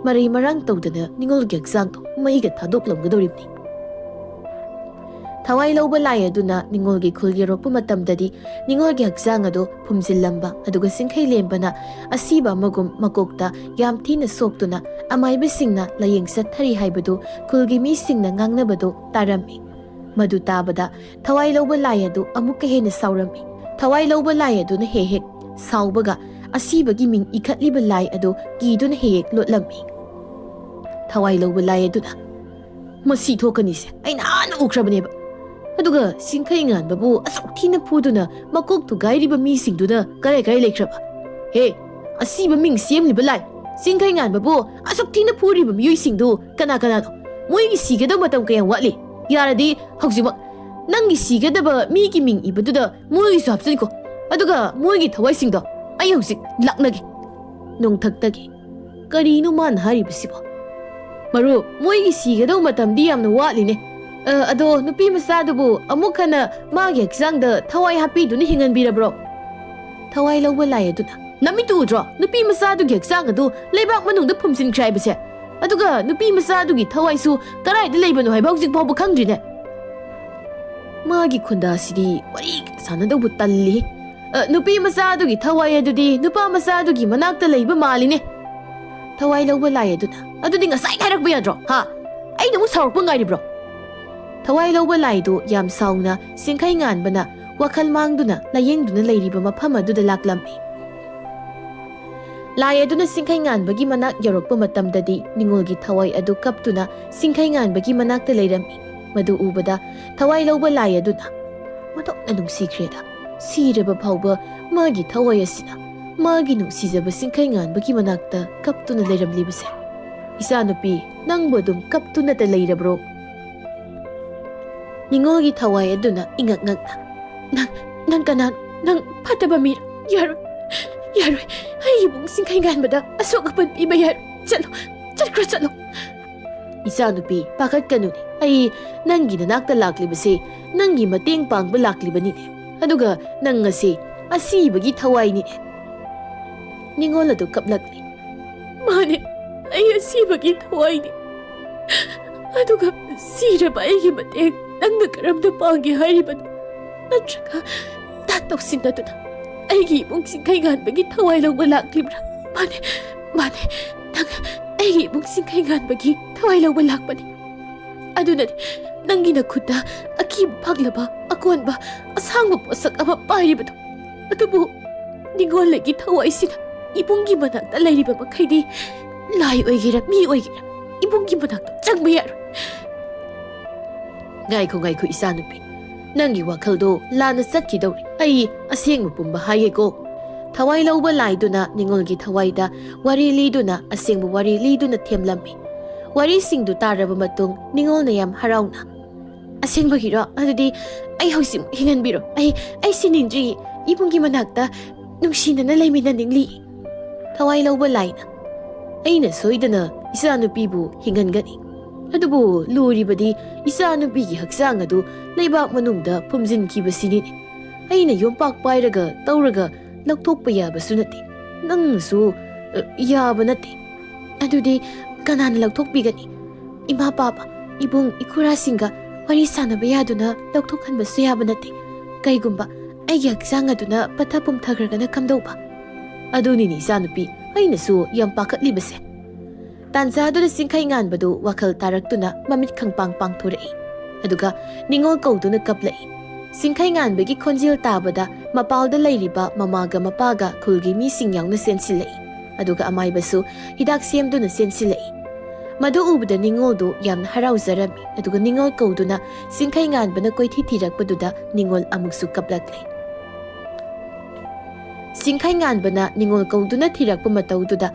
ꯃꯔꯩ ꯃꯔꯥꯡ ꯇꯧꯗꯅ ꯅꯤꯉꯣꯜꯒꯤ ꯍꯛꯆꯥꯡꯗꯣ ꯃꯩꯒ ꯊꯥꯗꯣꯛꯂꯝꯒꯗꯧꯔꯤꯕꯅꯤ꯫ ꯊꯋꯥꯏ ꯂꯧꯕ ꯂꯥꯏ ꯑꯗꯨꯅ ꯅꯤꯉꯣꯜꯒꯤ ꯈꯨꯜ ꯌꯧꯔꯛꯄ ꯃꯇꯝꯗꯗꯤ ꯅꯤꯉꯣꯜꯒꯤ ꯍꯛꯆꯥꯡ ꯑꯗꯨ ꯐꯨꯝꯖꯤꯜꯂꯝꯕ, ꯑꯗꯨꯒ ꯁꯤꯡꯈꯩ ꯂꯦꯝꯕꯅ ꯑꯁꯤꯕ ꯑꯃꯒꯨꯝ ꯃꯀꯣꯛꯇ ꯌꯥꯝ ꯊꯤꯅ ꯁꯣꯛꯇꯨꯅ ꯑꯃꯥꯏꯕꯁꯤꯡꯅ ꯂꯥꯌꯦꯡ ꯆꯠꯊꯔꯤ ꯍꯥꯏꯕꯗꯨ ꯈꯨꯜꯒꯤ ꯃꯤꯁꯤꯡꯅ ꯉꯥꯡꯅꯕꯗꯨ ꯇꯥꯔꯝꯃꯤ꯫ ꯃꯗꯨ ꯇꯥꯕꯗ ꯊꯋꯥꯏ ꯂꯧꯕ ꯂꯥꯏ ꯑꯗꯨ ꯑꯃꯨꯛꯀ ꯍꯦꯟꯅ ꯁꯥꯎꯔꯝꯃꯤ꯫ ꯊꯋꯥꯏ ꯂꯧꯕ ꯂꯥꯏ ꯑꯗꯨꯅ ꯍꯦꯛ ꯍꯦꯛ ꯁꯥꯎꯕꯒ ꯑꯁꯤꯕꯒꯤ ꯃꯤꯡ ꯏꯈꯠꯂꯤꯕ ꯂꯥꯏ ꯑꯗꯨ ꯀꯤꯗꯨꯅ ꯍꯦꯛ ꯍꯦꯛ ꯂꯣꯠꯂꯝꯃꯤ꯫ ꯊꯋꯥꯏ ꯂꯧꯕ ꯂꯥꯏ ꯑꯗꯨꯅ, "ꯃꯁꯤ ꯊꯣꯛꯀꯅꯤꯁꯦ ꯑꯩ ꯅꯍꯥꯟꯅ ꯎꯈ꯭ꯔꯕꯅꯦꯕ꯫ ꯑꯗꯨꯒ ꯁꯤꯡꯈꯩ ꯉꯥꯟꯕꯕꯨ ꯑꯁꯨꯛ ꯊꯤꯅ ꯐꯨꯗꯨꯅ ꯃꯀꯣꯛ ꯊꯨꯒꯥꯏꯔꯤꯕ ꯃꯤꯁꯤꯡꯗꯨꯅ ꯀꯔꯥꯏ ꯀꯔꯥꯏ ꯂꯩꯈ꯭ꯔꯕ? ꯍꯦ, ꯑꯁꯤꯕ ꯃꯤꯡ ꯁꯦꯝꯂꯤꯕ ꯂꯥꯏ, ꯁꯤꯡꯈꯩ ꯉꯥꯟꯕꯕꯨ ꯑꯁꯨꯛ ꯊꯤꯅ ꯐꯨꯔꯤꯕ ꯃꯤꯑꯣꯏꯁꯤꯡꯗꯨ ꯀꯅꯥ ꯀꯅꯥꯅꯣ? ꯃꯣꯏꯒꯤ ꯁꯤꯒꯗꯕ ꯃꯇꯝ ꯀꯌꯥꯝ ꯋꯥꯠꯂꯤ? ꯌꯥꯔꯗꯤ ꯍꯧꯖꯤꯛꯃꯛ ꯅꯪꯒꯤ ꯁꯤꯒꯗꯕ ꯃꯤꯒꯤ ꯃꯤꯡ ꯏꯕꯗꯨꯗ ꯃꯣꯏꯒꯤꯁꯨ ꯍꯥꯞꯆꯤꯟꯈꯣ꯫ ꯑꯗꯨꯒ ꯃꯣꯏꯒꯤ ꯊꯋꯥꯏꯁꯤꯡꯗꯣ ꯑꯩ ꯍꯧꯖꯤꯛ ꯂꯥꯛꯅꯒꯦ꯫" ꯅꯣꯡꯊꯛꯇꯒꯤ ꯀꯔꯤꯅꯣ ꯃꯥꯅ ꯍꯥꯏꯔꯤꯕꯁꯤꯕꯣ? ꯃꯔꯨꯞ, ꯃꯣꯏꯒꯤ ꯁꯤꯒꯗꯧ ꯃꯇꯝꯗꯤ ꯌꯥꯝꯅ ꯋꯥꯠꯂꯤꯅꯦ꯫ ꯑ, ꯑꯗꯣ ꯅꯨꯄꯤ ꯃꯆꯥꯗꯨꯕꯨ ꯑꯃꯨꯛ ꯍꯟꯅ ꯃꯥꯒꯤ ꯍꯛꯆꯥꯡꯗ ꯊꯋꯥꯏ ꯍꯥꯞꯄꯤꯗꯨꯅ ꯍꯤꯡꯍꯟꯕꯤꯔꯕ꯭ꯔꯣ? ꯊꯋꯥꯏ ꯂꯧꯕ ꯂꯥꯏ ꯑꯗꯨꯅ, "ꯅꯃꯤꯠꯇꯨ ꯎꯗ꯭ꯔꯣ? ꯅꯨꯄꯤ ꯃꯆꯥꯗꯨꯒꯤ ꯍꯛꯆꯥꯡ ꯑꯗꯨ ꯂꯩꯕꯥꯛ ꯃꯅꯨꯡꯗ ꯐꯨꯝꯖꯤꯟꯈ꯭ꯔꯦ ꯍꯥꯏꯕꯁꯦ꯫ ꯑꯗꯨꯒ ꯅꯨꯄꯤ ꯃꯆꯥꯗꯨꯒꯤ ꯊꯋꯥꯏꯁꯨ ꯀꯗꯥꯏꯗ ꯂꯩꯕꯅꯣ ꯍꯥꯏꯕ ꯍꯧꯖꯤꯛ ꯐꯥꯎꯕ ꯈꯪꯗ꯭ꯔꯤꯅꯦ꯫" ꯃꯥꯒꯤ ꯈꯨꯟꯗꯥꯁꯤꯗꯤ ꯋꯥꯔꯤ ꯁꯥꯟꯅꯗꯧꯕ ꯇꯜꯂꯤ꯫ "ꯑ, ꯅꯨꯄꯤ ꯃꯆꯥꯗꯨꯒꯤ ꯊꯋꯥꯏ ꯑꯗꯨꯗꯤ ꯅꯨꯄꯥ ꯃꯆꯥꯗꯨꯒꯤ ꯃꯅꯥꯛꯇ ꯂꯩꯕ ꯃꯥꯜꯂꯤꯅꯦ꯫" ꯊꯋꯥꯏ ꯂꯧꯕ ꯂꯥꯏ ꯑꯗꯨꯅ, "ꯑꯗꯨꯗꯤ ꯉꯁꯥꯏ ꯍꯥꯏꯔꯛꯄ ꯌꯥꯗ꯭ꯔꯣ? ꯍꯥ? ꯑꯩꯅ ꯑꯃꯨꯛ ꯁꯥꯎꯔꯛꯄ ꯉꯥꯏꯔꯤꯕ꯭ꯔꯣ?" ꯊꯋꯥꯏ ꯂꯧꯕ ꯂꯥꯏꯗꯨ ꯌꯥꯝ ꯁꯥꯎꯅ ꯁꯤꯡꯈꯩ ꯉꯥꯟꯕꯅ ꯋꯥꯈꯜ ꯃꯥꯡꯗꯨꯅ ꯂꯥꯌꯦꯡꯗꯨꯅ ꯂꯩꯔꯤꯕ ꯃꯐꯝ ꯑꯗꯨꯗ ꯂꯥꯛꯂꯝꯃꯤ꯫ ꯂꯥꯏ ꯑꯗꯨꯅ ꯁꯤꯡꯈꯩ ꯉꯥꯟꯕꯒꯤ ꯃꯅꯥꯛ ꯌꯧꯔꯛꯄ ꯃꯇꯝꯗꯗꯤ ꯅꯤꯉꯣꯜꯒꯤ ꯊꯋꯥꯏ ꯑꯗꯨ ꯀꯞꯇꯨꯅ ꯁꯤꯡꯈꯩ ꯉꯥꯟꯕꯒꯤ ꯃꯅꯥꯛꯇ ꯂꯩꯔꯝꯃꯤ꯫ ꯃꯗꯨ ꯎꯕꯗ ꯊꯋꯥꯏ ꯂꯧꯕ ꯂꯥꯏ ꯑꯗꯨꯅ, "ꯃꯗꯣꯛꯅ ꯅꯨꯡꯁꯤꯈ꯭ꯔꯦꯗ, ꯁꯤꯔꯕ ꯐꯥꯎꯕ ꯃꯥꯒꯤ ꯊꯋꯥꯏ ꯑꯁꯤꯅ ꯃꯥꯒꯤ ꯅꯨꯡꯁꯤꯖꯕ ꯁꯤꯡꯈꯩ ꯉꯥꯟꯕꯒꯤ ꯃꯅꯥꯛꯇ ꯀꯞꯇꯨꯅ ꯂꯩꯔꯝꯂꯤꯕꯁꯦ꯫ ꯏꯆꯥꯅꯨꯄꯤ, ꯅꯪꯕꯨ ꯑꯗꯨꯝ ꯀꯞꯇꯨꯅꯇ ꯂꯩꯔꯕ꯭ꯔꯣ?" ꯅꯤꯉꯣꯜꯒꯤ ꯊꯋꯥꯏ ꯑꯗꯨꯅ ꯏꯉꯛ ꯉꯛꯅ, "ꯅꯪ, ꯅꯪ ꯀꯅꯥꯅꯣ? ꯅꯪ ꯐꯠꯇꯕ ꯃꯤꯔꯣ? ꯌꯥꯔꯣꯏ, ꯌꯥꯔꯣꯏ꯫ ꯑꯩꯒꯤ ꯏꯕꯨꯡ ꯁꯤꯡꯈꯩ ꯉꯥꯟꯕꯗ ꯑꯁꯣꯛ ꯑꯄꯟ ꯄꯤꯕ ꯌꯥꯔꯣꯏ꯫ ꯆꯠꯂꯣ, ꯆꯠꯈ꯭ꯔꯣ, ꯆꯠꯂꯣ꯫" "ꯏꯆꯥꯅꯨꯄꯤ, ꯄꯥꯈꯠꯀꯅꯨꯅꯦ꯫ ꯑꯩ ꯅꯪꯒꯤ ꯅꯅꯥꯛꯇ ꯂꯥꯛꯂꯤꯕꯁꯦ ꯅꯪꯒꯤ ꯃꯇꯦꯡ ꯄꯥꯡꯕ ꯂꯥꯛꯂꯤꯕꯅꯤꯅꯦ꯫ ꯑꯗꯨꯒ ꯅꯪ ꯑꯁꯤ ꯑꯁꯤꯕꯒꯤ ꯊꯋꯥꯏꯅꯤꯅꯦ꯫" ꯅꯤꯉꯣꯜ ꯑꯗꯨ ꯀꯞꯂꯛꯂꯤ꯫ "ꯃꯥꯅꯦ, ꯑꯩ ꯑꯁꯤꯕꯒꯤ ꯊꯋꯥꯏꯅꯤ꯫ ꯑꯗꯨꯒ ꯁꯤꯔꯕ ꯑꯩꯒꯤ ꯃꯇꯦꯡ ꯅꯪꯅ ꯀꯔꯝꯅ ꯄꯥꯡꯒꯦ ꯍꯥꯏꯔꯤꯕꯅꯣ? ꯅꯠꯇ꯭ꯔꯒ ꯗꯥꯛ ꯇꯧꯁꯤꯟꯅꯗꯨꯅ ꯑꯩꯒꯤ ꯏꯕꯨꯡ ꯁꯤꯡꯈꯩ ꯉꯥꯟꯕꯒꯤ ꯊꯋꯥꯏ ꯂꯧꯕ ꯂꯥꯛꯂꯤꯕ꯭ꯔꯥ?" "ꯃꯥꯅꯦ, ꯃꯥꯅꯦ, ꯅꯪ ꯑꯩꯒꯤ ꯏꯕꯨꯡ ꯁꯤꯡꯈꯩ ꯉꯥꯟꯕꯒꯤ ꯊꯋꯥꯏ ꯂꯧꯕ ꯂꯥꯛꯄꯅꯤ꯫ ꯑꯗꯨꯅꯅꯤ ꯅꯪꯒꯤ ꯅꯈꯨꯠꯇ ꯑꯀꯤꯕ ꯐꯪꯂꯕ ꯑꯀꯣꯟꯕ ꯑꯁꯥꯡꯕ ꯄꯣꯠꯁꯛ ꯑꯃ ꯄꯥꯏꯔꯤꯕꯗꯣ꯫ ꯑꯗꯨꯕꯨ ꯅꯤꯡꯉꯣꯜꯂꯩꯒꯤ ꯊꯋꯥꯏꯁꯤꯅ ꯏꯕꯨꯡꯒꯤ ꯃꯅꯥꯛꯇ ꯂꯩꯔꯤꯕ ꯃꯈꯩꯗꯤ, ꯂꯥꯏ ꯑꯣꯏꯒꯦꯔꯥ ꯃꯤ ꯑꯣꯏꯒꯦꯔꯥ, ꯏꯕꯨꯡꯒꯤ ꯃꯅꯥꯛꯇ ꯆꯪꯕ ꯌꯥꯔꯣꯏ꯫" "ꯉꯥꯏꯈꯣ, ꯉꯥꯏꯈꯣ, ꯏꯆꯥꯅꯨꯄꯤ꯫ ꯅꯪꯒꯤ ꯋꯥꯈꯜꯗꯣ ꯂꯥꯟꯅ ꯆꯠꯈꯤꯗꯧꯔꯦ꯫ ꯑꯩ ꯑꯁꯦꯡꯕ ꯄꯨꯝꯕ ꯍꯥꯏꯒꯦꯀꯣ꯫" ꯊꯋꯥꯏ ꯂꯧꯕ ꯂꯥꯏꯗꯨꯅ ꯅꯤꯡꯉꯣꯜꯒꯤ ꯊꯋꯥꯏꯗ ꯋꯥꯔꯤ ꯂꯤꯗꯨꯅ, ꯑꯁꯦꯡꯕ ꯋꯥꯔꯤ ꯂꯤꯗꯨꯅ ꯊꯦꯝꯂꯝꯃꯤ꯫ ꯋꯥꯔꯤꯁꯤꯡꯗꯨ ꯇꯥꯔꯕ ꯃꯇꯨꯡ ꯅꯤꯡꯉꯣꯜꯅ ꯌꯥꯝ ꯍꯔꯥꯎꯅ, "ꯑꯁꯦꯡꯕꯒꯤꯔꯣ? ꯑꯗꯨꯗꯤ ꯑꯩ ꯍꯧꯖꯤꯛ ꯍꯤꯡꯍꯟꯕꯤꯔꯣ꯫ ꯑꯩ, ꯑꯩ ꯁꯤꯅꯤꯡꯗ꯭ꯔꯤ꯫ ꯏꯕꯨꯡꯒꯤ ꯃꯅꯥꯛꯇ ꯅꯨꯡꯁꯤꯅꯅ ꯂꯩꯃꯤꯟꯅꯅꯤꯡꯂꯤ꯫" ꯊꯋꯥꯏ ꯂꯧꯕ ꯂꯥꯏꯅ, ꯑꯩꯅ ꯁꯣꯏꯗꯅ ꯏꯆꯥꯅꯨꯄꯤꯕꯨ ꯍꯤꯡꯍꯟꯒꯅꯤ꯫ ꯑꯗꯨꯕꯨ ꯂꯨꯔꯤꯕꯗꯤ ꯏꯆꯥꯅꯨꯄꯤꯒꯤ ꯍꯛꯆꯥꯡ ꯑꯗꯨ ꯂꯩꯕꯥꯛ ꯃꯅꯨꯡꯗ ꯐꯨꯝꯖꯤꯟꯈꯤꯕꯁꯤꯅꯤꯅꯦ꯫ ꯑꯩꯅ ꯌꯣꯝꯄꯥꯛ ꯄꯥꯏꯔꯒ ꯇꯧꯔꯒ ꯂꯧꯊꯣꯛꯄ ꯌꯥꯕꯁꯨ ꯅꯠꯇꯦ꯫ ꯅꯪꯅꯁꯨ, ꯑ, ꯌꯥꯕ ꯅꯠꯇꯦ꯫ ꯑꯗꯨꯗꯤ ꯀꯅꯥꯅ ꯂꯧꯊꯣꯛꯄꯤꯒꯅꯤ? ꯏꯃꯥ ꯄꯥꯕ, ꯏꯕꯨꯡ ꯏꯈꯨꯔꯥꯁꯤꯡꯒ ꯋꯥꯔꯤ ꯁꯥꯟꯅꯕ ꯌꯥꯗꯨꯅ ꯂꯧꯊꯣꯛꯍꯟꯕꯁꯨ ꯌꯥꯕ ꯅꯠꯇꯦ꯫ ꯀꯩꯒꯨꯝꯕ ꯑꯩꯒꯤ ꯍꯛꯆꯥꯡ ꯑꯗꯨꯅ ꯄꯠꯊ ꯄꯨꯝꯊꯈ꯭ꯔꯒꯅ ꯀꯝꯗꯧꯕ? ꯑꯗꯨꯅꯤꯅꯦ ꯏꯆꯥꯅꯨꯄꯤ, ꯑꯩꯅꯁꯨ ꯌꯥꯝ ꯄꯥꯈꯠꯂꯤꯕꯁꯦ꯫ ꯇꯥꯟꯖꯥꯗꯨꯗ ꯆꯤꯡꯈꯩ ꯉꯥꯟꯕꯗꯨ ꯋꯥꯈꯜ ꯇꯥꯔꯛꯇꯨꯅ ꯃꯃꯤꯠ ꯈꯪꯄꯥꯡ ꯄꯥꯡꯊꯣꯔꯛꯏ꯫ ꯑꯗꯨꯒ ꯅꯤꯉꯣꯜ ꯀꯧꯗꯨꯅ ꯀꯞꯂꯛꯏ꯫ ꯆꯤꯡꯈꯩ ꯉꯥꯟꯕꯒꯤ ꯈꯣꯟꯖꯦꯜ ꯇꯥꯕꯗ ꯃꯄꯥꯜꯗ ꯂꯩꯔꯤꯕ ꯃꯃꯥꯒ ꯃꯄꯥꯒ ꯈꯨꯜꯒꯤ ꯃꯤꯁꯤꯡ ꯌꯥꯎꯅ ꯆꯦꯟꯁꯤꯜꯂꯛꯏ꯫ ꯑꯗꯨꯒ ꯑꯃꯥꯏꯕꯁꯨ ꯍꯤꯗꯥꯛ ꯁꯦꯝꯗꯨꯅ ꯆꯦꯟꯁꯤꯜꯂꯛꯏ꯫ ꯃꯗꯨ ꯎꯕꯗ ꯅꯤꯉꯣꯜꯗꯨ ꯌꯥꯝꯅ ꯍꯔꯥꯎꯖꯔꯝꯃꯤ꯫ ꯑꯗꯨꯒ ꯅꯤꯉꯣꯜ ꯀꯧꯗꯨꯅ ꯆꯤꯡꯈꯩ ꯉꯥꯟꯕꯅ ꯀꯣꯏꯊꯤ ꯊꯤꯔꯛꯄꯗꯨꯗ ꯅꯤꯉꯣꯜ ꯑꯃꯨꯛꯁꯨ ꯀꯞꯂꯛꯂꯦ꯫ ꯆꯤꯡꯈꯩ ꯉꯥꯟꯕꯅ ꯅꯤꯉꯣꯜ ꯀꯧꯗꯨꯅ ꯊꯤꯔꯛꯄ ꯃꯇꯧꯗꯨꯗ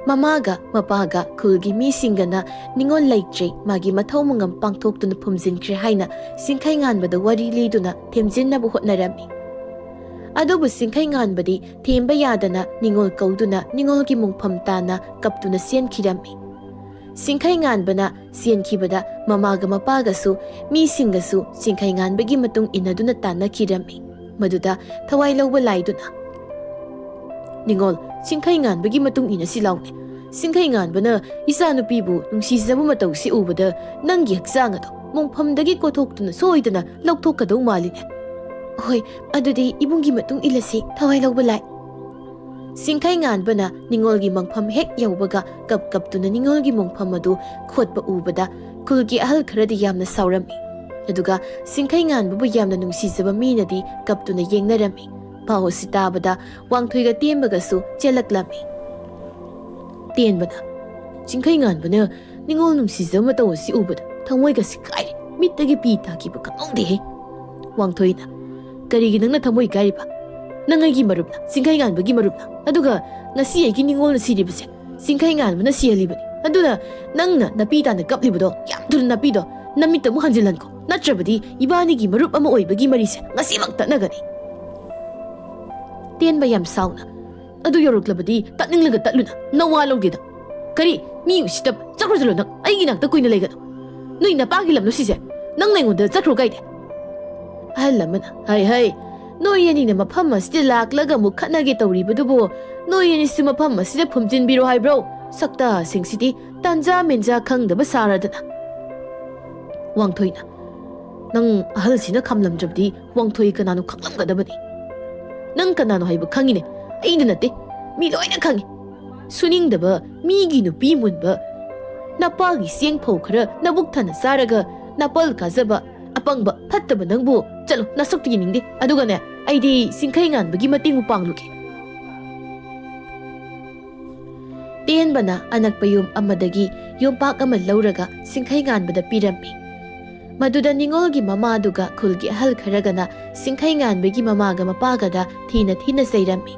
ꯃꯃꯥꯒ ꯃꯄꯥꯒ ꯈꯨꯜꯒꯤ ꯃꯤꯁꯤꯡꯒꯅ ꯅꯤꯉꯣꯜ ꯂꯩꯇ꯭ꯔꯦ, ꯃꯥꯒꯤ ꯃꯊꯧ ꯃꯉꯝ ꯄꯥꯡꯊꯣꯛꯇꯨꯅ ꯐꯨꯝꯖꯤꯟꯈ꯭ꯔꯦ ꯍꯥꯏꯅ ꯆꯤꯡꯈꯩ ꯉꯥꯟꯕꯗ ꯋꯥꯔꯤ ꯂꯤꯗꯨꯅ ꯊꯦꯝꯖꯤꯟꯅꯕ ꯍꯣꯠꯅꯔꯝꯃꯤ꯫ ꯑꯗꯨꯕꯨ ꯆꯤꯡꯈꯩ ꯉꯥꯟꯕꯗꯤ ꯊꯦꯝꯕ ꯌꯥꯗꯅ ꯅꯤꯉꯣꯜ ꯀꯧꯗꯨꯅ ꯅꯤꯉꯣꯜꯒꯤ ꯃꯣꯡꯐꯝ ꯇꯥꯅ ꯀꯞꯇꯨꯅ ꯆꯦꯟꯈꯤꯔꯝꯃꯤ꯫ ꯆꯤꯡꯈꯩ ꯉꯥꯟꯕꯅ ꯆꯦꯟꯈꯤꯕꯗ ꯃꯃꯥꯒ ꯃꯄꯥꯒꯁꯨ ꯃꯤꯁꯤꯡꯒꯁꯨ ꯆꯤꯡꯈꯩ ꯉꯥꯟꯕꯒꯤ ꯃꯇꯨꯡ ꯏꯟꯅꯗꯨꯅ ꯇꯥꯟꯅꯈꯤꯔꯝꯃꯤ꯫ ꯃꯗꯨꯗ ꯊꯋꯥꯏ ꯂꯧꯕ ꯂꯥꯏꯗꯨꯅ, "ꯅꯤꯉꯣꯜ, ꯆꯤꯡꯈꯩ ꯉꯥꯟꯕꯒꯤ ꯃꯇꯨꯡ ꯏꯟꯅꯁꯤ ꯂꯥꯎꯅꯦ꯫ ꯆꯤꯡꯈꯩ ꯉꯥꯟꯕꯅ ꯏꯆꯥꯅꯨꯄꯤꯕꯨ ꯅꯨꯡꯁꯤꯖꯕ ꯃꯇꯧꯁꯤ ꯎꯕꯗ ꯅꯪꯒꯤ ꯍꯛꯆꯥꯡ ꯑꯗꯨ ꯃꯣꯡꯐꯝꯗꯒꯤ ꯀꯣꯊꯣꯛꯇꯨꯅ ꯁꯣꯏꯗꯅ ꯂꯧꯊꯣꯛꯀꯗꯧ ꯃꯥꯜꯂꯤꯅꯦ꯫" "ꯍꯣꯏ, ꯑꯗꯨꯗꯤ ꯏꯕꯨꯡꯒꯤ ꯃꯇꯨꯡ ꯏꯜꯂꯁꯤ, ꯊꯋꯥꯏ ꯂꯧꯕ ꯂꯥꯏ꯫" ꯆꯤꯡꯈꯩ ꯉꯥꯟꯕꯅ ꯅꯤꯉꯣꯜꯒꯤ ꯃꯪꯐꯝ ꯍꯦꯛ ꯌꯧꯕꯒ ꯀꯞ ꯀꯞꯇꯨꯅ ꯅꯤꯉꯣꯜꯒꯤ ꯃꯣꯡꯐꯝ ꯑꯗꯨ ꯈꯣꯠꯄ ꯎꯕꯗ ꯈꯨꯜꯒꯤ ꯑꯍꯜ ꯈꯔꯗꯤ ꯌꯥꯝꯅ ꯁꯥꯎꯔꯝꯃꯤ꯫ ꯑꯗꯨꯒ ꯆꯤꯡꯈꯩ ꯉꯥꯟꯕꯕꯨ ꯌꯥꯝꯅ ꯅꯨꯡꯁꯤꯖꯕ ꯃꯤꯅꯗꯤ ꯀꯞꯇꯨꯅ ꯌꯦꯡꯅꯔꯝꯃꯤ꯫ ꯄꯥꯎ ꯑꯁꯤ ꯇꯥꯕꯗ ꯋꯥꯡꯊꯣꯏꯒ ꯇꯦꯝꯕꯒꯁꯨ ꯆꯦꯜꯂꯛꯂꯝꯃꯤ꯫ ꯇꯦꯟꯕꯅ, "ꯆꯤꯡꯈꯩ ꯉꯥꯟꯕꯅ ꯅꯤꯉꯣꯜ ꯅꯨꯡꯁꯤꯖꯕ ꯃꯇꯧ ꯑꯁꯤ ꯎꯕꯗ ꯊꯃꯣꯏꯒꯁꯤ ꯀꯥꯏꯔꯦ꯫ ꯃꯤꯠꯇꯒꯤ ꯄꯤ ꯇꯥꯈꯤꯕ ꯈꯪꯍꯧꯗꯦꯍꯦ꯫" ꯋꯥꯡꯊꯣꯏꯅ, "ꯀꯔꯤꯒꯤ ꯅꯪꯅ ꯊꯃꯣꯏ ꯀꯥꯏꯔꯤꯕ? ꯅꯪ ꯑꯩꯒꯤ ꯃꯔꯨꯞꯂ, ꯆꯤꯡꯈꯩ ꯉꯥꯟꯕꯒꯤ ꯃꯔꯨꯞꯂ? ꯑꯗꯨꯒ ꯉꯁꯤ ꯑꯩꯒꯤ ꯅꯤꯉꯣꯜꯅ ꯁꯤꯔꯤꯕꯁꯦ ꯆꯤꯡꯈꯩ ꯉꯥꯟꯕꯅ ꯁꯤꯍꯜꯂꯤꯕꯅꯤ꯫ ꯑꯗꯨꯅ ꯅꯪꯅ ꯅꯄꯤ ꯇꯥꯅ ꯀꯞꯂꯤꯕꯗꯣ, ꯌꯥꯝ ꯊꯨꯅ ꯅꯄꯤꯗꯣ ꯅꯃꯤꯠꯇ ꯑꯃꯨꯛ ꯍꯟꯖꯤꯜꯍꯟꯈꯣ꯫ ꯅꯠꯇ꯭ꯔꯕꯗꯤ ꯏꯕꯥꯅꯤꯒꯤ ꯃꯔꯨꯞ ꯑꯃ ꯑꯣꯏꯕꯒꯤ ꯃꯔꯤꯁꯦ ꯉꯁꯤꯃꯛ ꯇꯠꯅꯒꯅꯤ꯫" ꯇꯦꯟꯕ ꯌꯥꯝ ꯁꯥꯎꯅ, "ꯑꯗꯨ ꯌꯧꯔꯛꯂꯕꯗꯤ ꯇꯠꯅꯤꯡꯂꯒ ꯇꯠꯂꯨꯅ, ꯅꯋꯥ ꯂꯧꯗꯦꯗ꯫" ꯀꯔꯤ? ꯃꯤ ꯎꯁꯤꯠꯇꯕ! ꯆꯠꯈ꯭ꯔꯣ, ꯆꯠꯂꯣ ꯅꯪ! ꯑꯩꯒꯤ ꯅꯥꯛꯇ ꯀꯨꯏꯅ ꯂꯩꯒꯅꯨ! ꯅꯣꯏ ꯅꯄꯥꯒꯤ ꯂꯝꯂꯣ ꯁꯤꯁꯦ? ꯅꯪꯅ ꯑꯩꯉꯣꯟꯗ ꯆꯠꯈ꯭ꯔꯣ ꯀꯥꯏꯗꯦ? ꯑꯍꯜ ꯑꯃꯅ, "ꯍꯩ, ꯍꯩ, ꯅꯣꯏ ꯑꯅꯤꯅ ꯃꯐꯝ ꯑꯁꯤꯗ ꯂꯥꯛꯂꯒ ꯑꯃꯨꯛ ꯈꯠꯅꯒꯦ ꯇꯧꯔꯤꯕꯗꯨꯕꯨ, ꯅꯣꯏ ꯑꯅꯤꯁꯨ ꯃꯐꯝ ꯑꯁꯤꯗ ꯐꯨꯝꯖꯤꯟꯕꯤꯔꯣ ꯍꯥꯏꯕ꯭ꯔꯣ? ꯁꯛꯇꯥꯁꯤꯡꯁꯤꯗꯤ ꯇꯥꯟꯖꯥ ꯃꯦꯟꯖꯥ ꯈꯪꯗꯕ ꯁꯥꯔꯗꯅ!" ꯋꯥꯡꯊꯣꯏꯅ, "ꯅꯪ ꯑꯍꯜꯁꯤꯅ ꯈꯥꯝꯂꯝꯗ꯭ꯔꯕꯗꯤ ꯋꯥꯡꯊꯣꯏ ꯀꯅꯥꯅꯣ ꯈꯪꯂꯝꯒꯗꯕꯅꯤ꯫ ꯅꯪ ꯀꯅꯥꯅꯣ ꯍꯥꯏꯕ ꯈꯪꯉꯤꯅꯦ, ꯑꯩꯅ ꯅꯠꯇꯦ, ꯃꯤ ꯂꯣꯏꯅ ꯈꯪꯉꯤ꯫ ꯁꯨꯅꯤꯡꯗꯕ ꯃꯤꯒꯤ ꯅꯨꯄꯤ ꯃꯨꯟꯕ, ꯅꯄꯥꯒꯤ ꯆꯦꯡ ꯐꯧ ꯈꯔ ꯅꯕꯨꯛ ꯊꯟꯅ ꯆꯥꯔꯒ ꯅꯥꯄꯜ ꯀꯥꯖꯕ ꯑꯄꯪꯕ ꯐꯠꯇꯕ ꯅꯪꯕꯨ꯫ ꯆꯠꯂꯣ, ꯅꯁꯛꯇꯨ ꯌꯦꯡꯅꯤꯡꯗꯦ꯫ ꯑꯗꯨꯒꯅꯦ, ꯑꯩꯗꯤ ꯁꯤꯡꯈꯩ ꯉꯥꯟꯕꯒꯤ ꯃꯇꯦꯡꯕꯨ ꯄꯥꯡꯂꯨꯒꯦ꯫" ꯇꯦꯟꯕꯅ ꯑꯅꯛꯄ ꯌꯨꯝ ꯑꯃꯗꯒꯤ ꯌꯣꯝꯄꯥꯛ ꯑꯃ ꯂꯧꯔꯒ ꯁꯤꯡꯈꯩ ꯉꯥꯟꯕꯗ ꯄꯤꯔꯝꯃꯤ꯫ ꯃꯗꯨꯗ ꯅꯤꯉꯣꯜꯒꯤ ꯃꯃꯥꯗꯨꯒ ꯈꯨꯜꯒꯤ ꯑꯍꯜ ꯈꯔꯒꯅ ꯁꯤꯡꯈꯩ ꯉꯥꯟꯕꯒꯤ ꯃꯃꯥꯒ ꯃꯄꯥꯒꯗ ꯊꯤꯅ ꯊꯤꯅ ꯆꯩꯔꯝꯃꯤ꯫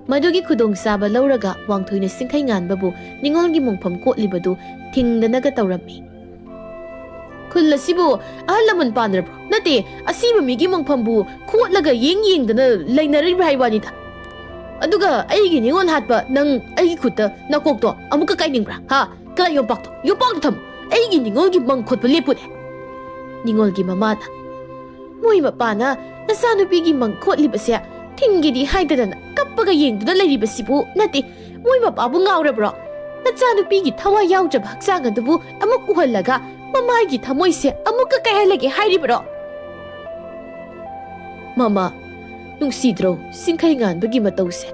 ꯃꯗꯨꯒꯤ ꯈꯨꯗꯣꯡꯆꯥꯕ ꯂꯧꯔꯒ ꯋꯥꯡꯊꯣꯏꯅ ꯁꯤꯡꯈꯩ ꯉꯥꯟꯕꯕꯨ ꯅꯤꯉꯣꯜꯒꯤ ꯃꯣꯡꯐꯝ ꯀꯣꯠꯂꯤꯕꯗꯨ ꯊꯤꯡꯗꯅꯒ ꯇꯧꯔꯝꯃꯤ꯫ "ꯈꯨꯜ ꯑꯁꯤꯕꯨ ꯑꯍꯜ ꯂꯃꯟ ꯄꯥꯟꯗ꯭ꯔꯕ꯭ꯔꯣ? ꯅꯠꯇꯦ, ꯑꯁꯤꯕ ꯃꯤꯒꯤ ꯃꯣꯡꯐꯝꯕꯨ ꯈꯣꯠꯂꯒ ꯌꯦꯡ ꯌꯦꯡꯗꯅ ꯂꯩꯅꯔꯤꯕ꯭ꯔꯥ ꯍꯥꯏ ꯋꯥꯅꯤꯗ꯫ ꯑꯗꯨꯒ ꯑꯩꯒꯤ ꯅꯤꯉꯣꯜ ꯍꯥꯠꯄ ꯅꯪ ꯑꯩꯒꯤ ꯈꯨꯠꯇ ꯅꯀꯣꯛꯇꯣ ꯑꯃꯨꯛꯀ ꯀꯥꯏꯅꯤꯡꯕ꯭ꯔꯥ? ꯍꯥ? ꯀꯗꯥꯏ ꯌꯣꯝꯄꯥꯛꯇꯣ? ꯌꯣꯝꯄꯥꯛꯇꯣ ꯊꯝꯃꯨ꯫ ꯑꯩꯒꯤ ꯅꯤꯉꯣꯜꯒꯤ ꯃꯪ ꯈꯣꯠꯄ ꯂꯦꯞꯄꯨꯅꯦ꯫" ꯅꯤꯉꯣꯜꯒꯤ ꯃꯃꯥꯅ, "ꯃꯣꯏ ꯃꯄꯥꯅ ꯅꯆꯥꯅꯨꯄꯤꯒꯤ ꯃꯪ ꯈꯣꯠꯂꯤꯕꯁꯦ ꯊꯤꯡꯒꯦꯗꯤ ꯍꯥꯏꯗꯗꯅ ꯀꯞꯄꯒ ꯌꯦꯡꯗꯨꯅ ꯂꯩꯔꯤꯕꯁꯤꯕꯨ ꯅꯠꯇꯦ꯫ ꯃꯣꯏ ꯃꯄꯥꯕꯨ ꯉꯥꯎꯔꯕ꯭ꯔꯣ? ꯅꯆꯥꯅꯨꯄꯤꯒꯤ ꯊꯋꯥꯏ ꯌꯥꯎꯗ꯭ꯔꯕ ꯍꯛꯆꯥꯡ ꯑꯗꯨꯕꯨ ꯑꯃꯨꯛ ꯎꯍꯜꯂꯒ ꯃꯃꯥꯒꯤ ꯊꯃꯣꯏꯁꯦ ꯑꯃꯨꯛꯀ ꯀꯥꯏꯍꯜꯂꯒꯦ ꯍꯥꯏꯔꯤꯕ꯭ꯔꯣ?" "ꯃꯃꯥ, ꯅꯨꯡꯁꯤꯗ꯭ꯔꯣ ꯁꯤꯡꯈꯩ ꯉꯥꯟꯕꯒꯤ ꯃꯇꯧꯁꯦ?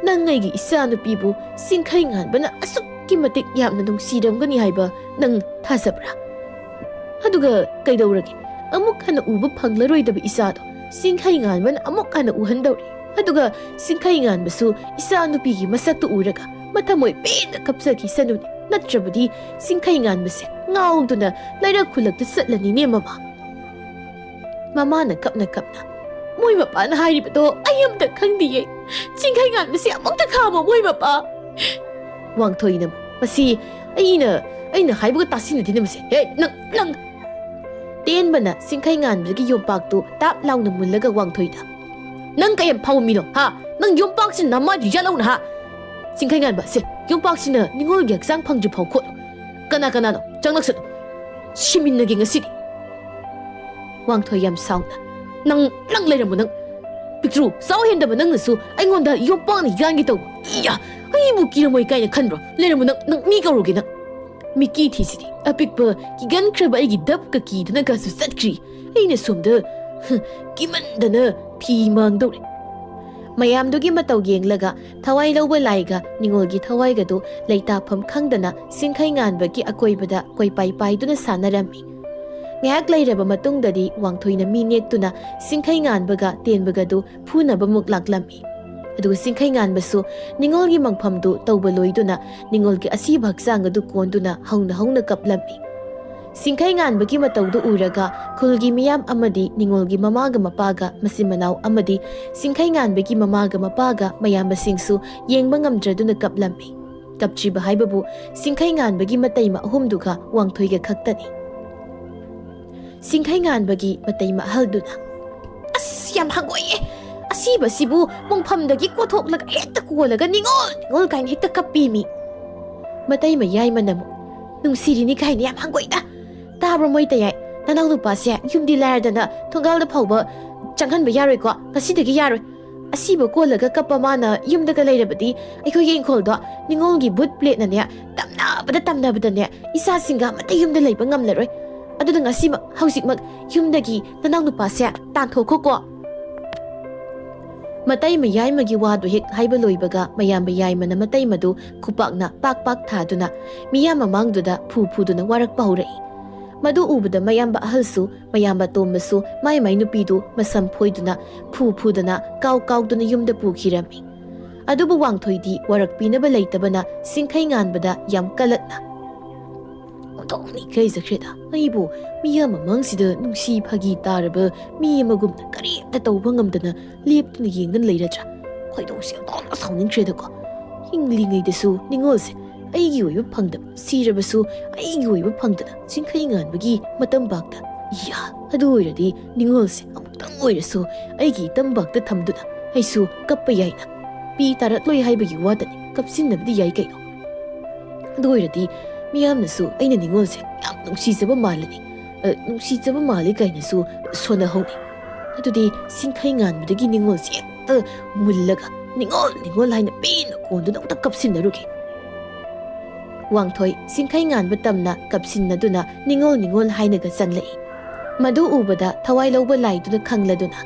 ꯅꯪ ꯑꯩꯒꯤ ꯏꯆꯥꯅꯨꯄꯤꯕꯨ ꯁꯤꯡꯈꯩ ꯉꯥꯟꯕꯅ ꯑꯁꯨꯛꯀꯤ ꯃꯇꯤꯛ ꯌꯥꯝꯅ ꯅꯨꯡꯁꯤꯔꯝꯒꯅꯤ ꯍꯥꯏꯕ ꯅꯪ ꯊꯥꯖꯕ꯭ꯔꯥ? ꯑꯗꯨꯒ ꯀꯩꯗꯧꯔꯒꯦ? ꯑꯃꯨꯛ ꯍꯟꯅ ꯎꯕ ꯐꯪꯂꯔꯣꯏꯗꯕ ꯏꯆꯥꯗꯣ ꯁꯤꯡꯈꯩ ꯉꯥꯟꯕꯅ ꯑꯃꯨꯛ ꯍꯟꯅ ꯎꯍꯟꯗꯧꯔꯤ꯫ ꯑꯗꯨꯒ ꯁꯤꯡꯈꯩ ꯉꯥꯟꯕꯁꯨ ꯏꯆꯥꯅꯨꯄꯤꯒꯤ ꯃꯁꯛꯇꯨ ꯎꯔꯒ ꯃꯊꯃꯣꯏ ꯄꯦꯟꯅ ꯀꯞꯆꯈꯤꯁꯅꯨꯅꯦ꯫ ꯅꯠꯇ꯭ꯔꯕꯗꯤ ꯁꯤꯡꯈꯩ ꯉꯥꯟꯕꯁꯦ ꯉꯥꯎꯗꯨꯅ ꯂꯩꯔꯛ ꯈꯨꯜꯂꯛꯇ ꯆꯠꯂꯅꯤꯅꯦ, ꯃꯃꯥ꯫" ꯃꯃꯥꯅ ꯀꯞꯅ ꯀꯞꯅ, "ꯃꯣꯏ ꯃꯄꯥꯅ ꯍꯥꯏꯔꯤꯕꯗꯣ ꯑꯩ ꯑꯝꯇ ꯈꯪꯗꯤꯌꯦ꯫ ꯁꯤꯡꯈꯩ ꯉꯥꯟꯕꯁꯦ ꯑꯃꯨꯛꯇ ꯈꯥꯝꯃꯣ, ꯃꯣꯏ ꯃꯄꯥ꯫" ꯋꯥꯡꯊꯣꯏꯅ, "ꯃꯁꯤ ꯑꯩꯅ, ꯑꯩꯅ ꯍꯥꯏꯕꯒ ꯇꯥꯁꯤꯟꯅꯗꯦꯅꯦ ꯃꯁꯤ꯫ ꯍꯦ, ꯅꯪ, ꯅꯪ!" ꯇꯦꯟꯕꯅ ꯁꯤꯡꯈꯩ ꯉꯥꯟꯕꯒꯤ ꯌꯣꯝꯄꯥꯛꯇꯨ ꯇꯥꯞ ꯂꯥꯎꯅ ꯃꯨꯜꯂꯒ ꯋꯥꯡꯊꯣꯏꯗ, "ꯅꯪ ꯀꯌꯥꯝ ꯐꯥꯎꯕ ꯃꯤꯅꯣ, ꯍꯥ? ꯅꯪ ꯌꯣꯝꯄꯥꯛꯁꯤ ꯅꯃꯥꯏꯗꯨ ꯌꯥꯜꯍꯧꯅ, ꯍꯥ? ꯆꯤꯡꯈꯩ ꯉꯥꯟꯕ, ꯁꯦ, ꯌꯣꯝꯄꯥꯛꯁꯤꯅ ꯅꯤꯉꯣꯜꯒꯤ ꯍꯛꯆꯥꯡ ꯐꯪꯗ꯭ꯔꯤ ꯐꯥꯎ ꯈꯣꯠꯂꯨ꯫ ꯀꯅꯥ ꯀꯅꯥꯅꯣ? ꯆꯪꯂꯛꯁꯅꯨ꯫ ꯁꯤꯃꯤꯟꯅꯒꯦ ꯉꯁꯤꯗꯤ꯫ ꯋꯥꯡꯊꯣꯏ ꯌꯥꯝ ꯁꯥꯎꯅ, "ꯅꯪ, ꯅꯪ ꯂꯩꯔꯝꯃꯨ ꯅꯪ꯫ ꯄꯤꯛꯇ꯭ꯔꯨ ꯆꯥꯎ ꯍꯦꯟꯗꯕ ꯅꯪꯅꯁꯨ ꯑꯩꯉꯣꯟꯗ ꯌꯣꯝꯄꯥꯛꯅ ꯌꯥꯟꯒꯦ ꯇꯧꯕ꯫ ꯏꯌꯥ, ꯑꯩꯕꯨ ꯀꯤꯔꯝꯃꯣꯏ ꯀꯥꯏꯅ ꯈꯟꯕ꯭ꯔꯣ? ꯂꯩꯔꯝꯃꯨ ꯅꯪ, ꯅꯪ ꯃꯤ ꯀꯧꯔꯨꯒꯦ ꯅꯪ꯫ ꯃꯤꯀꯤ ꯊꯤꯁꯤꯗꯤ, ꯑꯄꯤꯛꯄ ꯀꯤꯒꯟꯈ꯭ꯔꯕ ꯑꯩꯒꯤ ꯗꯞꯀ ꯀꯤꯗꯨꯅꯒꯁꯨ ꯆꯠꯈ꯭ꯔꯤ꯫ ꯑꯩꯅ ꯁꯣꯝꯗ, ꯍ, ꯀꯤꯃꯟꯗꯅ ꯐꯤ ꯃꯥꯡꯗꯧꯔꯦ꯫" ꯃꯌꯥꯝꯗꯨꯒꯤ ꯃꯇꯧ ꯌꯦꯡꯂꯒ ꯊꯋꯥꯏ ꯂꯧꯕ ꯂꯥꯏꯒ ꯅꯤꯉꯣꯜꯒꯤ ꯊꯋꯥꯏꯒꯗꯨ ꯂꯩꯇꯥꯐꯝ ꯈꯪꯗꯅ ꯁꯤꯡꯈꯩ ꯉꯥꯟꯕꯒꯤ ꯑꯀꯣꯏꯕꯗ ꯀꯣꯏꯄꯥꯏ ꯄꯥꯏꯗꯨꯅ ꯁꯥꯟꯅꯔꯝꯃꯤ꯫ ꯉꯥꯏꯍꯥꯛ ꯂꯩꯔꯕ ꯃꯇꯨꯡꯗꯗꯤ ꯋꯥꯡꯊꯣꯏꯅ ꯃꯤ ꯅꯦꯛꯇꯨꯅ ꯁꯤꯡꯈꯩ ꯉꯥꯟꯕꯒ ꯇꯦꯟꯕꯒꯗꯨ ꯐꯨꯅꯕꯃꯨꯛ ꯂꯥꯛꯂꯝꯃꯤ꯫ ꯑꯗꯨꯒ ꯁꯤꯡꯈꯩ ꯉꯥꯟꯕꯁꯨ ꯅꯤꯉꯣꯜꯒꯤ ꯃꯪꯐꯝꯗꯨ ꯇꯧꯕ ꯂꯣꯏꯗꯨꯅ ꯅꯤꯉꯣꯜꯒꯤ ꯑꯁꯤꯕ ꯍꯛꯆꯥꯡ ꯑꯗꯨ ꯀꯣꯟꯗꯨꯅ ꯍꯧꯅ ꯍꯧꯅ ꯀꯞꯂꯝꯃꯤ꯫ ꯁꯤꯡꯈꯩ ꯉꯥꯟꯕꯒꯤ ꯃꯇꯧꯗꯨ ꯎꯔꯒ ꯈꯨꯜꯒꯤ ꯃꯤꯌꯥꯝ ꯑꯃꯗꯤ ꯅꯤꯉꯣꯜꯒꯤ ꯃꯃꯥꯒ ꯃꯄꯥꯒ ꯃꯆꯤꯟ ꯃꯅꯥꯎ ꯑꯃꯗꯤ ꯁꯤꯡꯈꯩ ꯉꯥꯟꯕꯒꯤ ꯃꯃꯥꯒ ꯃꯄꯥꯒ ꯃꯌꯥꯝꯕꯁꯤꯡꯁꯨ ꯌꯦꯡꯕ ꯉꯝꯗ꯭ꯔꯗꯨꯅ ꯀꯞꯂꯝꯃꯤ꯫ ꯀꯞꯇ꯭ꯔꯤꯕ ꯍꯥꯏꯕꯕꯨ ꯁꯤꯡꯈꯩ ꯉꯥꯟꯕꯒꯤ ꯃꯇꯩꯃ ꯑꯍꯨꯝꯗꯨꯒ ꯋꯥꯡꯊꯣꯏꯒ ꯈꯛꯇꯅꯤ꯫ ꯁꯤꯡꯈꯩ ꯉꯥꯟꯕꯒꯤ ꯃꯇꯩꯃ ꯑꯍꯜꯗꯨꯅ, "ꯑꯁ, ꯌꯥꯝ ꯍꯪꯒꯣꯏꯌꯦ꯫ ꯑꯁꯤꯕꯁꯤꯕꯨ ꯃꯣꯡꯐꯝꯗꯒꯤ ꯀꯣꯊꯣꯛꯂꯒ ꯍꯦꯛꯇ ꯀꯣꯜꯂꯒ ꯅꯤꯉꯣꯜ, ꯅꯤꯉꯣꯜ ꯀꯥꯏꯅ ꯍꯦꯛꯇ ꯀꯞꯄꯤꯃꯤ꯫" ꯃꯇꯩ ꯃꯌꯥꯏꯃꯅ ꯑꯃꯨꯛ, "ꯅꯨꯡꯁꯤꯔꯤꯅꯤ ꯀꯥꯏꯅ ꯌꯥꯝ ꯍꯪꯒꯣꯏꯗ꯫ ꯇꯥꯕ꯭ꯔꯣ ꯃꯣꯏ ꯇꯌꯥꯏ? ꯅꯅꯥꯎ ꯅꯨꯄꯥꯁꯦ ꯌꯨꯝꯗꯤ ꯂꯥꯏꯔꯗꯅ ꯊꯣꯡꯒꯥꯜꯗ ꯐꯥꯎꯕ ꯆꯪꯍꯟꯕ ꯌꯥꯔꯣꯏꯀꯣ? ꯉꯁꯤꯗꯒꯤ ꯌꯥꯔꯣꯏ꯫ ꯑꯁꯤꯕ ꯀꯣꯜꯂꯒ ꯀꯞꯄ ꯃꯥꯅ ꯌꯨꯝꯗꯒ ꯂꯩꯔꯕꯗꯤ ꯑꯩꯈꯣꯏꯒꯤ ꯏꯪꯈꯣꯜꯗꯣ ꯅꯤꯉꯣꯜꯒꯤ ꯚꯨꯠ ꯄ꯭ꯂꯦꯠꯅꯅꯦ ꯇꯝꯅꯕꯗ ꯇꯝꯅꯕꯗꯅꯦ ꯏꯆꯥꯁꯤꯡꯒ ꯑꯃꯠꯇ ꯌꯨꯝꯗ ꯂꯩꯕ ꯉꯝꯂꯔꯣꯏ꯫ ꯑꯗꯨꯅ ꯉꯁꯤꯃꯛ, ꯍꯧꯖꯤꯛꯃꯛ ꯌꯨꯝꯗꯒꯤ ꯅꯅꯥꯎ ꯅꯨꯄꯥꯁꯦ ꯇꯥꯟꯊꯣꯛꯈꯣꯀꯣ꯫" ꯃꯇꯩ ꯃꯌꯥꯏꯃꯒꯤ ꯋꯥꯗꯨ ꯍꯦꯛ ꯍꯥꯏꯕ ꯂꯣꯏꯕꯒ ꯃꯌꯥꯝꯕ ꯌꯥꯏꯃꯅ ꯃꯇꯩꯃꯗꯨ ꯈꯨꯄꯥꯛꯅ ꯄꯥꯛ ꯄꯥꯛ ꯊꯥꯗꯨꯅ ꯃꯤꯌꯥꯝ ꯃꯃꯥꯡꯗꯨꯗ ꯐꯨ ꯐꯨꯗꯨꯅ ꯋꯥꯔꯛꯄ ꯍꯧꯔꯛꯏ꯫ ꯃꯗꯨ ꯎꯕꯗ ꯃꯌꯥꯝꯕ ꯑꯍꯜꯁꯨ ꯃꯌꯥꯝꯕ ꯇꯣꯝꯕꯁꯨ ꯃꯥꯏ ꯃꯥꯏ ꯅꯨꯄꯤꯗꯨ ꯃꯁꯝ ꯐꯣꯏꯗꯨꯅ ꯐꯨ ꯐꯨꯗꯅ ꯀꯥꯎ ꯀꯥꯎꯗꯨꯅ ꯌꯨꯝꯗ ꯄꯨꯈꯤꯔꯝꯃꯤ꯫ ꯑꯗꯨꯕꯨ ꯋꯥꯡꯊꯣꯏꯗꯤ ꯋꯥꯔꯛꯄꯤꯅꯕ ꯂꯩꯇꯕꯅ ꯁꯤꯡꯈꯩ ꯉꯥꯟꯕꯗ ꯌꯥꯝ ꯀꯂꯠꯅ, "ꯑꯣꯟꯊꯣꯛꯅ ꯏꯀꯥꯏꯖꯈ꯭ꯔꯦꯗ꯫ ꯑꯩꯕꯨ ꯃꯤꯌꯥꯝ ꯃꯃꯥꯡꯁꯤꯗ ꯅꯨꯡꯁꯤ ꯐꯥꯒꯤ ꯇꯥꯔꯕ ꯃꯤ ꯑꯃꯒꯨꯝꯅ ꯀꯔꯤꯝꯇ ꯇꯧꯕ ꯉꯝꯗꯅ ꯂꯦꯞꯇꯨꯅ ꯌꯦꯡꯗꯨꯅ ꯂꯩꯔꯗ꯭ꯔꯥ? ꯈꯣꯏꯗꯧꯁꯦ ꯑꯣꯟꯊꯣꯛꯅ ꯁꯥꯎꯅꯤꯡꯈ꯭ꯔꯦꯗꯀꯣ꯫ ꯍꯤꯡꯂꯤꯉꯩꯗꯁꯨ ꯅꯤꯉꯣꯜꯁꯦ ꯑꯩꯒꯤ ꯑꯣꯏꯕ ꯐꯪꯗꯕ, ꯁꯤꯔꯕꯁꯨ ꯑꯩꯒꯤ ꯑꯣꯏꯕ ꯐꯪꯗꯅ ꯆꯤꯡꯈꯩ ꯉꯥꯟꯕꯒꯤ ꯃꯇꯝꯕꯥꯛꯇ꯫ ꯏꯌꯥ, ꯑꯗꯨ ꯑꯣꯏꯔꯗꯤ ꯅꯤꯉꯣꯜꯁꯦ ꯑꯃꯨꯛꯇꯪ ꯑꯣꯏꯔꯁꯨ ꯑꯩꯒꯤ ꯏꯇꯝꯕꯥꯛꯇ ꯊꯝꯗꯨꯅ ꯑꯩꯁꯨ ꯀꯞꯄ ꯌꯥꯏꯅ꯫" ꯄꯤ ꯇꯥꯔꯛꯂꯣꯏ ꯍꯥꯏꯕꯒꯤ ꯋꯥꯇꯅꯤ, ꯀꯞꯁꯤꯟꯅꯕꯗꯤ ꯌꯥꯏ ꯀꯩꯅꯣ꯫ ꯑꯗꯨ ꯑꯣꯏꯔꯗꯤ ꯃꯤꯌꯥꯝꯅꯁꯨ ꯑꯩꯅ ꯅꯤꯉꯣꯜꯁꯦ ꯌꯥꯝ ꯅꯨꯡꯁꯤꯖꯕ ꯃꯥꯜꯂꯅꯤ, ꯑ, ꯅꯨꯡꯁꯤꯖꯕ ꯃꯥꯜꯂꯤ ꯀꯥꯏꯅꯁꯨ ꯁꯣꯟꯅꯍꯧꯅꯤ꯫ ꯑꯗꯨꯗꯤ ꯁꯤꯡꯈꯩ ꯉꯥꯟꯕꯗꯒꯤ ꯅꯤꯉꯣꯜꯁꯦ ꯍꯦꯛꯇ ꯃꯨꯜꯂꯒ ꯅꯤꯉꯣꯜ, ꯅꯤꯉꯣꯜ ꯍꯥꯏꯅ ꯄꯦꯟꯅ ꯀꯣꯟꯗꯨꯅ ꯑꯃꯨꯛꯇ ꯀꯞꯁꯤꯟꯅꯔꯨꯒꯦ꯫ ꯋꯥꯡꯊꯣꯏ ꯁꯤꯡꯈꯩ ꯉꯥꯟꯕ ꯇꯝꯅ ꯀꯞꯁꯤꯟꯅꯗꯨꯅ ꯅꯤꯉꯣꯜ, ꯅꯤꯉꯣꯜ ꯍꯥꯏꯅꯒ ꯆꯪꯂꯛꯏ꯫ ꯃꯗꯨ ꯎꯕꯗ ꯊꯋꯥꯏ ꯂꯧꯕ ꯂꯥꯏꯗꯨꯅ ꯈꯪꯂꯗꯨꯅ,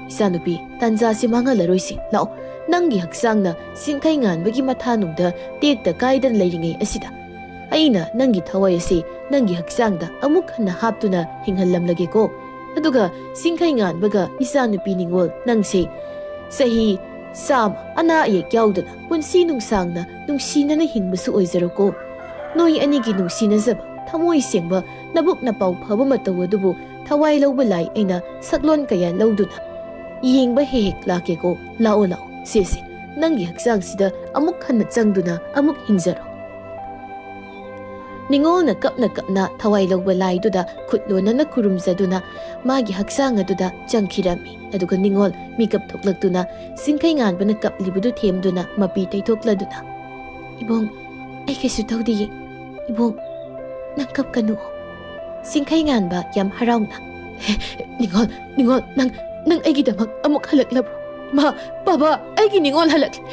"ꯏꯆꯥꯅꯨꯄꯤ, ꯇꯥꯟꯖꯥꯁꯤ ꯃꯥꯡꯍꯜꯂꯔꯣꯏꯁꯤ, ꯂꯥꯛꯑꯣ, ꯅꯪꯒꯤ ꯍꯛꯆꯥꯡꯅ ꯁꯤꯡꯈꯩ ꯉꯥꯟꯕꯒꯤ ꯃꯊꯥꯅꯨꯡꯗ ꯇꯦꯛꯇ ꯀꯥꯏꯗꯅ ꯂꯩꯔꯤꯉꯩ ꯑꯁꯤꯗ ꯑꯩꯅ ꯅꯪꯒꯤ ꯊꯋꯥꯏ ꯑꯁꯤ ꯅꯪꯒꯤ ꯍꯛꯆꯥꯡꯗ ꯑꯃꯨꯛ ꯍꯟꯅ ꯍꯥꯞꯇꯨꯅ ꯍꯤꯡꯍꯜꯂꯝꯂꯒꯦꯀꯣ꯫ ꯑꯗꯨꯒ ꯁꯤꯡꯈꯩ ꯉꯥꯟꯕꯒ ꯏꯆꯥꯅꯨꯄꯤ ꯅꯤꯉꯣꯜ ꯅꯪꯁꯦ ꯆꯍꯤ ꯆꯥꯝꯃ ꯑꯅꯥ ꯑꯌꯦꯛ ꯌꯥꯎꯗꯅ ꯄꯨꯟꯁꯤ ꯅꯨꯡꯁꯥꯡꯅ ꯅꯨꯡꯁꯤꯅꯅ ꯍꯤꯡꯕꯁꯨ ꯑꯣꯏꯖꯔꯣꯀꯣ꯫ ꯅꯣꯏ ꯑꯅꯤꯒꯤ ꯅꯨꯡꯁꯤꯅꯖꯕ, ꯊꯃꯣꯏ ꯁꯦꯡꯕ, ꯅꯕꯨꯛ ꯅꯄꯥꯎ ꯐꯕ ꯃꯇꯧ ꯑꯗꯨꯕꯨ ꯊꯋꯥꯏ ꯂꯧꯕ ꯂꯥꯏ ꯑꯩꯅ ꯁꯛꯂꯣꯟ ꯀꯌꯥ ꯂꯧꯗꯨꯅ ꯌꯦꯡꯕ ꯍꯦꯛ ꯍꯦꯛ ꯂꯥꯛꯀꯦꯀꯣ꯫ ꯂꯥꯛꯑꯣ, ꯂꯥꯛꯑꯣ, ꯁꯦ, ꯁꯦ, ꯅꯪꯒꯤ ꯍꯛꯆꯥꯡꯁꯤꯗ ꯑꯃꯨꯛ ꯍꯟꯅ ꯆꯪꯗꯨꯅ ꯑꯃꯨꯛ ꯍꯤꯡꯖꯔꯣ꯫" ꯅꯤꯉꯣꯜꯅ ꯀꯞꯅ ꯀꯞꯅ ꯊꯋꯥꯏ ꯂꯧꯕ ꯂꯥꯏꯗꯨꯗ ꯈꯨꯠ ꯂꯣꯟꯅꯅ ꯈꯨꯔꯨꯝꯖꯗꯨꯅ ꯃꯥꯒꯤ ꯍꯛꯆꯥꯡ ꯑꯗꯨꯗ ꯆꯪꯈꯤꯔꯝꯃꯤ꯫ ꯑꯗꯨꯒ ꯅꯤꯉꯣꯜ ꯃꯤꯀꯞ ꯊꯣꯛꯂꯛꯇꯨꯅ ꯁꯤꯡꯈꯩ ꯉꯥꯟꯕꯅ ꯀꯞꯂꯤꯕꯗꯨ ꯊꯦꯝꯗꯨꯅ ꯃꯄꯤ ꯇꯩꯊꯣꯛꯂꯗꯨꯅ, "ꯏꯕꯨꯡ, ꯑꯩ ꯀꯩꯁꯨ ꯇꯧꯗꯤꯌꯦ꯫ ꯏꯕꯨꯡ, ꯅꯪ ꯀꯞꯀꯅꯨ꯫" ꯁꯤꯡꯈꯩ ꯉꯥꯟꯕ ꯌꯥꯝ ꯍꯔꯥꯎꯅ, "ꯍꯦ, ꯅꯤꯉꯣꯜ, ꯅꯤꯉꯣꯜ, ꯅꯪ, ꯅꯪ ꯑꯩꯒꯤꯗꯃꯛ ꯑꯃꯨꯛ ꯍꯜꯂꯛꯂꯕ꯭ꯔꯣ? ꯃꯥ, ꯕꯥꯕꯥ, ꯑꯩꯒꯤ ꯅꯤꯉꯣꯜ ꯍꯜꯂꯛꯂꯦ꯫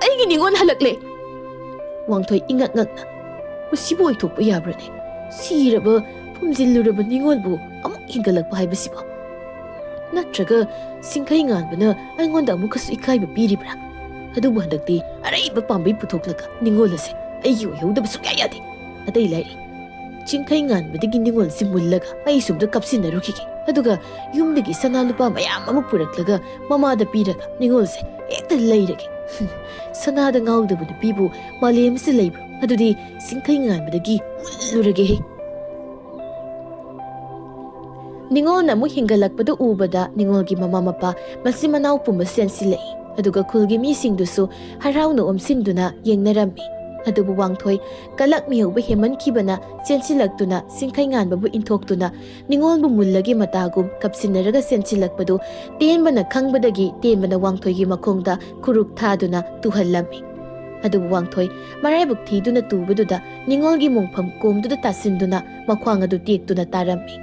ꯑꯩꯒꯤ ꯅꯤꯉꯣꯜ ꯍꯜꯂꯛꯂꯦ꯫" ꯋꯥꯡꯊꯣꯏ ꯏꯉꯛ ꯉꯛꯅ, "ꯃꯁꯤꯕꯨ ꯑꯣꯏꯊꯣꯛꯄ ꯌꯥꯕ꯭ꯔꯅꯦ? ꯁꯤꯔꯕ, ꯐꯨꯝꯖꯤꯜꯂꯨꯔꯕ ꯅꯤꯉꯣꯜꯕꯨ ꯑꯃꯨꯛ ꯍꯤꯡꯒꯠꯂꯛꯄ ꯍꯥꯏꯕꯁꯤꯕꯣ? ꯅꯠꯇ꯭ꯔꯒ ꯁꯤꯡꯈꯩ ꯉꯥꯟꯕꯅ ꯑꯩꯉꯣꯟꯗ ꯑꯃꯨꯛꯀꯁꯨ ꯏꯀꯥꯏꯕ ꯄꯤꯔꯤꯕ꯭ꯔꯥ? ꯑꯗꯨꯕꯨ ꯍꯟꯗꯛꯇꯤ ꯑꯔꯩꯕ ꯄꯥꯝꯕꯩ ꯄꯨꯊꯣꯛꯂꯒ ꯅꯤꯉꯣꯜ ꯑꯁꯦ ꯑꯩꯒꯤ ꯑꯣꯏꯍꯧꯗꯕ ꯁꯨꯡꯌꯥ ꯌꯥꯗꯦ꯫ ꯑꯇꯩ ꯂꯥꯏꯔꯤ, ꯁꯤꯡꯈꯩ ꯉꯥꯟꯕꯗꯒꯤ ꯅꯤꯉꯣꯜꯁꯤ ꯃꯨꯜꯂꯒ ꯑꯩ ꯁꯣꯝꯗ ꯀꯥꯞꯁꯤꯟꯅꯔꯨꯈꯤꯒꯦ꯫ ꯑꯗꯨꯒ ꯌꯨꯝꯗꯒꯤ ꯁꯅꯥ ꯂꯨꯄꯥ ꯃꯌꯥꯝ ꯑꯃ ꯄꯨꯔꯛꯂꯒ ꯃꯃꯥꯗ ꯄꯤꯔꯒ ꯅꯤꯉꯣꯜꯁꯦ ꯍꯦꯛꯇ ꯂꯩꯔꯒꯦ꯫ ꯁꯅꯥꯗ ꯉꯥꯎꯗꯕ ꯅꯨꯄꯤꯕꯨ ꯃꯥꯂꯦꯝꯁꯤꯗ ꯂꯩꯕ꯭ꯔꯣ? ꯑꯗꯨꯗꯤ ꯁꯤꯡꯈꯩ ꯉꯥꯟꯕꯗꯒꯤ ꯃꯨꯜꯂꯨꯔꯒꯦ꯫" ꯅꯤꯉꯣꯜꯅ ꯑꯃꯨꯛ ꯍꯤꯡꯒꯠꯂꯛꯄꯗꯨ ꯎꯕꯗ ꯅꯤꯉꯣꯜꯒꯤ ꯃꯃꯥ ꯃꯄꯥ, ꯃꯆꯤꯟ ꯃꯅꯥꯎ ꯄꯨꯝꯕ ꯆꯦꯟꯁꯤꯜꯂꯛꯏ꯫ ꯑꯗꯨꯒ ꯈꯨꯜꯒꯤ ꯃꯤꯁꯤꯡꯗꯨꯁꯨ ꯍꯔꯥꯎꯅ ꯑꯣꯝꯁꯤꯟꯗꯨꯅ ꯌꯦꯡꯅꯔꯝꯃꯤ꯫ ꯑꯗꯨꯕꯨ ꯋꯥꯡꯊꯣꯏ ꯀꯂꯛ ꯃꯤꯍꯧꯕ ꯍꯦꯟꯃꯟꯈꯤꯕꯅ ꯆꯦꯟꯁꯤꯜꯂꯛꯇꯨꯅ ꯁꯤꯡꯈꯩ ꯉꯥꯟꯕꯕꯨ ꯏꯟꯊꯣꯛꯇꯨꯅ ꯅꯤꯉꯣꯜꯕꯨ ꯃꯨꯜꯂꯒꯤ ꯃꯇꯥꯒꯨꯝ ꯀꯞꯁꯤꯟꯅꯔꯒ ꯆꯦꯟꯁꯤꯜꯂꯛꯄꯗꯨ ꯇꯦꯟꯕꯅ ꯈꯪꯕꯗꯒꯤ ꯇꯦꯟꯕꯅ ꯋꯥꯡꯊꯣꯏꯒꯤ ꯃꯈꯣꯡꯗ ꯈꯨꯔꯨꯛ ꯊꯥꯗꯨꯅ ꯇꯨꯍꯜꯂꯝꯃꯤ꯫ ꯑꯗꯨꯕꯨ ꯋꯥꯡꯊꯣꯏ ꯃꯔꯥꯏꯕꯛ ꯊꯤꯗꯨꯅ ꯇꯨꯕꯗꯨꯗ ꯅꯤꯉꯣꯜꯒꯤ ꯃꯣꯡꯐꯝ ꯀꯣꯝꯗꯨꯗ ꯇꯥꯁꯤꯟꯗꯨꯅ ꯃꯈ꯭ꯋꯥꯡ ꯑꯗꯨ ꯇꯦꯛꯇꯨꯅ ꯇꯥꯔꯝꯃꯤ꯫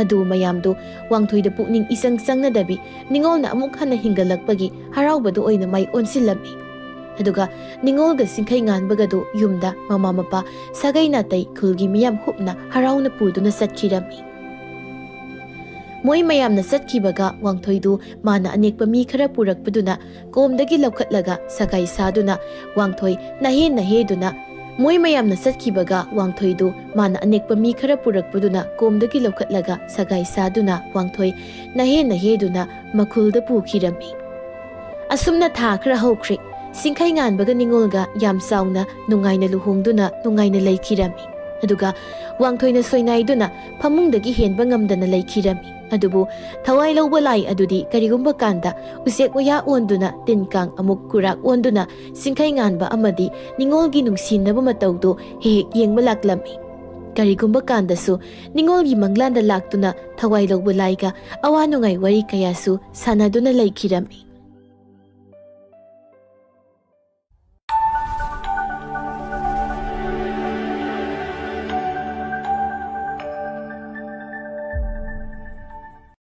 ꯑꯗꯨ ꯃꯌꯥꯝꯗꯨ ꯋꯥꯡꯊꯣꯏꯗ ꯄꯨꯛꯅꯤꯡ ꯏꯆꯪ ꯆꯪꯅꯗꯕꯤ ꯅꯤꯉꯣꯜꯅ ꯑꯃꯨꯛ ꯍꯟꯅ ꯍꯤꯡꯒꯠꯂꯛꯄꯒꯤ ꯍꯔꯥꯎꯕꯗꯨ ꯑꯣꯏꯅ ꯃꯥꯏ ꯑꯣꯟꯁꯤꯜꯂꯝꯃꯤ꯫ ꯑꯗꯨꯒ ꯅꯤꯉꯣꯜꯒ ꯁꯤꯡꯈꯩ ꯉꯥꯟꯕꯒꯗꯨ ꯌꯨꯝꯗ ꯃꯃꯥ ꯃꯄꯥ ꯁꯥꯒꯩ ꯅꯥꯇꯩ ꯈꯨꯜꯒꯤ ꯃꯤꯌꯥꯝ ꯍꯨꯞꯅ ꯍꯔꯥꯎꯅ ꯄꯨꯗꯨꯅ ꯆꯠꯈꯤꯔꯝꯃꯤ꯫ ꯃꯣꯏ ꯃꯌꯥꯝꯅ ꯆꯠꯈꯤꯕꯒ ꯋꯥꯡꯊꯣꯏꯗꯨ ꯃꯥꯅ ꯑꯅꯦꯛꯄ ꯃꯤ ꯈꯔ ꯄꯨꯔꯛꯄꯗꯨꯅ ꯀꯣꯝꯗꯒꯤ ꯂꯧꯈꯠꯂꯒ ꯁꯒꯥꯏ ꯁꯥꯗꯨꯅ ꯋꯥꯡꯊꯣꯏ ꯅꯍꯦ ꯅꯍꯦꯗꯨꯅ ꯃꯣꯏ ꯃꯌꯥꯝꯅ ꯆꯠꯈꯤꯕꯒ ꯋꯥꯡꯊꯣꯏꯗꯨ ꯃꯥꯅ ꯑꯅꯦꯛꯄ ꯃꯤ ꯈꯔ ꯄꯨꯔꯛꯄꯗꯨꯅ ꯀꯣꯝꯗꯒꯤ ꯂꯧꯈꯠꯂꯒ ꯁꯒꯥꯏ ꯁꯥꯗꯨꯅ ꯋꯥꯡꯊꯣꯏ ꯅꯍꯦ ꯅꯍꯦꯗꯨꯅ ꯃꯈꯨꯜꯗ ꯄꯨꯈꯤꯔꯝꯃꯤ꯫ ꯑꯁꯨꯝꯅ ꯊꯥ ꯈꯔ ꯍꯧꯈ꯭ꯔꯦ꯫ ꯁꯤꯡꯈꯩ ꯉꯥꯟꯕꯒ ꯅꯤꯉꯣꯜꯒ ꯌꯥꯝ ꯆꯥꯎꯅ ꯅꯨꯡꯉꯥꯏꯅ ꯂꯨꯍꯣꯡꯗꯨꯅ ꯅꯨꯡꯉꯥꯏꯅ ꯂꯩꯈꯤꯔꯝꯃꯤ꯫ ꯑꯗꯨꯒ ꯋꯥꯡꯊꯣꯏꯅ ꯁꯣꯏꯅꯥꯏꯗꯨꯅ ꯐꯃꯨꯡꯗꯒꯤ ꯍꯦꯟꯕ ꯉꯝꯗꯅ ꯂꯩꯈꯤꯔꯝꯃꯤ꯫ ꯑꯗꯨꯕꯨ ꯊꯋꯥꯏ ꯂꯧꯕ ꯂꯥꯏ ꯑꯗꯨꯗꯤ ꯀꯔꯤꯒꯨꯝꯕ ꯀꯥꯟꯗ ꯎꯆꯦꯛ ꯋꯥꯌꯥ ꯑꯣꯟꯗꯨꯅ ꯇꯤꯟ ꯀꯥꯡ ꯑꯃꯨꯛ ꯀꯨꯔꯥꯛ ꯑꯣꯟꯗꯨꯅ ꯁꯤꯡꯈꯩ ꯉꯥꯟꯕ ꯑꯃꯗꯤ ꯅꯤꯉꯣꯜꯒꯤ ꯅꯨꯡꯁꯤꯅꯕ ꯃꯇꯧꯗꯨ ꯍꯦꯛ ꯍꯦꯛ ꯌꯦꯡꯕ ꯂꯥꯛꯂꯝꯃꯤ꯫ ꯀꯔꯤꯒꯨꯝꯕ ꯀꯥꯟꯗꯁꯨ ꯅꯤꯉꯣꯜꯒꯤ ꯃꯪꯂꯥꯟꯗ ꯂꯥꯛꯇꯨꯅ ꯊꯋꯥꯏ ꯂꯧꯕ ꯂꯥꯏꯒ ꯑꯋꯥ ꯅꯨꯡꯉꯥꯏ ꯋꯥꯔꯤ ꯀꯌꯥꯁꯨ ꯁꯥꯟꯅꯗꯨꯅ ꯂꯩꯈꯤꯔꯝꯃꯤ꯫